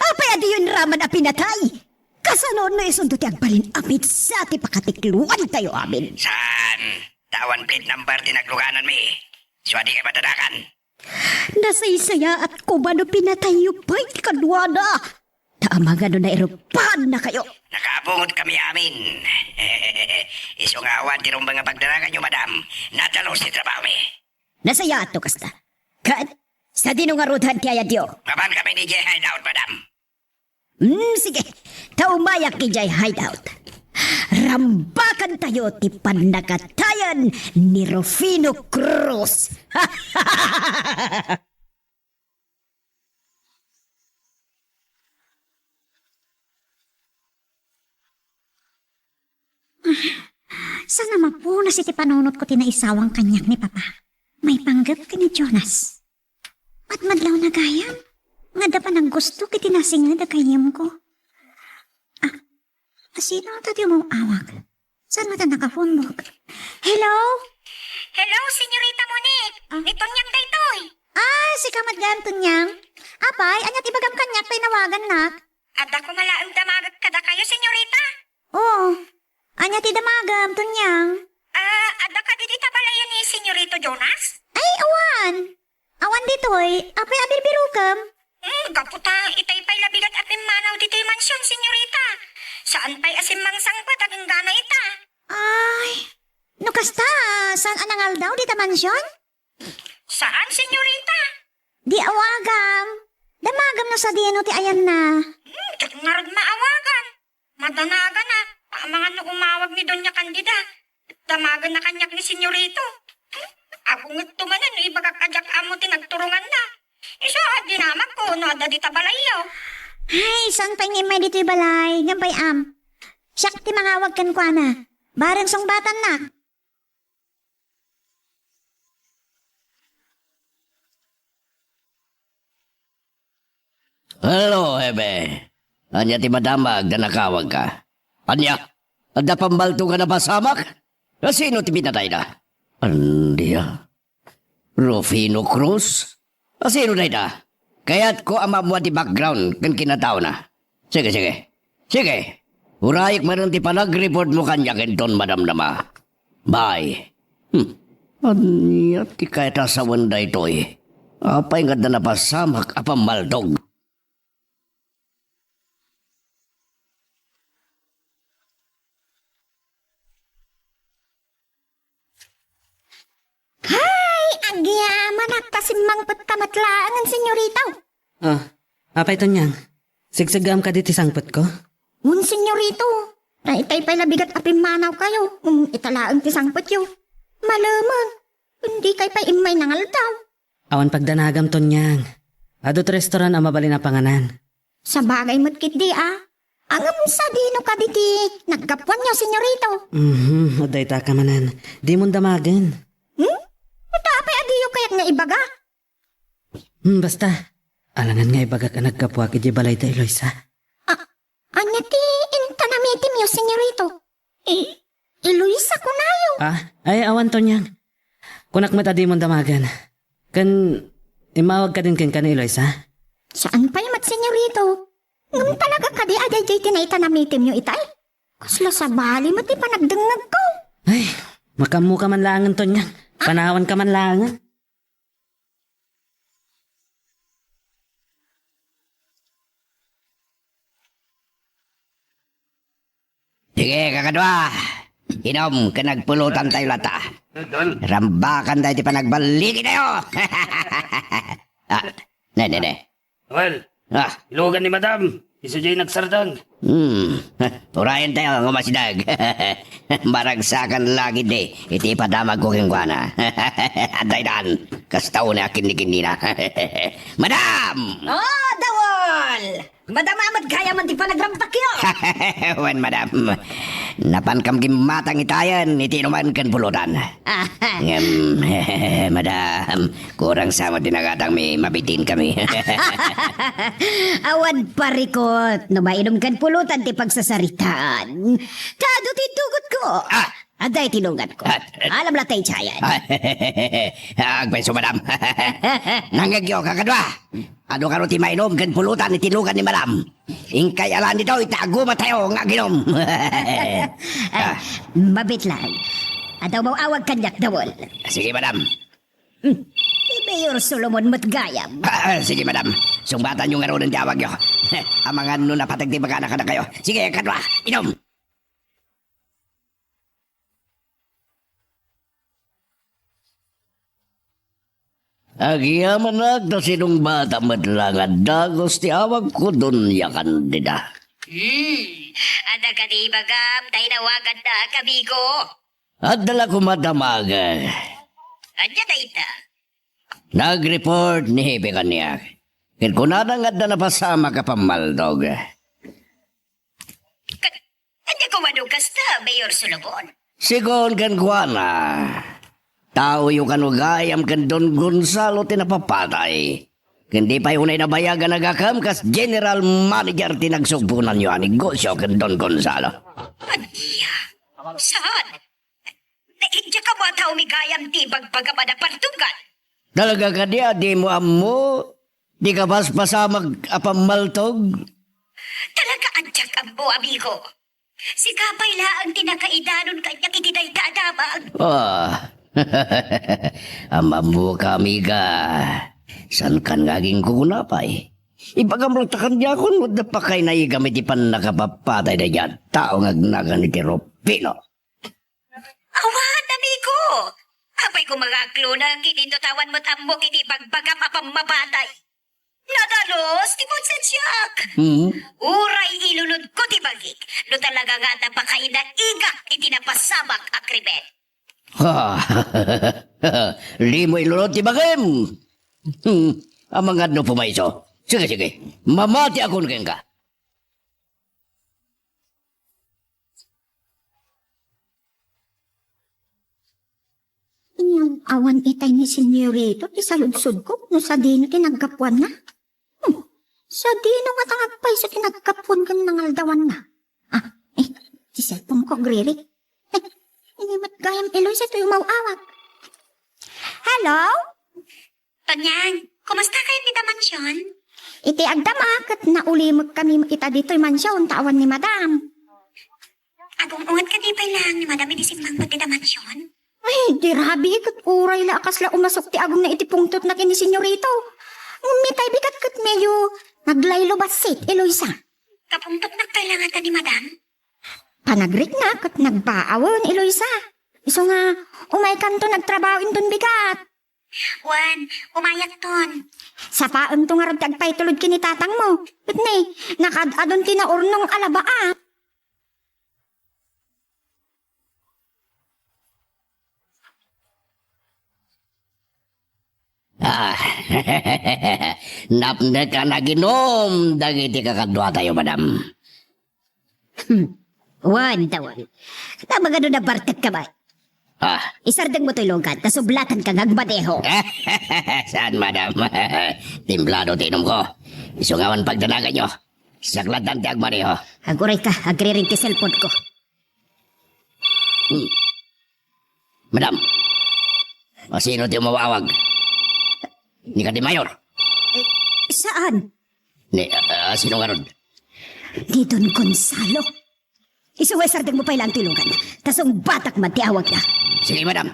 Apay a diyo inraman a pinatay? Kasano no isunto ti agbalin a mitsa ti pakatikluantayo amin? Saan? Ta awan plate number ti naglugananmi. Sua dikay madanagan. Nasaysayaat koma no pinatayyo pay ti kaduana. Ta amangan no nairupannakayo. Nakabungotkami amin. Isu nga awan ti rumbeng a pagdanaganyo, madam. Nadalus ti trabahomi. Nasayaat no kasta. Ket, sadino ngaruden ti ayatyo? Mapankami idiay hideout, madam. Hmm, sige. Ta umayak idiay hideout. Rambakantayo ti pannakatayan ni Rufino Cruz. Saan a mapunas iti panunotko ti naisawang kaniak ni Papa? Maipanggep ken ni Jonas. Madmadlawna gayam nga adda panaggusto iti nasinged a gayyemko. Ah, asino ta ti umaw-awag? Saan met a nakaphonebook? Hello? Hello, Senyorita Monique. Ah? Ni Tonyang daytoy. Ah, sika met gayam, Tonyang. Apay, ania ti ibagam kaniak ta inawagannak? Adda koma laeng damagek kadakayo, Senyorita. Oo. Ania ti damagem, Tonyang? Ah, adda kadi dita balayo ni Senyorito Jonas? Ay, awan. Awan ditoy. Apay a birbirokem? Hmm, gapu ta itay pay la bigat a pimmanaw ditoy mansion, Senyorita. Saan pay a simmangsangpet agingga ita. Ay, no kasta, saan a nangaldaw dita mansion? Saan, Senyorita? Di awagam. Damagam no sadino ti ayanna. Hmm, diak ngarud maawagan. Madanagan a, amangan no umawag ni Doña Candida. Damaganna kaniak ni Senyorito. Hmm, agungetto manen no ibagak a diak ammo ti nagturonganna. Isu a dinamagko no adda dita balayyo. Ay, saan pay nga immay ditoy balay? Ngem pay am. Siak ti mangawag kenkuana. Bareng sungbatannak. Hello, Ebe. Ania ti madamag ta nakawagka? Ania? Adda pambaltog a napasamak? Asino ti pinatayda? Ania? Rufino Cruz? Asino dayta? Kayatko a maammoan ti background ken kinataona. Sige, sige. Sige. Urayek manen ti panagreportmo kaniak inton madamdama. Bye. Hmm. Ania ti kayat a sawen daytoy? Apay nga adda napasamak a pammaltog? Hay, agyamanak ta simmangpetka met laengen, senyorita. Ah, apay, Tonyang? Sigsiggaam kadi ti sangpetko? Wen, senyorito. Daytay pay la bigat a pimmanawkayo. Um, ita laeng ti sangpetyo. Malemeng. Dikay pay immay nangaldaw. Awan pagdanagam, Tonyang. Adu ti restaurant a mabalin a panganan. Sabagay met ketdi, a. Ngem sadino kadi ti naggapuanyo, senyorito? Mhm, dayta ka manen. Dimon damagen. Hmm? Ita apay a diyo kayat nga ibaga? Hmm, basta. Alangan nga ibagak a naggapuak idiay balay da Eloisa. A-, ania ti inta namitimyo, senyorito? I-, Eloisa kunayo? Ah, ay, awan, Tonyang. Kunak met a dimon damagen. Ken immawag kadin kenka ni Eloisa? Saan pay met, Senyorito. Ngem talaga kadi a daydiay ti naitanamityo itay? Kasla sabali met ti panagdengngegko. Ay, makaammoka man laengen, Tonyang. Panawanka man laengen. Sige, kakadua. Inom ken agpulutantayo latta. Rambakantayo ti panagballikitayo. Ah, ne, ne, ne. Well, ah, ilugan ni Madam. Isu diay nagsardeng. Hmm. Urayen tayo nga umasdag. Maragsakan la ketdi iti ipadamagko kenkuana. Adda idan. Kasta unay a kinnikinnina. Madam! Oh, Dawol! Madama met gayam ti panagrambakyo. Wen, madam. Napankam gimmatang itayen iti inuman ken pulutan. Aha. Ngem, madam, kurang sa met ti nagatangmi, mabitinkami. Awan parikot no mainum ken pulutan ti pagsasaritaan. Ta adu ti dugotko. Ah! Adda iti luganko. Ah, eh. Alam la tay jayan. Ah, agpayso, madam. Nangngegyo, kakadua. Adu kano ti mainum ken pulutan iti lugan ni madam. Inkay alan ditoy, ta agumatayo nga aginum. Ah, mabitlang. Adda umaw-awag kaniak, Dawol. Sige, madam. Hmm. Ni Mayor Solomon met gayam. Ah, ah, sige, madam. Sungbatanyo ngaruden ti awagyo. Amangan no napateg ti bagana kadakayo. Sige, kadua, inum. Agyamanak ta sinungbatam met la nga dagus ti awagko, Doña Candida. Hmm, adda kadi ibagam ta inawagannak, amigo? Adda la koma damag. Ania dayta? Nag-report ni Hepe kaniak. Ket kunana nga adda napasamak a pammaltog. Ka-, ania koma no kasta, Mayor Solomon? Segun kenkuana, taoyo kano gayam ken Don Gonzalo ti napapatay. Ken di pay unay nabayag a nagakem kas general manager ti nagsugponanyo a negosio ken Don Gonzalo. Ania? Saan? Naindiak a mataw mi gayam ti ibagbagam a napartugan. Talaga kadi a dimo ammo ti kapaspasamak a pammaltog? Talaga a diak ammo, amigo. Sika pay laeng ti nakaidanon kaniak iti dayta a damag. Ah. Am-ammoka, amiga. Saankan nga agingkuna pay. Ibagam latta kaniak no adda pakainaigam iti pannakapapatay daydiay a tao nga agnagan iti Rufino. Awan, amigo! Apay koma nga akloneng ket inton awan met ammok iti ibagbagam a pammapatay. Nadalus ti konsensiak! Hmm? Uray ilunodko ti bagik no talaga nga adda pakainaigak iti napasamak a krimen. Ha! Dimo ilunod ti bagim! Hmm, amangan no pumayso. Sige, sige. Mamatiakon kenka. Ngem awan itay ni Senyorito ti saludsodko no sadino ti naggapuanna. Hmm, sadino ngata nga agpayso ti naggapuan ken nangaldawanna? Ah, eh, ti cellphone ko agriri. Eh, ania met gayam, Eloisa, toy umaw-awag. Hello? Tonyang, kumasta kayo dita mansion? Iti agdama, ket naulimek kami ita ditoy mansion ta awan ni Madam. Agung-unget kadi pay laeng ni Madam iti simmangpet dita mansion? Ay, di rabii, ket uray la a kasla umasok ti agongna iti pungtotna ken ni Senyorito. Ngem itay bigat ket medyo naglaylo bassit, Eloisa. Kapungtotnak pay la ngata ni Madam? Panagrikna ket nagbaawen, Eloisa. Isu nga, umaykanto nagtrabaho inton bigat. Wen, umayakton. Sapaemto ngarud ti agpaitulod ken ni tatangmo. Ket ne, nakaad-adon ti naurnong a laba a. Ah, napnek a naginum dagiti kakaduatayo, madam. Hmm. Wen, ta wen. Namagad no nabartekka met. Ah. Isardengmo toy lugan, ta sublatanka nga agmaneho. Saan, madam. Timplado ti inumko. Isu nga awan pagdanaganyo. Siak lattan ti agmaneho. Agurayka, agriring ti cellphone ko. Hmm. Madam, asino ti umawawag? Ni kadi Mayor? Eh, saan? Ni, ah, sino ngarud? Ni Don Gonzalo. Isu nga isardengmo pay laeng ti lugan. Ta sungbatak man ti awagna. Sige, madam.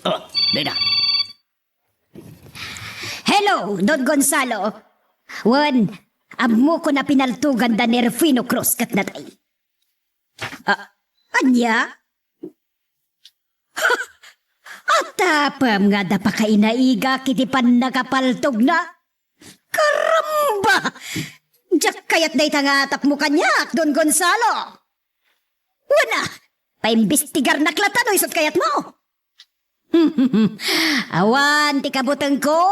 Oh, dayta. Hello, Don Gonzalo. Wen, ammokon a pinaltoganda ni Rufino Cruz ket natay. Ah, ania? Atapem nga adda pakainaigak iti pannakapaltogna. Karamba! Diak kayat dayta nga atapmo kaniak, Don Gonzalo. Wen a, paimbestigarnak latta no isut' kayatmo. Awan ti kabutengko.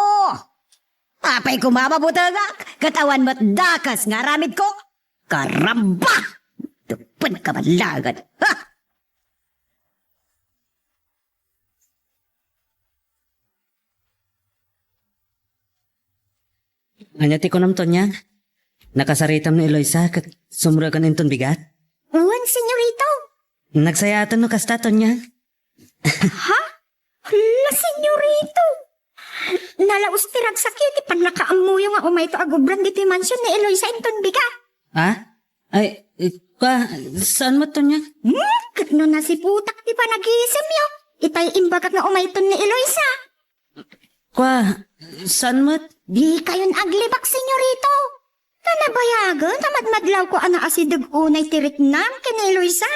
Apay koma mabutengak, ket awan met dakes nga aramidko. Karamba! Duppenka man laengen. Ha! Ania ti kunam, Tonyang? Nakasaritam ni Eloisa ket sumrekam inton bigat? Wen, senyorito. Nagsayaaten no kasta, Tonyang. Ha? Hala, senyorito. Nalaus ti ragsakyo iti pannakaammoyo nga umayto agubran ditoy mansion ni Eloisa inton bigat. Ha? Ay, eh, kua, saan met, Tonyang? Hmm? Ket no nasiputak ti panagisemyo, itay imbagak nga umayton ni Eloisa. Kua, saan met? Dikayon aglibak, senyorito. Ta nabayagen a madmadlawko a naasideg unay ti riknam ken ni Eloisa.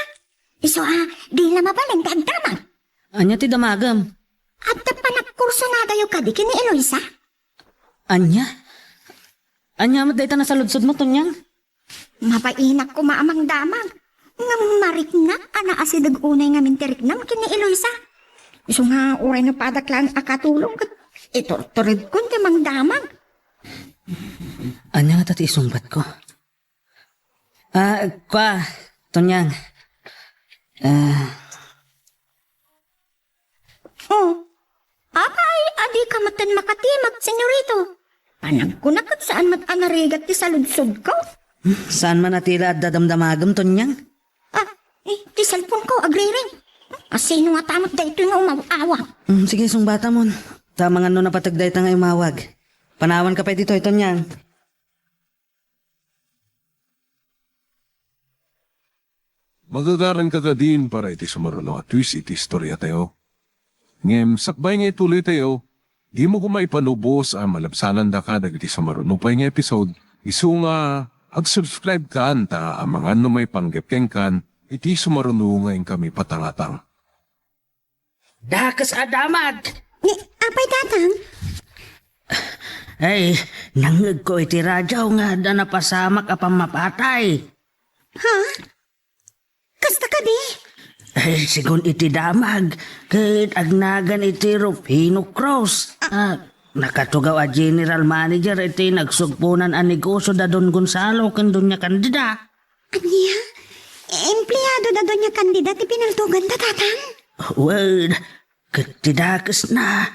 Isu a, di la mabalin ti agdamag. Ania ti damagem? Adda panagkursunadayo kadi ken ni Eloisa? Ania? Ania met dayta nasaludsodmo, Tonyang? Mabainak koma a mangdamag. Ngem mariknak a naasideg unay ngamin ti riknam ken ni Eloisa. Isu nga uray no padak laeng a katulong ket iturturedkon ti mangdamag. Ania ngata ti isungbatko? Ah, kua, Tonyang. Ah, Oh, apay, adika metten makatimag, senyorito? Panagkuna ket saan met a narigat ti saludsodko? Hmm, saan man a tila adda damdamagem, Tonyang? Ah, eh, ti cellphone-ko agriring. Asino ngata met daytoy nga umaw-awag? Hmm, sige, sungbatamon. Ta amangan no napateg dayta nga imawag. Panawanka pay ditoy, Tonyang. Magagaranka kadin para iti sumaruno a twist iti istoriatayo. Ngem sakbay nga ituloytayo, dimo koma ipanubos a malabsanandaka dagiti sumaruno pay nga episode, isu nga ag-subscribe-kan ta amangan no maipanggep kenkan iti sumaruno nga inkami patangatang. Dakes a damag! Ni, apay, Tatang? Ay, nangngegko iti radio nga adda napasamak a pammapatay. Ha? Kasta kadi? Ay, sigun iti damag, ket agnagan iti Rufino Cruz. Ah, nakatugaw a general manager iti nagsugponan a negosio da Don Gonzalo ken Doña Candida. Ania? Empleado da Doña Candida ti pinaltoganda, Tatang? Wen, ket ti dakesna,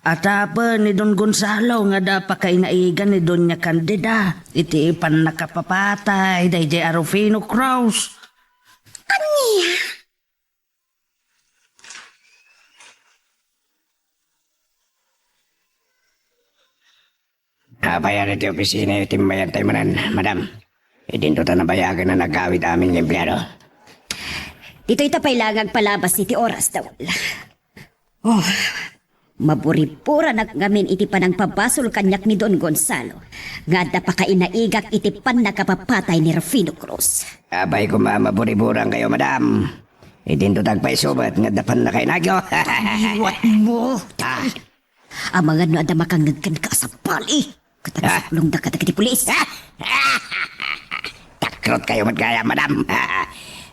atapen ni Don Gonzalo nga adda pakainaigan ni Doña Candida iti pannakapapatay daydiay a Rufino Cruz. Ania? Apay, ania ti opisina iti immayantayo manen, madam? Idinto ta nabayagen a nagawid amin nga empleado. Ditoy ta pay laeng agpalabas iti oras, Dawal. Oh, maburiburanak ngamin iti panangpabasol kaniak ni Don Gonzalo nga adda pakainaigak iti pannakapapatay ni Rufino Cruz. Apay koma maburiburankayo, madam. Idinto ta agpaisu met nga adda pannakainagyo. Liwatmo! Ah. Amangan no adda makangngeg kenka a sabali. Ket agsublongdaka dagiti pulis. Takrotkayo met gayam, madam.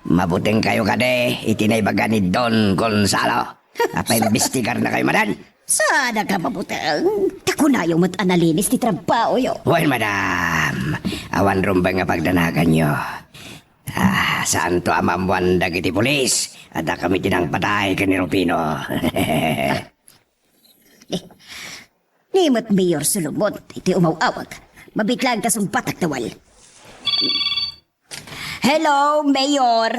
Mabutengkayo kadi iti naibaga ni Don Gonzalo. Apaimbestigarnakayo manen. Saanka mabuteng. Ta kunayo met a nalinis ti trabaoyo. Wen, madam. Awan rumbeng a pagdanaganyo. Ah, saanto a maammoan dagiti pulis. Adda kami ti nangpatay ken ni Rufino. Eh, ni met Mayor Solomon iti umaw-awag. Mabiit laeng ta sungbatak, Dawal. Hello, Mayor.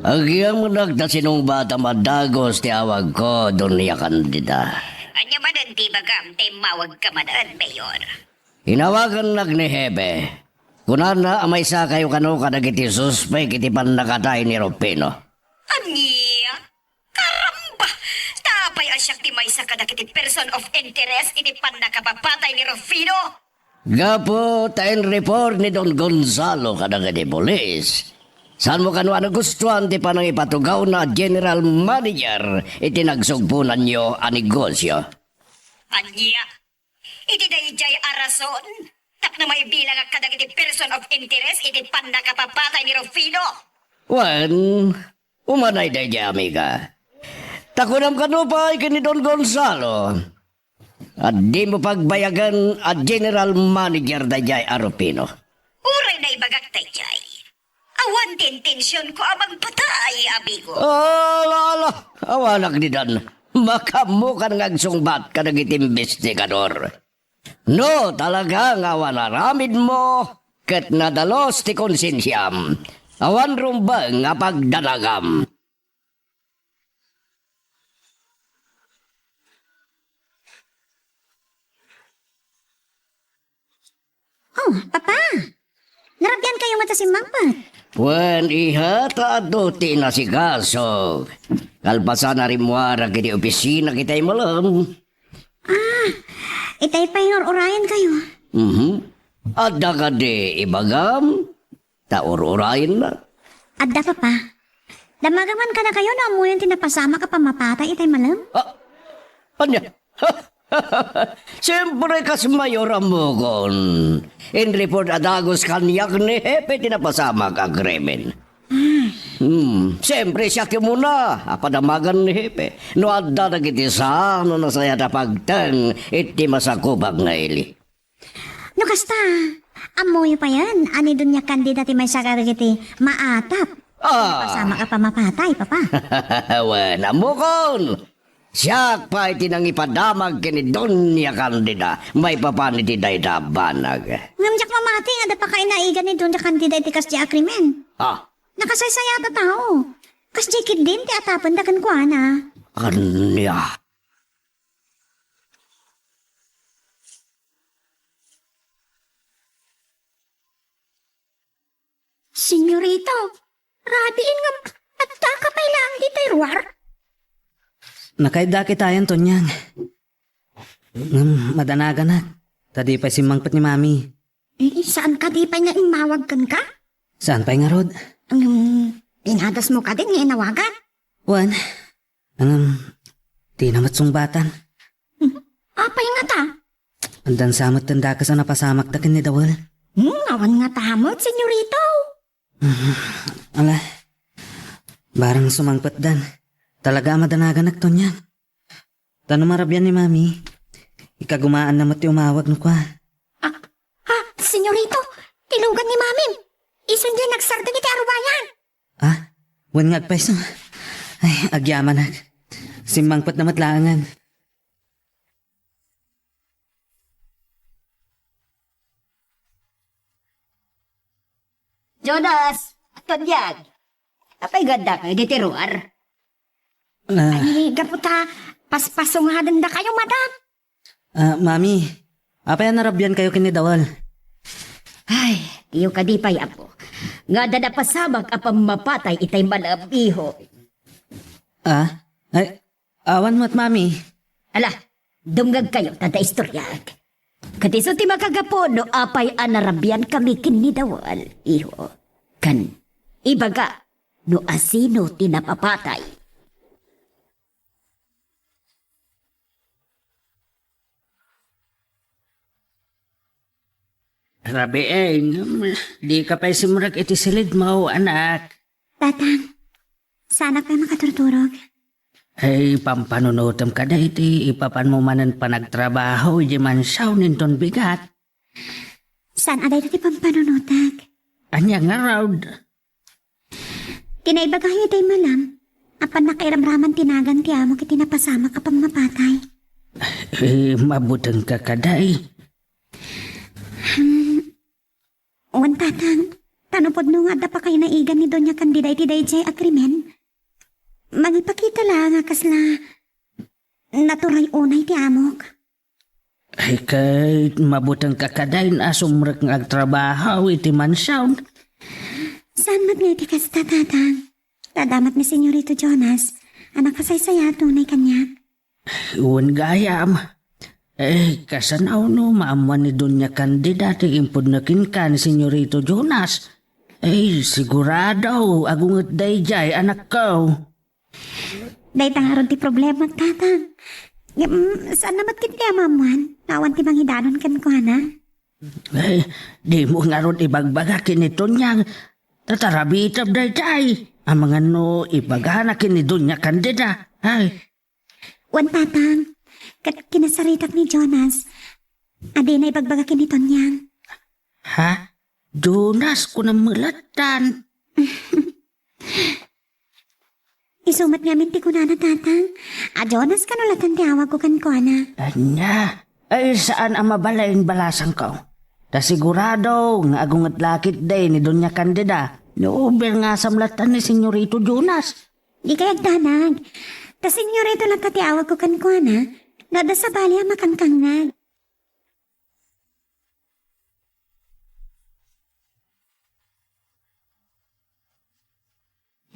Agyamanak ta sinungbatam a dagus ti awagko, Doña Candida. Ania manen ti ibagam ta immawagka manen, Mayor? Inawagannak ni Hepe. Kunana a maysakayo kano kadagiti suspek iti pannakatay ni Rufino. Ania? Karamba! Ta apay a siak ti maysa kadagiti person of interest iti pannakapapatay ni Rufino? Gapu ta in-report ni Don Gonzalo kadagiti pulis, saanmo kano a nagustuan ti panangipatugawna a general manager iti nagsugponanyo a negosio? Ania? Iti daydiay a rason, tapno maibilangak kadagiti person of interest iti pannakapapatay ni Rufino. Wen, umanay daydiay, amiga. Ta kunam kano pay ken ni Don Gonzalo a dimo pagbayagen a general manager daydiay a Rufino. Uray naibagak daydiay, awan ti intensionko a mangpatay, amigo. Ala, ala, awanak didan. Makaammokan nga agsungbat kadagiti imbestigador. No talaga nga awan aramidmo ket nadalus ti konsensiam, awan rumbeng a pagdanagam. Oh, Papa! Narabian kayo met a simmangpet? Wen, iha, ta adu ti inasikaso. Kalpasan a rimmuarak iti opisina ket immawag. Ah, itay pay nga ur-urayen kayo. Mhm. Adda kadi ibagam? Ta ur-urayenna. Adda, Papa. Damagam man kadakayo no ammoyon ti napasamak a pammapatay itay malem? Ah, ania? Siempre, kas mayor ammokon. In-report a dagus kaniak ni Hepe ti napasamak a krimen. Hmm, siempre, siak ti umuna a padamagan ni Hepe no adda dagiti saan a nasayaat a pagteng iti masakupak nga ili. No kasta, ammoyo payen a ni Doña Candida ti maysa kadagiti maatap. Ah. Pasamak a pammapatay, Papa. Wen, ammokon. Siak pay ti nangipadamag ken ni Doña Candida maipapan iti dayta a banag. Ngem diak mamati nga adda pakainaigan ni Doña Candida iti kasdiay a krimen. Ah. Nakasaysayaat a tao. Kasdiay ketdin ti atapenda kenkuana. Ania? Senyorito, rabiin ngem addaka pay laeng ditoy ruar? Nakaidda kitayen, Tonyang. Ngem madanaganak, ta di pay simmangpet ni Mami. Eh, saan kadi pay nga immawag kenka? Saan pay ngarud? Ngem, pinadasmo kadi nga inawagan? Wen, ngem, dina met sungbatan. Hmm, apay ngata? Addan sa met ti dakes a napasamakda ken ni Dawel. Hmm, awan ngata met, senyorito. Ala, barang sumangpetdan. Talaga a madanaganak, Tonyang. Ta no marabian ni Mami, ikagumaanna met ti umawag no kua. Ah, ah, senyorito, ti lugan ni Mamim. Isun diay nagsardeng iti arubayan. Ah, wen nga agpayso. Ay, agyamanak. Simmangpetna met laengen. Jonas, Tonyang, apay nga addakayo ditoy ruar? Ah. Ay, gapu ta paspaso ngadendakayo, madam. Ah, Mami, apay a narabiankayo ken ni Dawel? Ay, diyo kadi pay ammo nga adda napasamak a pammapatay itay malem, iho. Ah? Ay, awan met, Mami. Ala, dumngegkayo ta adda istoriak. Ket isu ti makagapu no apay a narabiankami ken ni Dawel, iho. Ken ibaga no asino ti napapatay. Rabiin, dika pay simrek iti silidmo, anak. Tatang, saanak pay makaturturog. Ay, pampanunotem kadi iti ipapanmo manen panagtrabaho idiay mansiaw inton bigat. Saan a dayta ti pampanunotek? Ania ngarud? Ti naibagayo itay malem, apan nakairamraman ti nagan ti amok iti napasamak a pammapatay. Eh, mabutengka kadi. Hmm. Wen, tatang, ta no pudno nga adda pakainaigan ni Doña Candida iti Idiay agreement, mangipakita la nga kasla naturay unay ti amok. Ay, ket mabutengka kadi a sumrek nga agtrabaho iti mansion. Saan met nga iti kasta, Tatang? Ta adda met ni Senyorito Jonas a nakasaysayaat unay kaniak. Wen gayam. Eh, kasano no maammuan ni Doña Candida ti impudno kenka ni Senyorito Jonas? Eh, sigurado, agunget daydiay, anakko. Dayta ngarud ti problema, Tatang. Ngem, saan na met ketdi a maammuan? Awan ti mangidanon kenkuana. Eh, dimo ngarud ibagbaga ken ni Tonyang. Tatarabitab daydiay. Amangan no ibagana ken ni Doña Candida. Ay. Wen, Tatang, ket kinasaritak ni Jonas a dina ibagbaga ken ni Tonyang. Ha? Jonas, kunam met lattan. Isu met ngamin ti kunana, Tatang. A Jonas kano lattan ti awagko kenkuana. Ania? Ay, saan a mabalin balasangko. Ta sigurado nga agunget la ketdi ni Doña Candida no uberngasam lattan ni Senyorito Jonas. Dikay agdanag. Ta Senyorito latta ti awagko kenkuana. No adda sabali a makankangngag.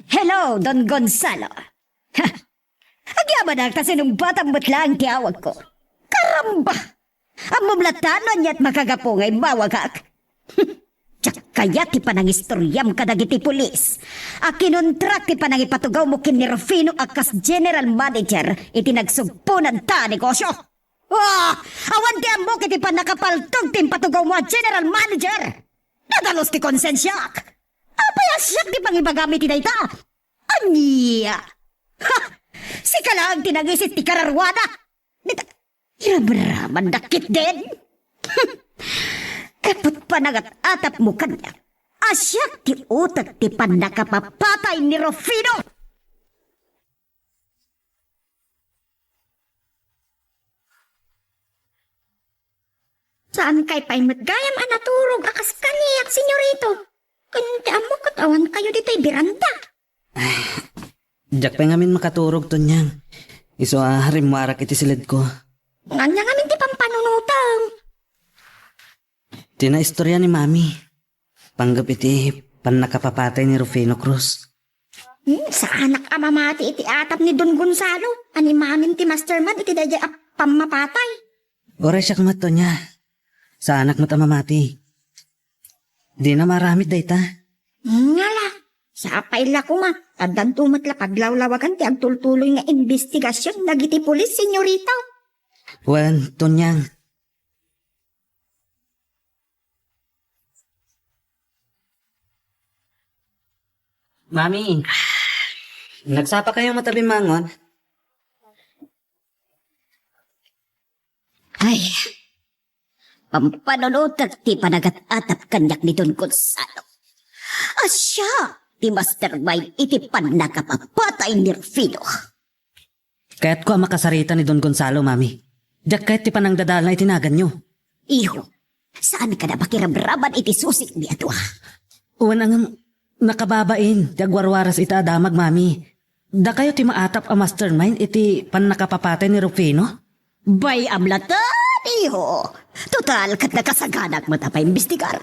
Hello, Don Gonzalo. Ha! Agyamanak ta sinungbatam met laeng ti awagko. Karamba! Ammom latta no aniat makagapu nga immawagak. Diak kayat ti panangistoriam kadagiti pulis a kinontrak ti panangipatugawmo ken ni Rufino a kas general manager iti nagsugponanta a negosio. Ah! Awan ti ammok iti pannakapaltog ti impatugawmo a general manager! Nadalus ti konsensiak! Apay a siak ti pangibagam iti dayta? Ania? Ha! Sika laeng ti nangisit ti kararuana! Dita, irabramandak ketdin? Gapu ti panangat-atapmo kaniak, a siak ti utek ti pannakapapatay ni Rufino! Saankay pay met gayam a naturog a kas kaniak, senyorito. Ken ti ammok ket awankayo ditoy beranda. Diak pay ngamin makaturog, Tonyang. Isu a rimmuarak iti siledko. Ania ngamin ti pampanunotem? Ti naistorya ni Mami. Panggep iti pannakapapatay ni Rufino Cruz. Hmm, saanak a mamati iti atap ni Don Gonzalo a ni Mamin ti mastermind iti daydiay a pammapatay. Uray siak met, Tonya. Saanak met a mamati. Dina maaramid dayta. Ngala, sapay la koma, addanto met la paglawlawagan ti agtultuloy nga imbestigasion dagiti pulis, senyorita. Wen, Tonyang, Mami, nagsapakayo met a bimmangon? Ay, pampanunotek ti panagat-atap kaniak ni Don Gonzalo. A siak ti mastermind iti pannakapapatay ni Rufino. Kayatko a makasarita ni Don Gonzalo, Mami. Diak kayat ti panangdadalna iti naganyo. Iho, saan ka na makirabraman iti susik ni Adua. Wen, ngem nakababain ti agwarwaras ita a damag, Mami. Dakayo ti maatap a mastermind iti pannakapapatay ni Rufino? Bay-am latta, iho. Total, ket nakasaganak met a paimbestigar.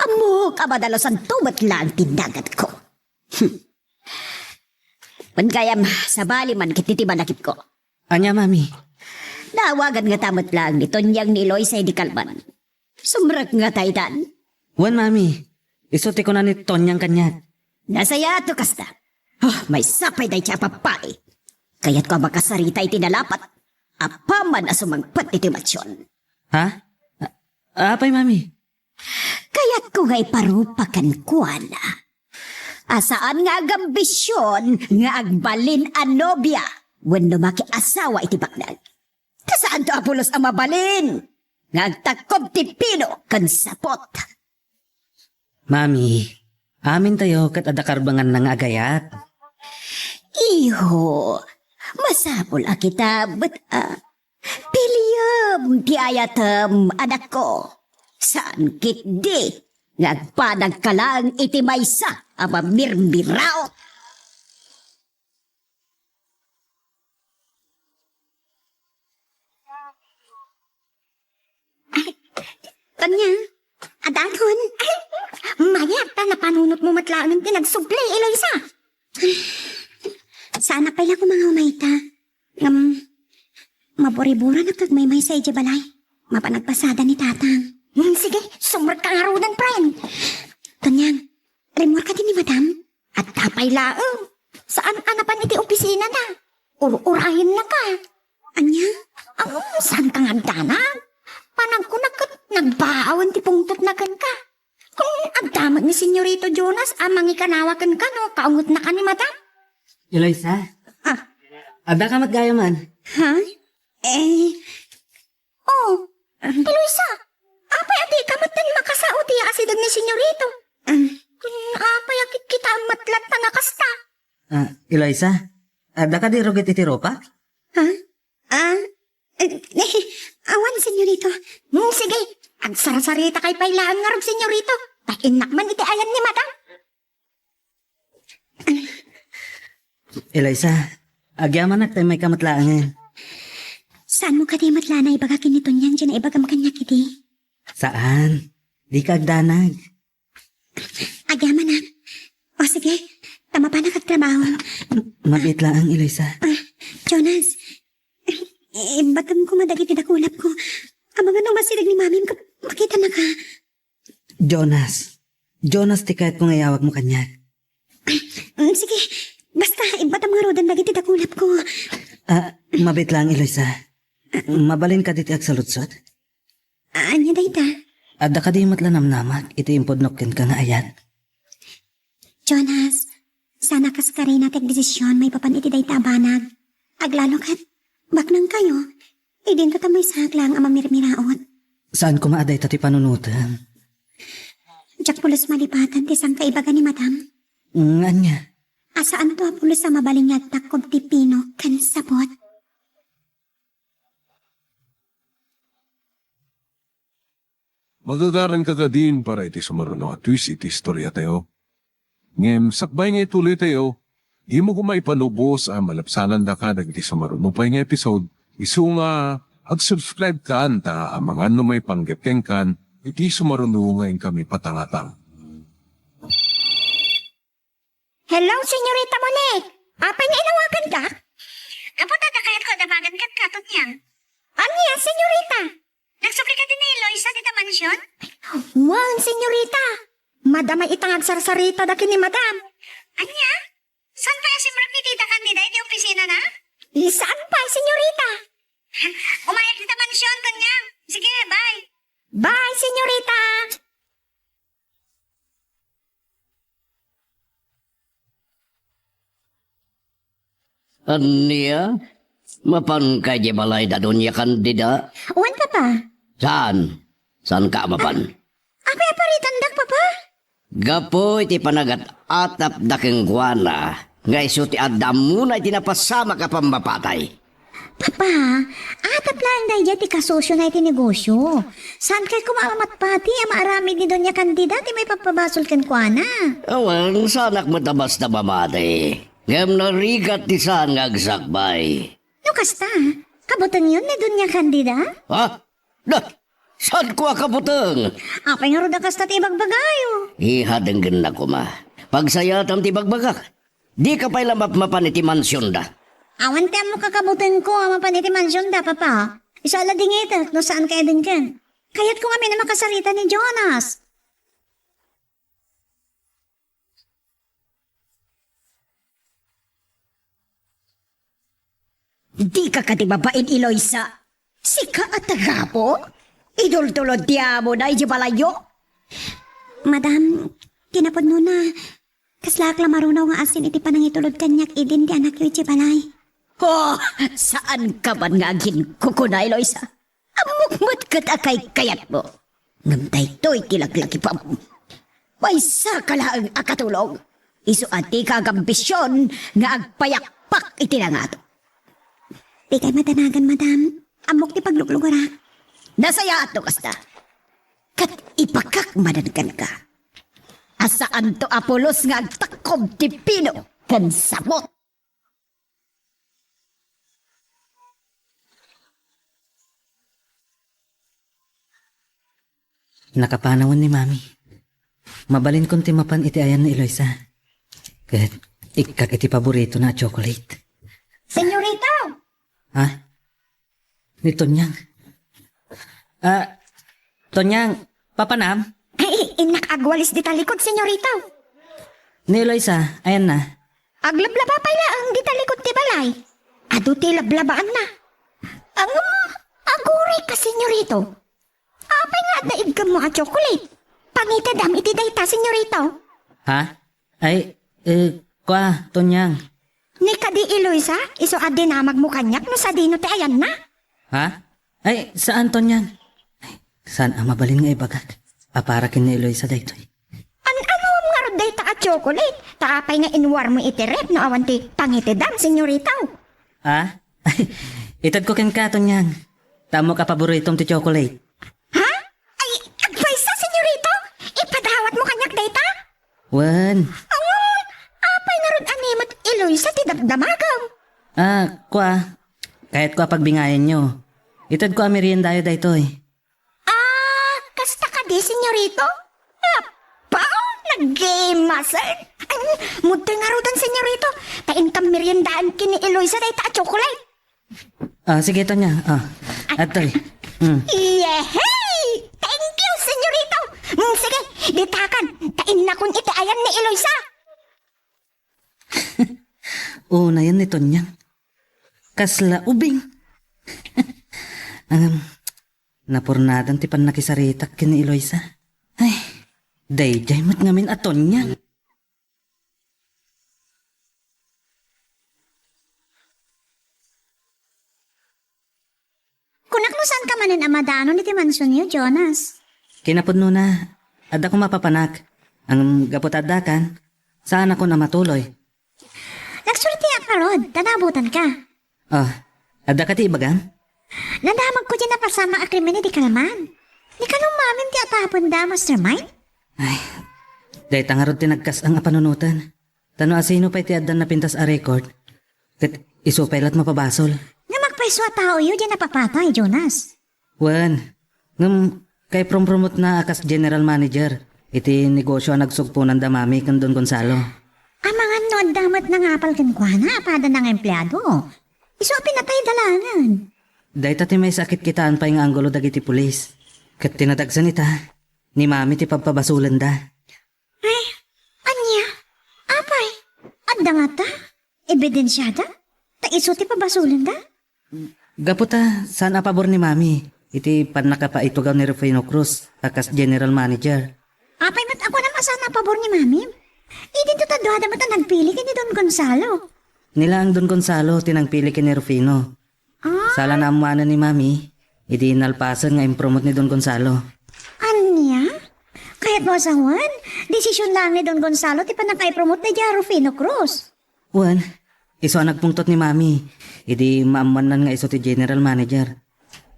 Ammok a madalusanto met laeng ti naganko. Hmm. Wen gayam, sabali man ket iti balakibko. Ania, Mami? Naawagan ngata met laeng ni Tonyang ni Eloisa idi kalman. Sumrek ngata itan? Wen, Mami. Isu ti kuna ni Tonyang kaniak. Nasayaat no kasta. Oh, maysa pay dayta a pappai. Kayatko a makasarita iti nalapat. Apaman a sumangpet iti mansion. Ha? A-, apay, Mami? Kayatko nga iparupa kenkuana a saan nga agambision nga agbalin a nobia wenno makiasawa iti baknang. Ta saanto a pulos a mabalin nga agtakkob ti pino ken sapot. Mami, amintayo ket adda karbenganna nga agayat. Iho, masapul a kita met a Piliem ti ayatem, anakko. Saan ketdi nga agbanagka laeng iti maysa a mamirmiraot. Tanya, adakon. Mayat ta napanunotmo met laeng ti nagsubli, Eloisa. Saanak pay la koma nga umayta. Ngem, maburiburonak agmaymaysa idiay balay. Mapan agpasada ni Tatang. Hmm, sige, sumrekka ngaruden, friend. Tonyang, rimmuarka ken ni Madam? Adda pay laeng. Saan a napan iti opisinana? Ur-urayennaka. Ania? Am, saanka nga agdanag? Panagkunak ket nagbaawen ti pungtotna kenka. Kun adda met ni Senyorito Jonas a mangikanawa kenka no kaungetnaka ni Madam? Eloisa? Ah. Addaka met gayamen? Ha? Eh. Oh, Eloisa, apay a dika metten makasao ti asideg ni Senyorito? Ah. Kun apay a kitkitaem met latta nga kasta? Ah, Eloisa, adda kadi rugi iti rupak? Ha? Ah, eh, eh, awan, Senyorito. Hmm, sige, agsarsaritaka pay laeng ngarud, Senyorito. Ta innak man iti ayan ni Madam. Eloisa, agyamanak ta immayka met laengen. Saanmo kadi met la a naibaga ken ni Tonyang diay naibagam kaniak idi? Saan. Dika agdanag. Agyamanak. O sige, ta mapanak agtrabaho. Mabiit laeng, Eloisa. Ah, Jonas, ibbatem koma dagiti dakulapko. Amangan no masideg ni Mamim ket makitanaka. Jonas. Jonas ti kayatko nga iyawagmo kaniak. Mm, sige, basta ibbatem ngaruden dagiti dakulapko. Ah, mabiit laeng, Eloisa. Mabalin kadi ti agsaludsod? Ania dayta? Adda kadi met la namnamak iti impudnok kenka nga ayat? Jonas, saanak a karina ti agdesision maipapan iti dayta a banag. Aglalo ket, baknangkayo, idinto ta maysaak laeng a mamirmiraot. Saan koma a dayta ti panunotem? Diak pulos malipatan ti saan nga ibaga ni Madam. Nga ania? A saanto a pulos a mabalin nga agtakkob ti pino ken sapot. Magagaranka kadin para iti sumaruno a twist iti istoriatayo. Ngem sakbay nga ituloytayo, dimo koma ipalubos a malabsanandaka dagiti sumaruno pay nga episode, isu nga ag-subscribe kan ta amangan no maipanggep kenkan iti sumaruno nga inkami patangatang. Hello, Senyorita Monique! Apay nga inawaganka? Gapu ta adda kayatko a dabagan kenka, Tonyang. Ania, Senyorita? Nagsubli kadi ni Eloisa dita mansion? Wen, Senyorita. Madamay ita nga agsarsarita da ken ni Madam. Ania? Saan pay a simrek ni Tita Candida iti opisinana? Saan pay, Senyorita. Umayag dita mansion, Tonyang. Sige, bye. Bye, Senyorita. Ania? Mapanka idiay balay da Doña Candida? Wen, Papa. Saan? Saanka a mapan? Apay a paritandak, Papa? Gapu iti panagat-atapda kenkuana, nga isu ti adda ammona iti napasamak a pammapatay. Papa, atap laeng daydiay ti kasosiona iti negosio. Saankay koma a mamatpati a maaramid ni Doña Candida ti maipapabasol kenkuana. Awan, saanak met a basta mamati. Ngem narigat ti saan nga agsakbay. No kasta, kabutengyon ni Doña Candida? Ha? Da, saanko a kabuteng? Apay ngarud a kasta ti ibagbagayo? Iha, denggennak koma. Pagsayatam ti ibagbagak. Dika pay la mapmapan iti mansionda. Awan ti ammok a kabutengko a mapan iti mansionda, Papa. Isu a la dingitek no saankay a denggen. Kayatko ngamin a makasarita ni Jonas. Dika kadi babain, Eloisa? Sika a tagapo? Idultulod ti amona idiay balayyo? Madam, kinapudnona, kaslaak la marunaw nga asin iti panangitulod kaniak idin ti anakyo idiay balay. Oh, saanka man nga aginkukuna, Eloisa. Ammok met ket a kaykayatmo. Ngem daytoy ti laglagipem. Maysaka laeng a katulong. Isu a dika agambision nga agpayakpak iti nangato. Dikay madanagan, madam. Ammok ti pagluglugarak. Nasayaat no kasta. Ket ibagak manen kenka. a saanto a pulos nga agtakkob ti pino ken sabot. Nakapanawen ni Mami. Mabalinkon ti mapan iti ayan ni Eloisa. Ket ikkak iti paboritona a chocolate. Senyorito! Ha? Ni Tonyang. Ah, Tonyang, papanam? Ay, innak agwalis di talikod, senyorito. Ni Eloisa, ayanna. Aglablaba pay laeng di talikod ti balay. Adu ti lablabaanna. Ang, aguray ka, senyorito. Apay nga adda iggemmo a chocolate? Pangitedam iti dayta, senyorito. Ha? Ay, eh, kua, Tonyang. Ni kadi Eloisa, isu a dinamagmo kaniak no sadino ti ayanna? Ha? Ay, saan, Tonyang. Ay, saan a mabalin nga ibagak? Apara ken ni Eloisa daytoy. An-anuam ngarud dayta a chocolate? Ta apay nga inwarmo iti ref no awan ti pangitedam, senyorito? Ha? Itedko kenka, Tonyang. Ta ammok a paboritom ti chocolate. Ha? Ay, agpaysa, senyorito? Ipadawatmo kaniak dayta? Wen. Awan, apay ngarud a ni met Eloisa ti damdamagem? Ah, kua. Kayatko a pagbingayanyo. Itedko a meriendayo daytoy. Ah, kasta kadi, senyorito? Apaw, naggimasen. Ay, mudtoy ngaruden, senyorito. Ta inkam meriendaan ken ni Eloisa dayta a chocolate. Ah, sige, Tonyang. Ah, adtoy. Hmm. Yehey! Thank you, senyorito. Hmm, sige, ditakan. Ta innakon iti ayan ni Eloisa. Unayen ni Tonyang. Kasla ubing. Ngem, napurnadan ti pannakisaritak ken ni Eloisa. Ay, daydiay met ngamin a Tonyang. Kunak no saanka manen a madanon iti mansionyo, Jonas. Kinapudnona, adda koma papanak. Ngem gapu ta addakan, saanakon a matuloy. Nagsurotiak ngarud, ta naabutanka. Ah, adda kadi ibagam? Nadamagko diay napasamak a krimen idi kalman. Ni Kalumamim ti atapenda a mastermind? Ay, dayta ngarud ti nagkas-ang a panunoten. Ta no asino pay ti addan napintas a record, ket isu pay la't mapabasol. Nga magpayso a taoyo diay napapatay, Jonas. Wen, ngem kaiprompromotna a kas general manager iti negosyo a nagsugponanda Mami ken Don Gonzalo. Amangan no adda met nangapal kenkuana a padana nga empleado. Isu a pinatayda laengen. Dayta ti maysa a kitkitaan pay nga anggulo dagiti pulis. Ket ti nadagsen ita, ni Mami ti pabpabasolenda. Ay, ania? Apay, adda ngata? Ebidensiada? Ta isu ti pabasolenda? Gapu ta saan a pabor ni Mami iti pannakapaitugaw ni Rufino Cruz a kas general manager. Apay met a kunam a saan a pabor ni Mami? Idinto ta duada met a nagpili ken ni Don Gonzalo. Ni laeng Don Gonzalo ti nagpili ken ni Rufino. Ah? Sala naammoanen ni Mami, idi nalpasen nga impromot ni Don Gonzalo. Ania? Kayatmo a sawen, desision laeng ni Don Gonzalo ti pannakaipromot daydiay a Rufino Cruz. Wen, isu a nagpungtot ni Mami, idi maammoannan nga isu ti general manager.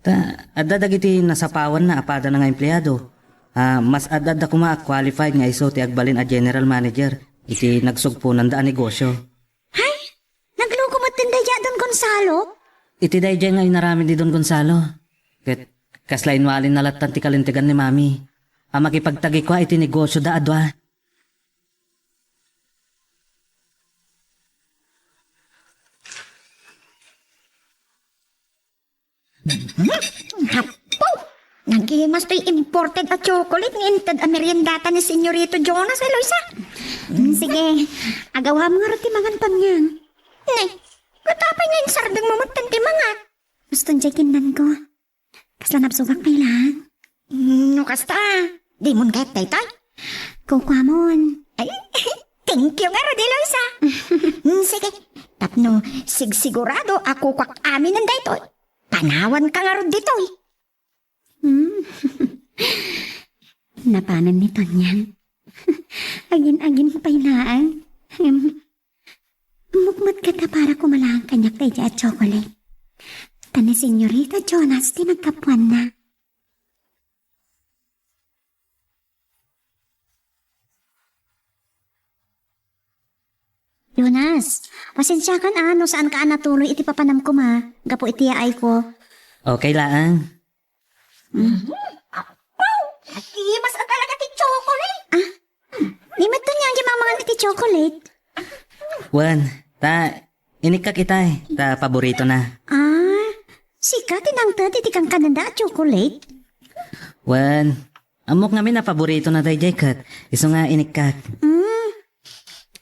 Ta, adda dagiti nasapawanna a padana nga empleado. Ah, mas ad-adda koma a qualified nga isu ti agbalin a general manager iti nagsugponanda a negosyo. Hay, nagluko met daydiay a Don Gonzalo? Iti daydiay nga inaramid ni Don Gonzalo. Ket kasla inwalinna lattan ti kalintegan ni Mami a makipagtagikua iti negosyoda a dua. Apo! Nagimas toy imported a chocolate nga inted a meriendata ni Senyorito Jonas, Eloisa. Mm, sige, agawam ngarud ti mangan, Tonyang. Ne, ket apay nga insardengmo met ti mangan? Gusto diay kinnanko. Kasla nabsogak pay laeng. Mm, no kasta, dimon kayat daytoy? Kukuamon. Ay, thank you ngarud, Eloisa. Mm, sige, tapno sigsigurado a kukuak aminen daytoy, panawanka ngarud ditoy. Hmm. Napanen ni Tonyang. Agin-agin pay laeng. Ngem, mukmot ket a para koma laeng kaniak daydiay a chocolate. Ta ni Senyorito Jonas ti naggapuanna. Pasensiakan a no saanka a natuloy iti papanam koma gapu iti yaayko. Okay laeng. Mm. Aw! Ati, mas a talaga ti chocolate. Ah, di met ania nga mangan iti chocolate? Wen, ta inikkak itay, ta paboritona. Ah, sika ti nangted iti kankanenda a chocolate? Wen, ammok ngamin a paboritona daydiay ket isu nga inikkak. Mm.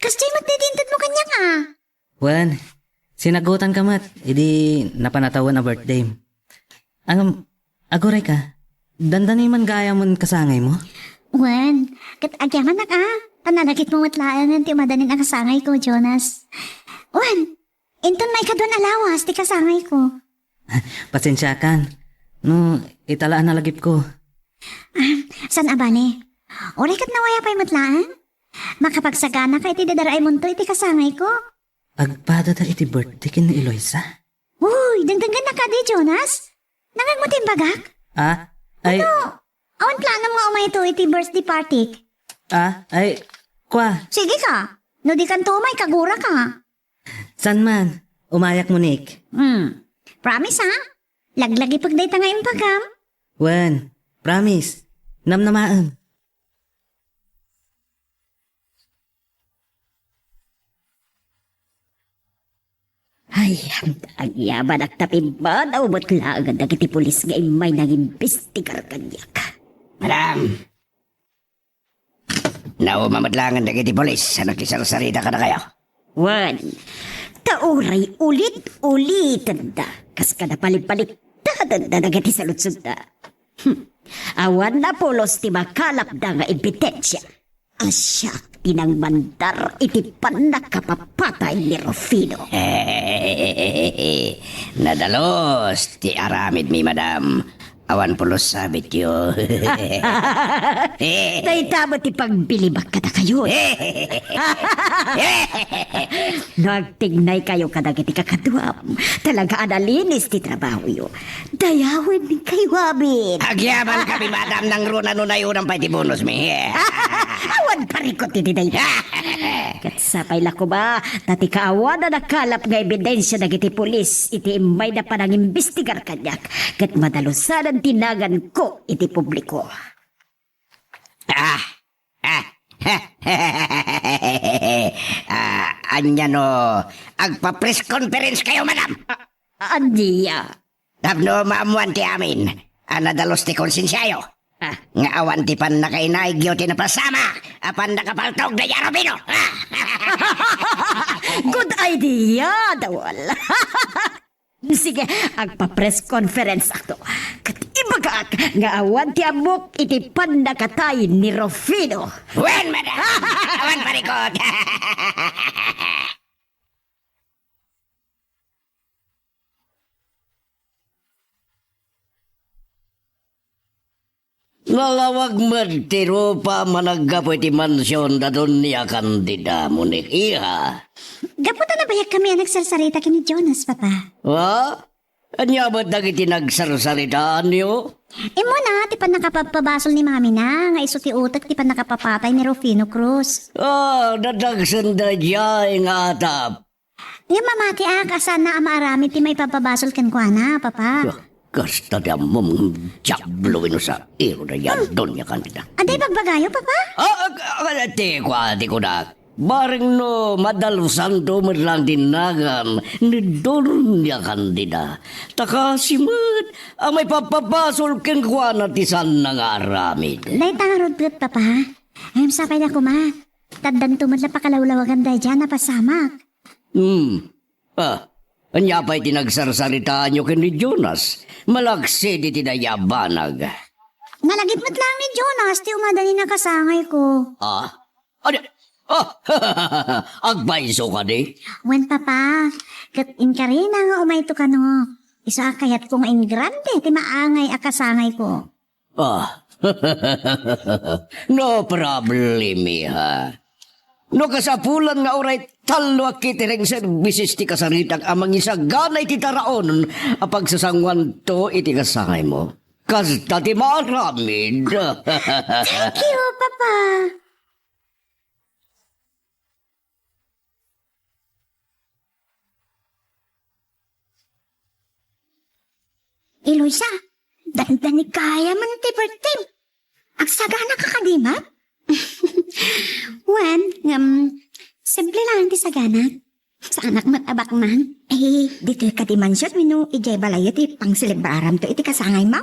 Kasdiay met daydi intedmo kaniak a. Wen, sinagutanka met idi napan a tawen a birthday. Ngem, agurayka, dandani man gayam kasangaymo? Wen, ket agyamanak a, ta nalagipmo met laengen ti umadanin a kasangayko, Jonas. Wen, inton maikadua a lawas ti kasangayko. Pasensiakan, no ita la a nalagipko. Ah, saan a bale? Uray ket nawaya pay met laeng? Makapagsaganaka iti dadaray monto iti kasangayko. Agpadada iti birthday ken ni Eloisa? Uy, dengdengngennaka di, Jonas? Nangngegmo ti imbagak? Ah? Ay, ano? Awan planom nga umayto iti birthday party? Ah? Ay, kua. Sige ka. No di kanto umay, kaguraka. Saan man? Umayak mo, Nick. Hmm. Promise, ha? Laglagipek dayta nga imbagam. Wen, promise. Namnamaem. Ay, agyamanak ta pimmanaw met laeng dagiti pulis nga immay nangimbestigar kaniak. Madam! Nauma met laeng dagiti pulis a nakisarsarita kadakayo. Wen, ta uray ulit-ulitenda, kas kada palimbaliktadenda dagiti saludsodda. Hmm. Awan napulos ti makalapda nga ebidensia a siak ti nangmandar iti pannakapapatay ni Rufino. Nadalus ti aramidmi, madam. Awan pulos sabityo. Dayta met ti pagbilibak kadakayo. No agtignaykayo kadagiti kakaduam, talaga a nalinis ti trabahoyo. Dayawenkayo amin. Agyaman kami, madam, nangruna no nayunan pay ti bonus mi. Awan parikut iti dayta. Ket sapay la koma, ta ti kaawan a nakalap nga ebidensia dagiti pulis iti immayda panangimbestigar kaniak, ket madalusanan ti naganko iti publiko. Ah! Ah! Ah, ania no agpa-press conference kayo, madam? A-, ania? Tapno maammuan ti amin a nadalus ti konsensiayo. Ah. Nga awan ti pannakainaigyo ti napasamak a pannakapaltog daydi a Rufino. Good idea, Dawal. Sige, agpa-press conference akto. Ket ibagak nga awan ti ammok iti pannakatay ni Rufino. Wen, madam! Awan parikut! Nalawag met ti rupa managgapu iti mansion da Doña Candida, Monique, iha. Gapu ta nabayagkami a nagsarsarita ken ni Jonas, Papa. Wa? Ania met dagiti nagsarsaritaanyo? Immuna ti pannakapabpabasol ni Mamina nga isu ti utek ti pannakapapatay ni Rufino Cruz. Ah, nadagsen daydiay nga atap. Ngem mamatiak a saanna a maaramid ti maipabpabasol kenkuana, Papa. Ah, kasta ti ammom, Diablo, wenno sairo daydiay a Doña Candida. Adda ibagbagayo, Papa? Ah, ah, ah, ti kua, ti kunak. Bareng no madalusanto met laeng ti nagan ni Doña Candida. Ta kaasi met a maipabpabasol kenkuana ti saanna nga aramid. Dayta ngarud ket, Papa. Ngem sapay la koma. Ta addanto met la pakalawlawagan daydiay a napasamak. Hmm. Ah, ania pay ti nagsarsaritaanyo ken ni Jonas malaksid iti daydiay a banag? Nalagip met laeng ni Jonas ti umadanin a kasangayko. Ah? Adi, ah, agpayso kadi? Wen, Papa, ket inkarina nga umayto kano. Isu a kayatko nga ingrande ti maangay a kasangayko. Ah. No problem, iha. No kasapulan nga uray tallo a catering services ti kasaritak a mangisagana iti taraon a pagsasanguanto iti kasangaymo, kasta ti maaramid. Thank you, Papa. Eloisa, dandani gayam ti birthday. Agsagana ka kadi met? Wen, ngem, simple lang ti sagana. Saanak met a baknang. Eh, ditoy kadi mansion wenno idiay balayyo ti pangselebraramto iti kasangaymo?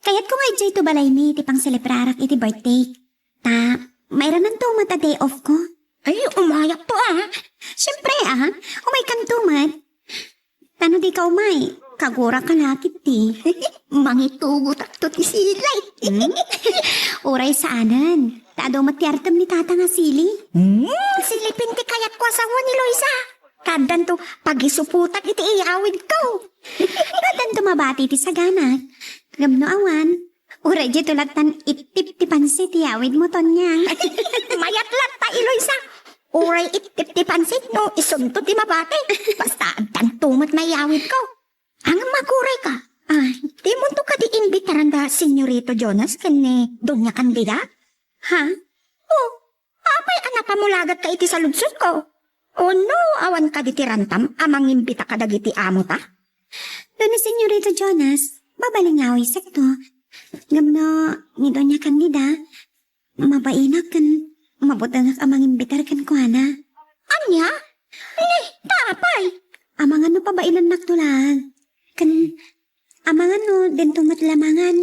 Kayatko nga idiay to balaymi ti pangselebrarak iti birthday. Ta, mairananto met a day off ko. Ay, umayakto, ah. Siyempre, ah. Umaykanto met. Ta no dika umay, kaguraka la ketdi. Mangitugotakto ti sili. Hmm? Uray saanen. Ta adu met ti artem ni tata nga sili. Hmm, silipin ti kayatko a sawen, Eloisa. Addanto pagisuputak iti iyawidko. Addanto mabati ti sagana. Ngem no awan, uray diay to lattan ittip ti pansit ti iyawidmo, Tonyang. Mayat latta, Eloisa. Uray ittip ti pansit no isunto ti mabati. Basta addanto met mayawidko. Ngem agurayka. Ah, dimonto kadi imbitaran da Senyorito Jonas ken ni Doña Candida? Ha? Oh, apay a napamulagatka iti saludsodko? Wenno awan kadi ti rantam a mangimbita kadagiti amota? No ni Senyorito Jonas, mabalin nga awisekto. Ngem no ni Doña Candida, mabainak ken mabutenak a mangimbitar kenkuana. Ania? Ni, ta apay? Amangan no pabainannakto laeng. Ken amangan no dinto met la mangan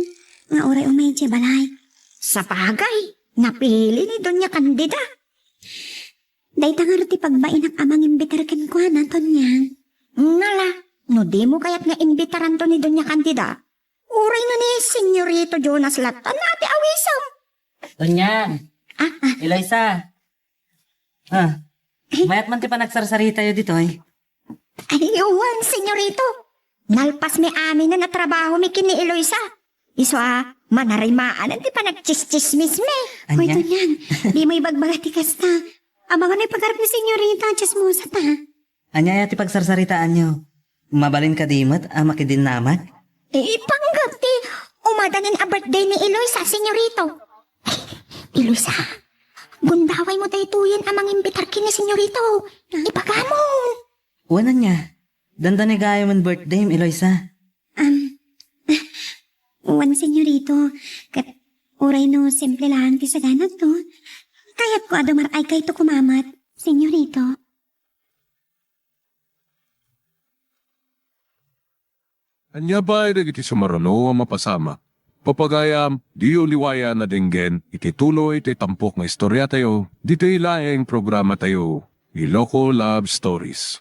nga uray umay idiay balay. Sabagay, napili ni Doña Candida. Dayta ngarud ti pagbainak a mangimbitar kenkuana, Tonyang. Ngala, no dimo kayat nga imbitaranto ni Doña Candida, uray no ni Senyorito Jonas lattan ti awisem. Tonyang. Ah, ah. Eloisa. Ah, mayat man ti panagsarsaritayo ditoy. Ay, wen, Senyorito. Nalpasmi aminen a trabahomi ken ni Eloisa. Isu a, manarimaan ti panagtsistsismismi. Hoy, Tonyang, dimo ibagbaga ti kasta. Amangan no ipagarop ni Senyorita, tsismosa ta. Ania aya ti pagsarsaritaanyo? Mabalin kadi met a makidinnamag? Ipanggep ti umadanin a birthday ni Eloisa, Senyorito. Eloisa, gundawaymo daytoyen a mangimbitar ken ni Senyorito. Ibagamon. Wen ania? Dandani gayam birthday, Eloisa. Um, wen, Senyorito, ket uray no simple laeng ti saganakto, kayatko a dumar-ay kayto koma met, Senyorito. Ania pay dagiti sumaruno a mapasamak? Papagayam, diyo liwayan a denggen iti tuloy ti tampok nga istoriatayo, ditoy laeng programatayo, Iloko Love Stories.